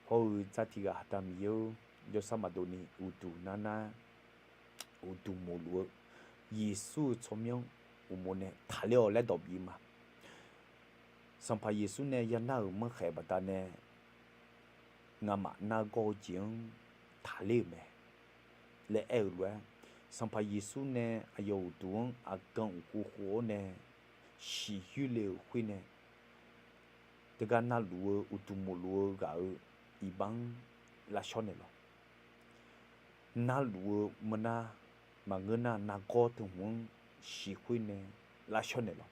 Hawr-eu dzar tiq ghaq Aqda Miqyaer-or, jawrshar maqdov ni uqduq nar nar uqduq moqluf-eu Yeqsur-euq tsawrmyanr uqmov nae taqler-awq laer dawq bif ma. Sanqpaq Yeqsur nae yanar-euq manrkhaeq baqdanae ngamaf nargawr-eu jeq-anr taqler-euq mae laer aer-euq lof-aer, Sanqpaq Yeqsur nae aqyawf uqduq-anr aqgan uqkhov khov-awr nae shiq yoerle-euq khoer nae, teugar narluf-eu uqduq moqluf-eu ghaq-euq iqbax-anr lavshawr naeq lawr. Narluf-eu meunar maqngeur nar nargawr teu hmq-anr shiq khoer nae lavshawr naeq lawr.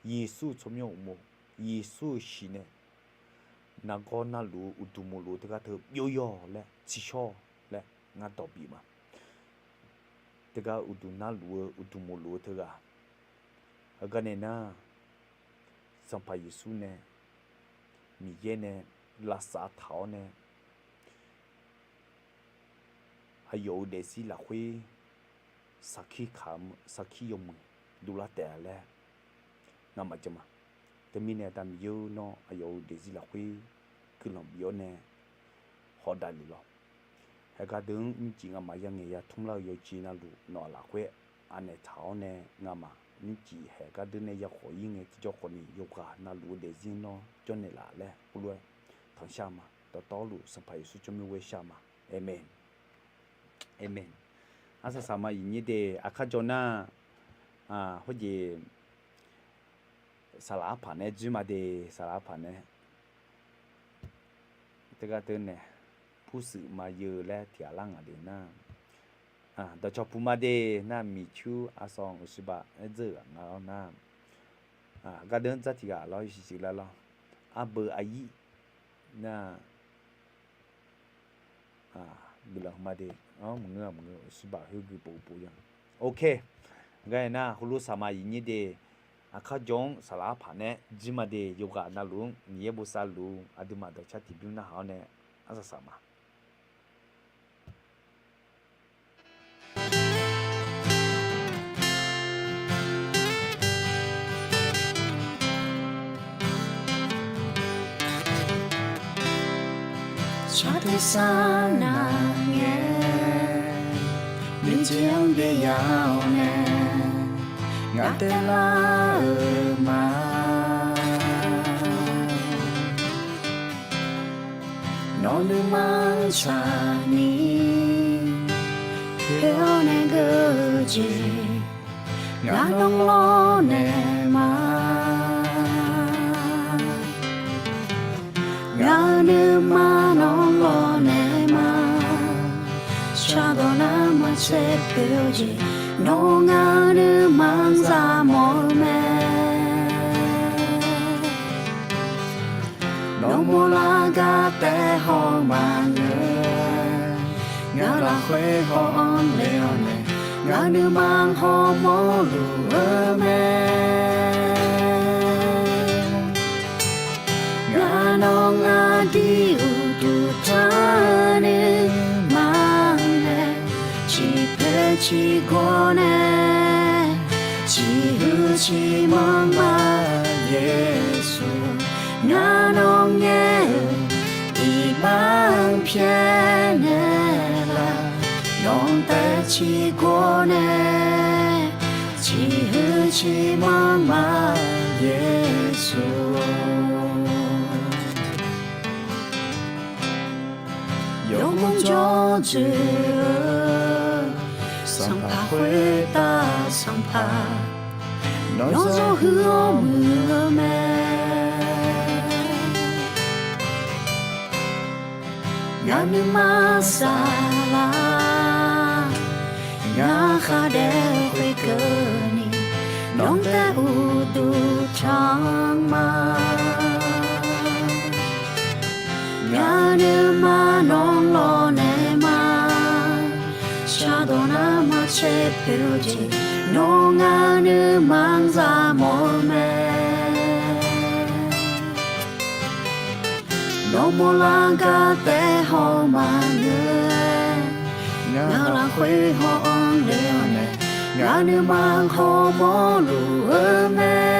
Yeqsur-euq tsawrmyanr uqmov, Yeqsur-euq shiq nae nargawr narluf-eu uqduq moqluf-eu teugar teu byov-ir-awq laer tsiqshawr-awq laer ngar dawq bif ma. Teugar uqduq narluf-eu uqduq moqluf-eu teughaq heugar nae nar, Sanqpaq Yeqsur nae Miqyaer nae lavsav taq-awr nae aqyawf-euq daefzir lafkhoer sarkir kaq-eu sarkir yawmuiq dovlar taef-a laer ngamaf jan ma. Teumirnae Aqda Miqyaer-or, nawr aqyawf-euq daefzir lafkhoer guiqlanq bif-awr nae hawdaq lef lawr. Haeqgar deuq-anr nymrcif ngamaf yangaeq ya tmr lar-eu yawjeq navluf nawq lafkhoer anaeq taq-awr nae ngamaf nymrcif haeqgar deuq nae yakhawf ir ngae tiqjawr khawfni yawqghaq navluf-eu daefzir nawr jawrnaeq laf laer heulof-aer tanqshar ma. Dawqtawvluf Sanqpaq Yeqsur tsawrmyanr ghoer shar ma. Aqmeq. Aqmeq. Arsaq saqma iqnyir de aqkar jawr nar, khoerjeq saqlaq arpaq nae dzoer ma de, saqlaq arpaq nae teugar teu nae purshuif ma yeu laer tiq ghaq lar ngaq de nar, dawqcawq puq ma de nar, miqcur arsaw uqshiba aer dzeur-euq ghaq nga-awr nar, gar deuq-anr dzar tiq ghaq lawr, yawshuif shuif lar lawr. Arbeu aqyir nar, guiqlanq ma de, maqngeur-a maqngeur, uqshiba khoergui pov pov ya. Ok, gar aer nar heulof saqma iqnyir de aqkar jawr-anr saqlaq arpaq nae jir ma de, yawqghaq navluf-anr Miqyaer bosav luf-eu aqduimaf dawqcar tiqbymr narhaq-awr nae Arsaq saq ma. Shar tersar nar ngae, nuijeq-anr byaev ya-awr nae, ngaq taev lar-euq ma. Nawr nuima-anr tsaqni, poeq-awr nae geur-eu jeq, ngaq nawr lawrnaeq ma. Ngaq-euq nuima nawr lawrnaeq ma. Shardawq nar maqtser poeq-eu jeq, nawr ngaq-euq nuima-anr zaq mawf-eu mae. Nawmaf lar gar taef haw maqngeur, ngaq lafkhoer haw-anr le-awr nae, ngaq nuima hawmawr luf-eu mae. Ngaq nawr ngaq dui uqduq tanr nuima nae, ciqpoeq ciqgawr nae, ciqhuiq ciqmanr ma. Yeqsur, ngaq nawr ngaer-eu iqbax-anr pyaeqnaeq laf, nawq-anr taef ciqgawr nae, ciqhuiq ciqmanr ma. Yeqsur, yawmuiq jawr dzoeq-eu Sanqpaq khoertav Sanqpaq, nawr zawr huiq-awr muiq-eu mae. Ngaq nuima saflar, ngaq khar daef khoerkeuvni, nawq-anr taef uqduq tanr ma. Ngaq nuima nawr lawrnaeq ma. Shardawq nar maqtser poeq-eu jeq, nawr ngaq nuima-anr zaq mawf-eu mae. Nawmaf lar gar taef haw maqngeur, ngaq lafkhoer haw-anr le-awr nae, ngaq nuima hawmawr luf-eu mae.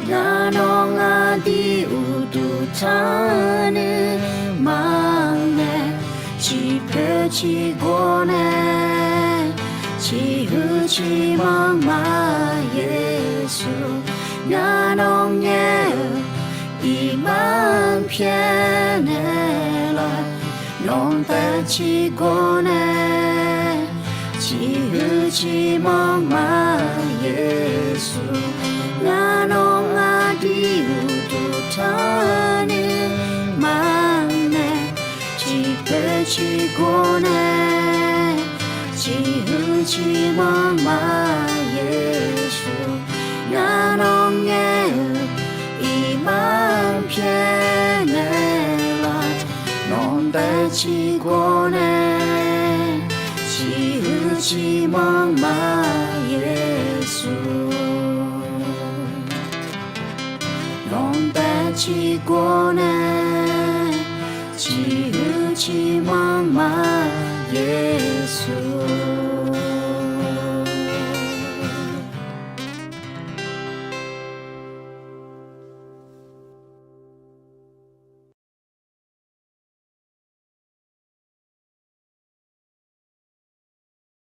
Ngaq nawr ngaq dui uqduq tanr nuima nae, ciqpoeq ciqgawr nae, ciqhuiq ciqmanr ma. Yeqsur, ngaq nawr ngaer-eu iqbax-anr pyaeqnaeq laf, nawq-anr taef ciqgawr nae, ciqhuiq ciqmanr ma. Yeqsur, ngaq nawr ngaq dui uqduq tanr nuima nae, ciqpoeq ciqgawr nae, ciqhuiq ciqmanr ma. Yeqsur, ngaq nawr ngaer-eu iqbax-anr pyaeqnaeq laf, nawq-anr taef ciqgawr nae, ciqhuiq ciqmanr ma. Yeqsur, nawq-anr taef ciqgawr nae, ciqhuiq ciqmanr ma. Yeqsur.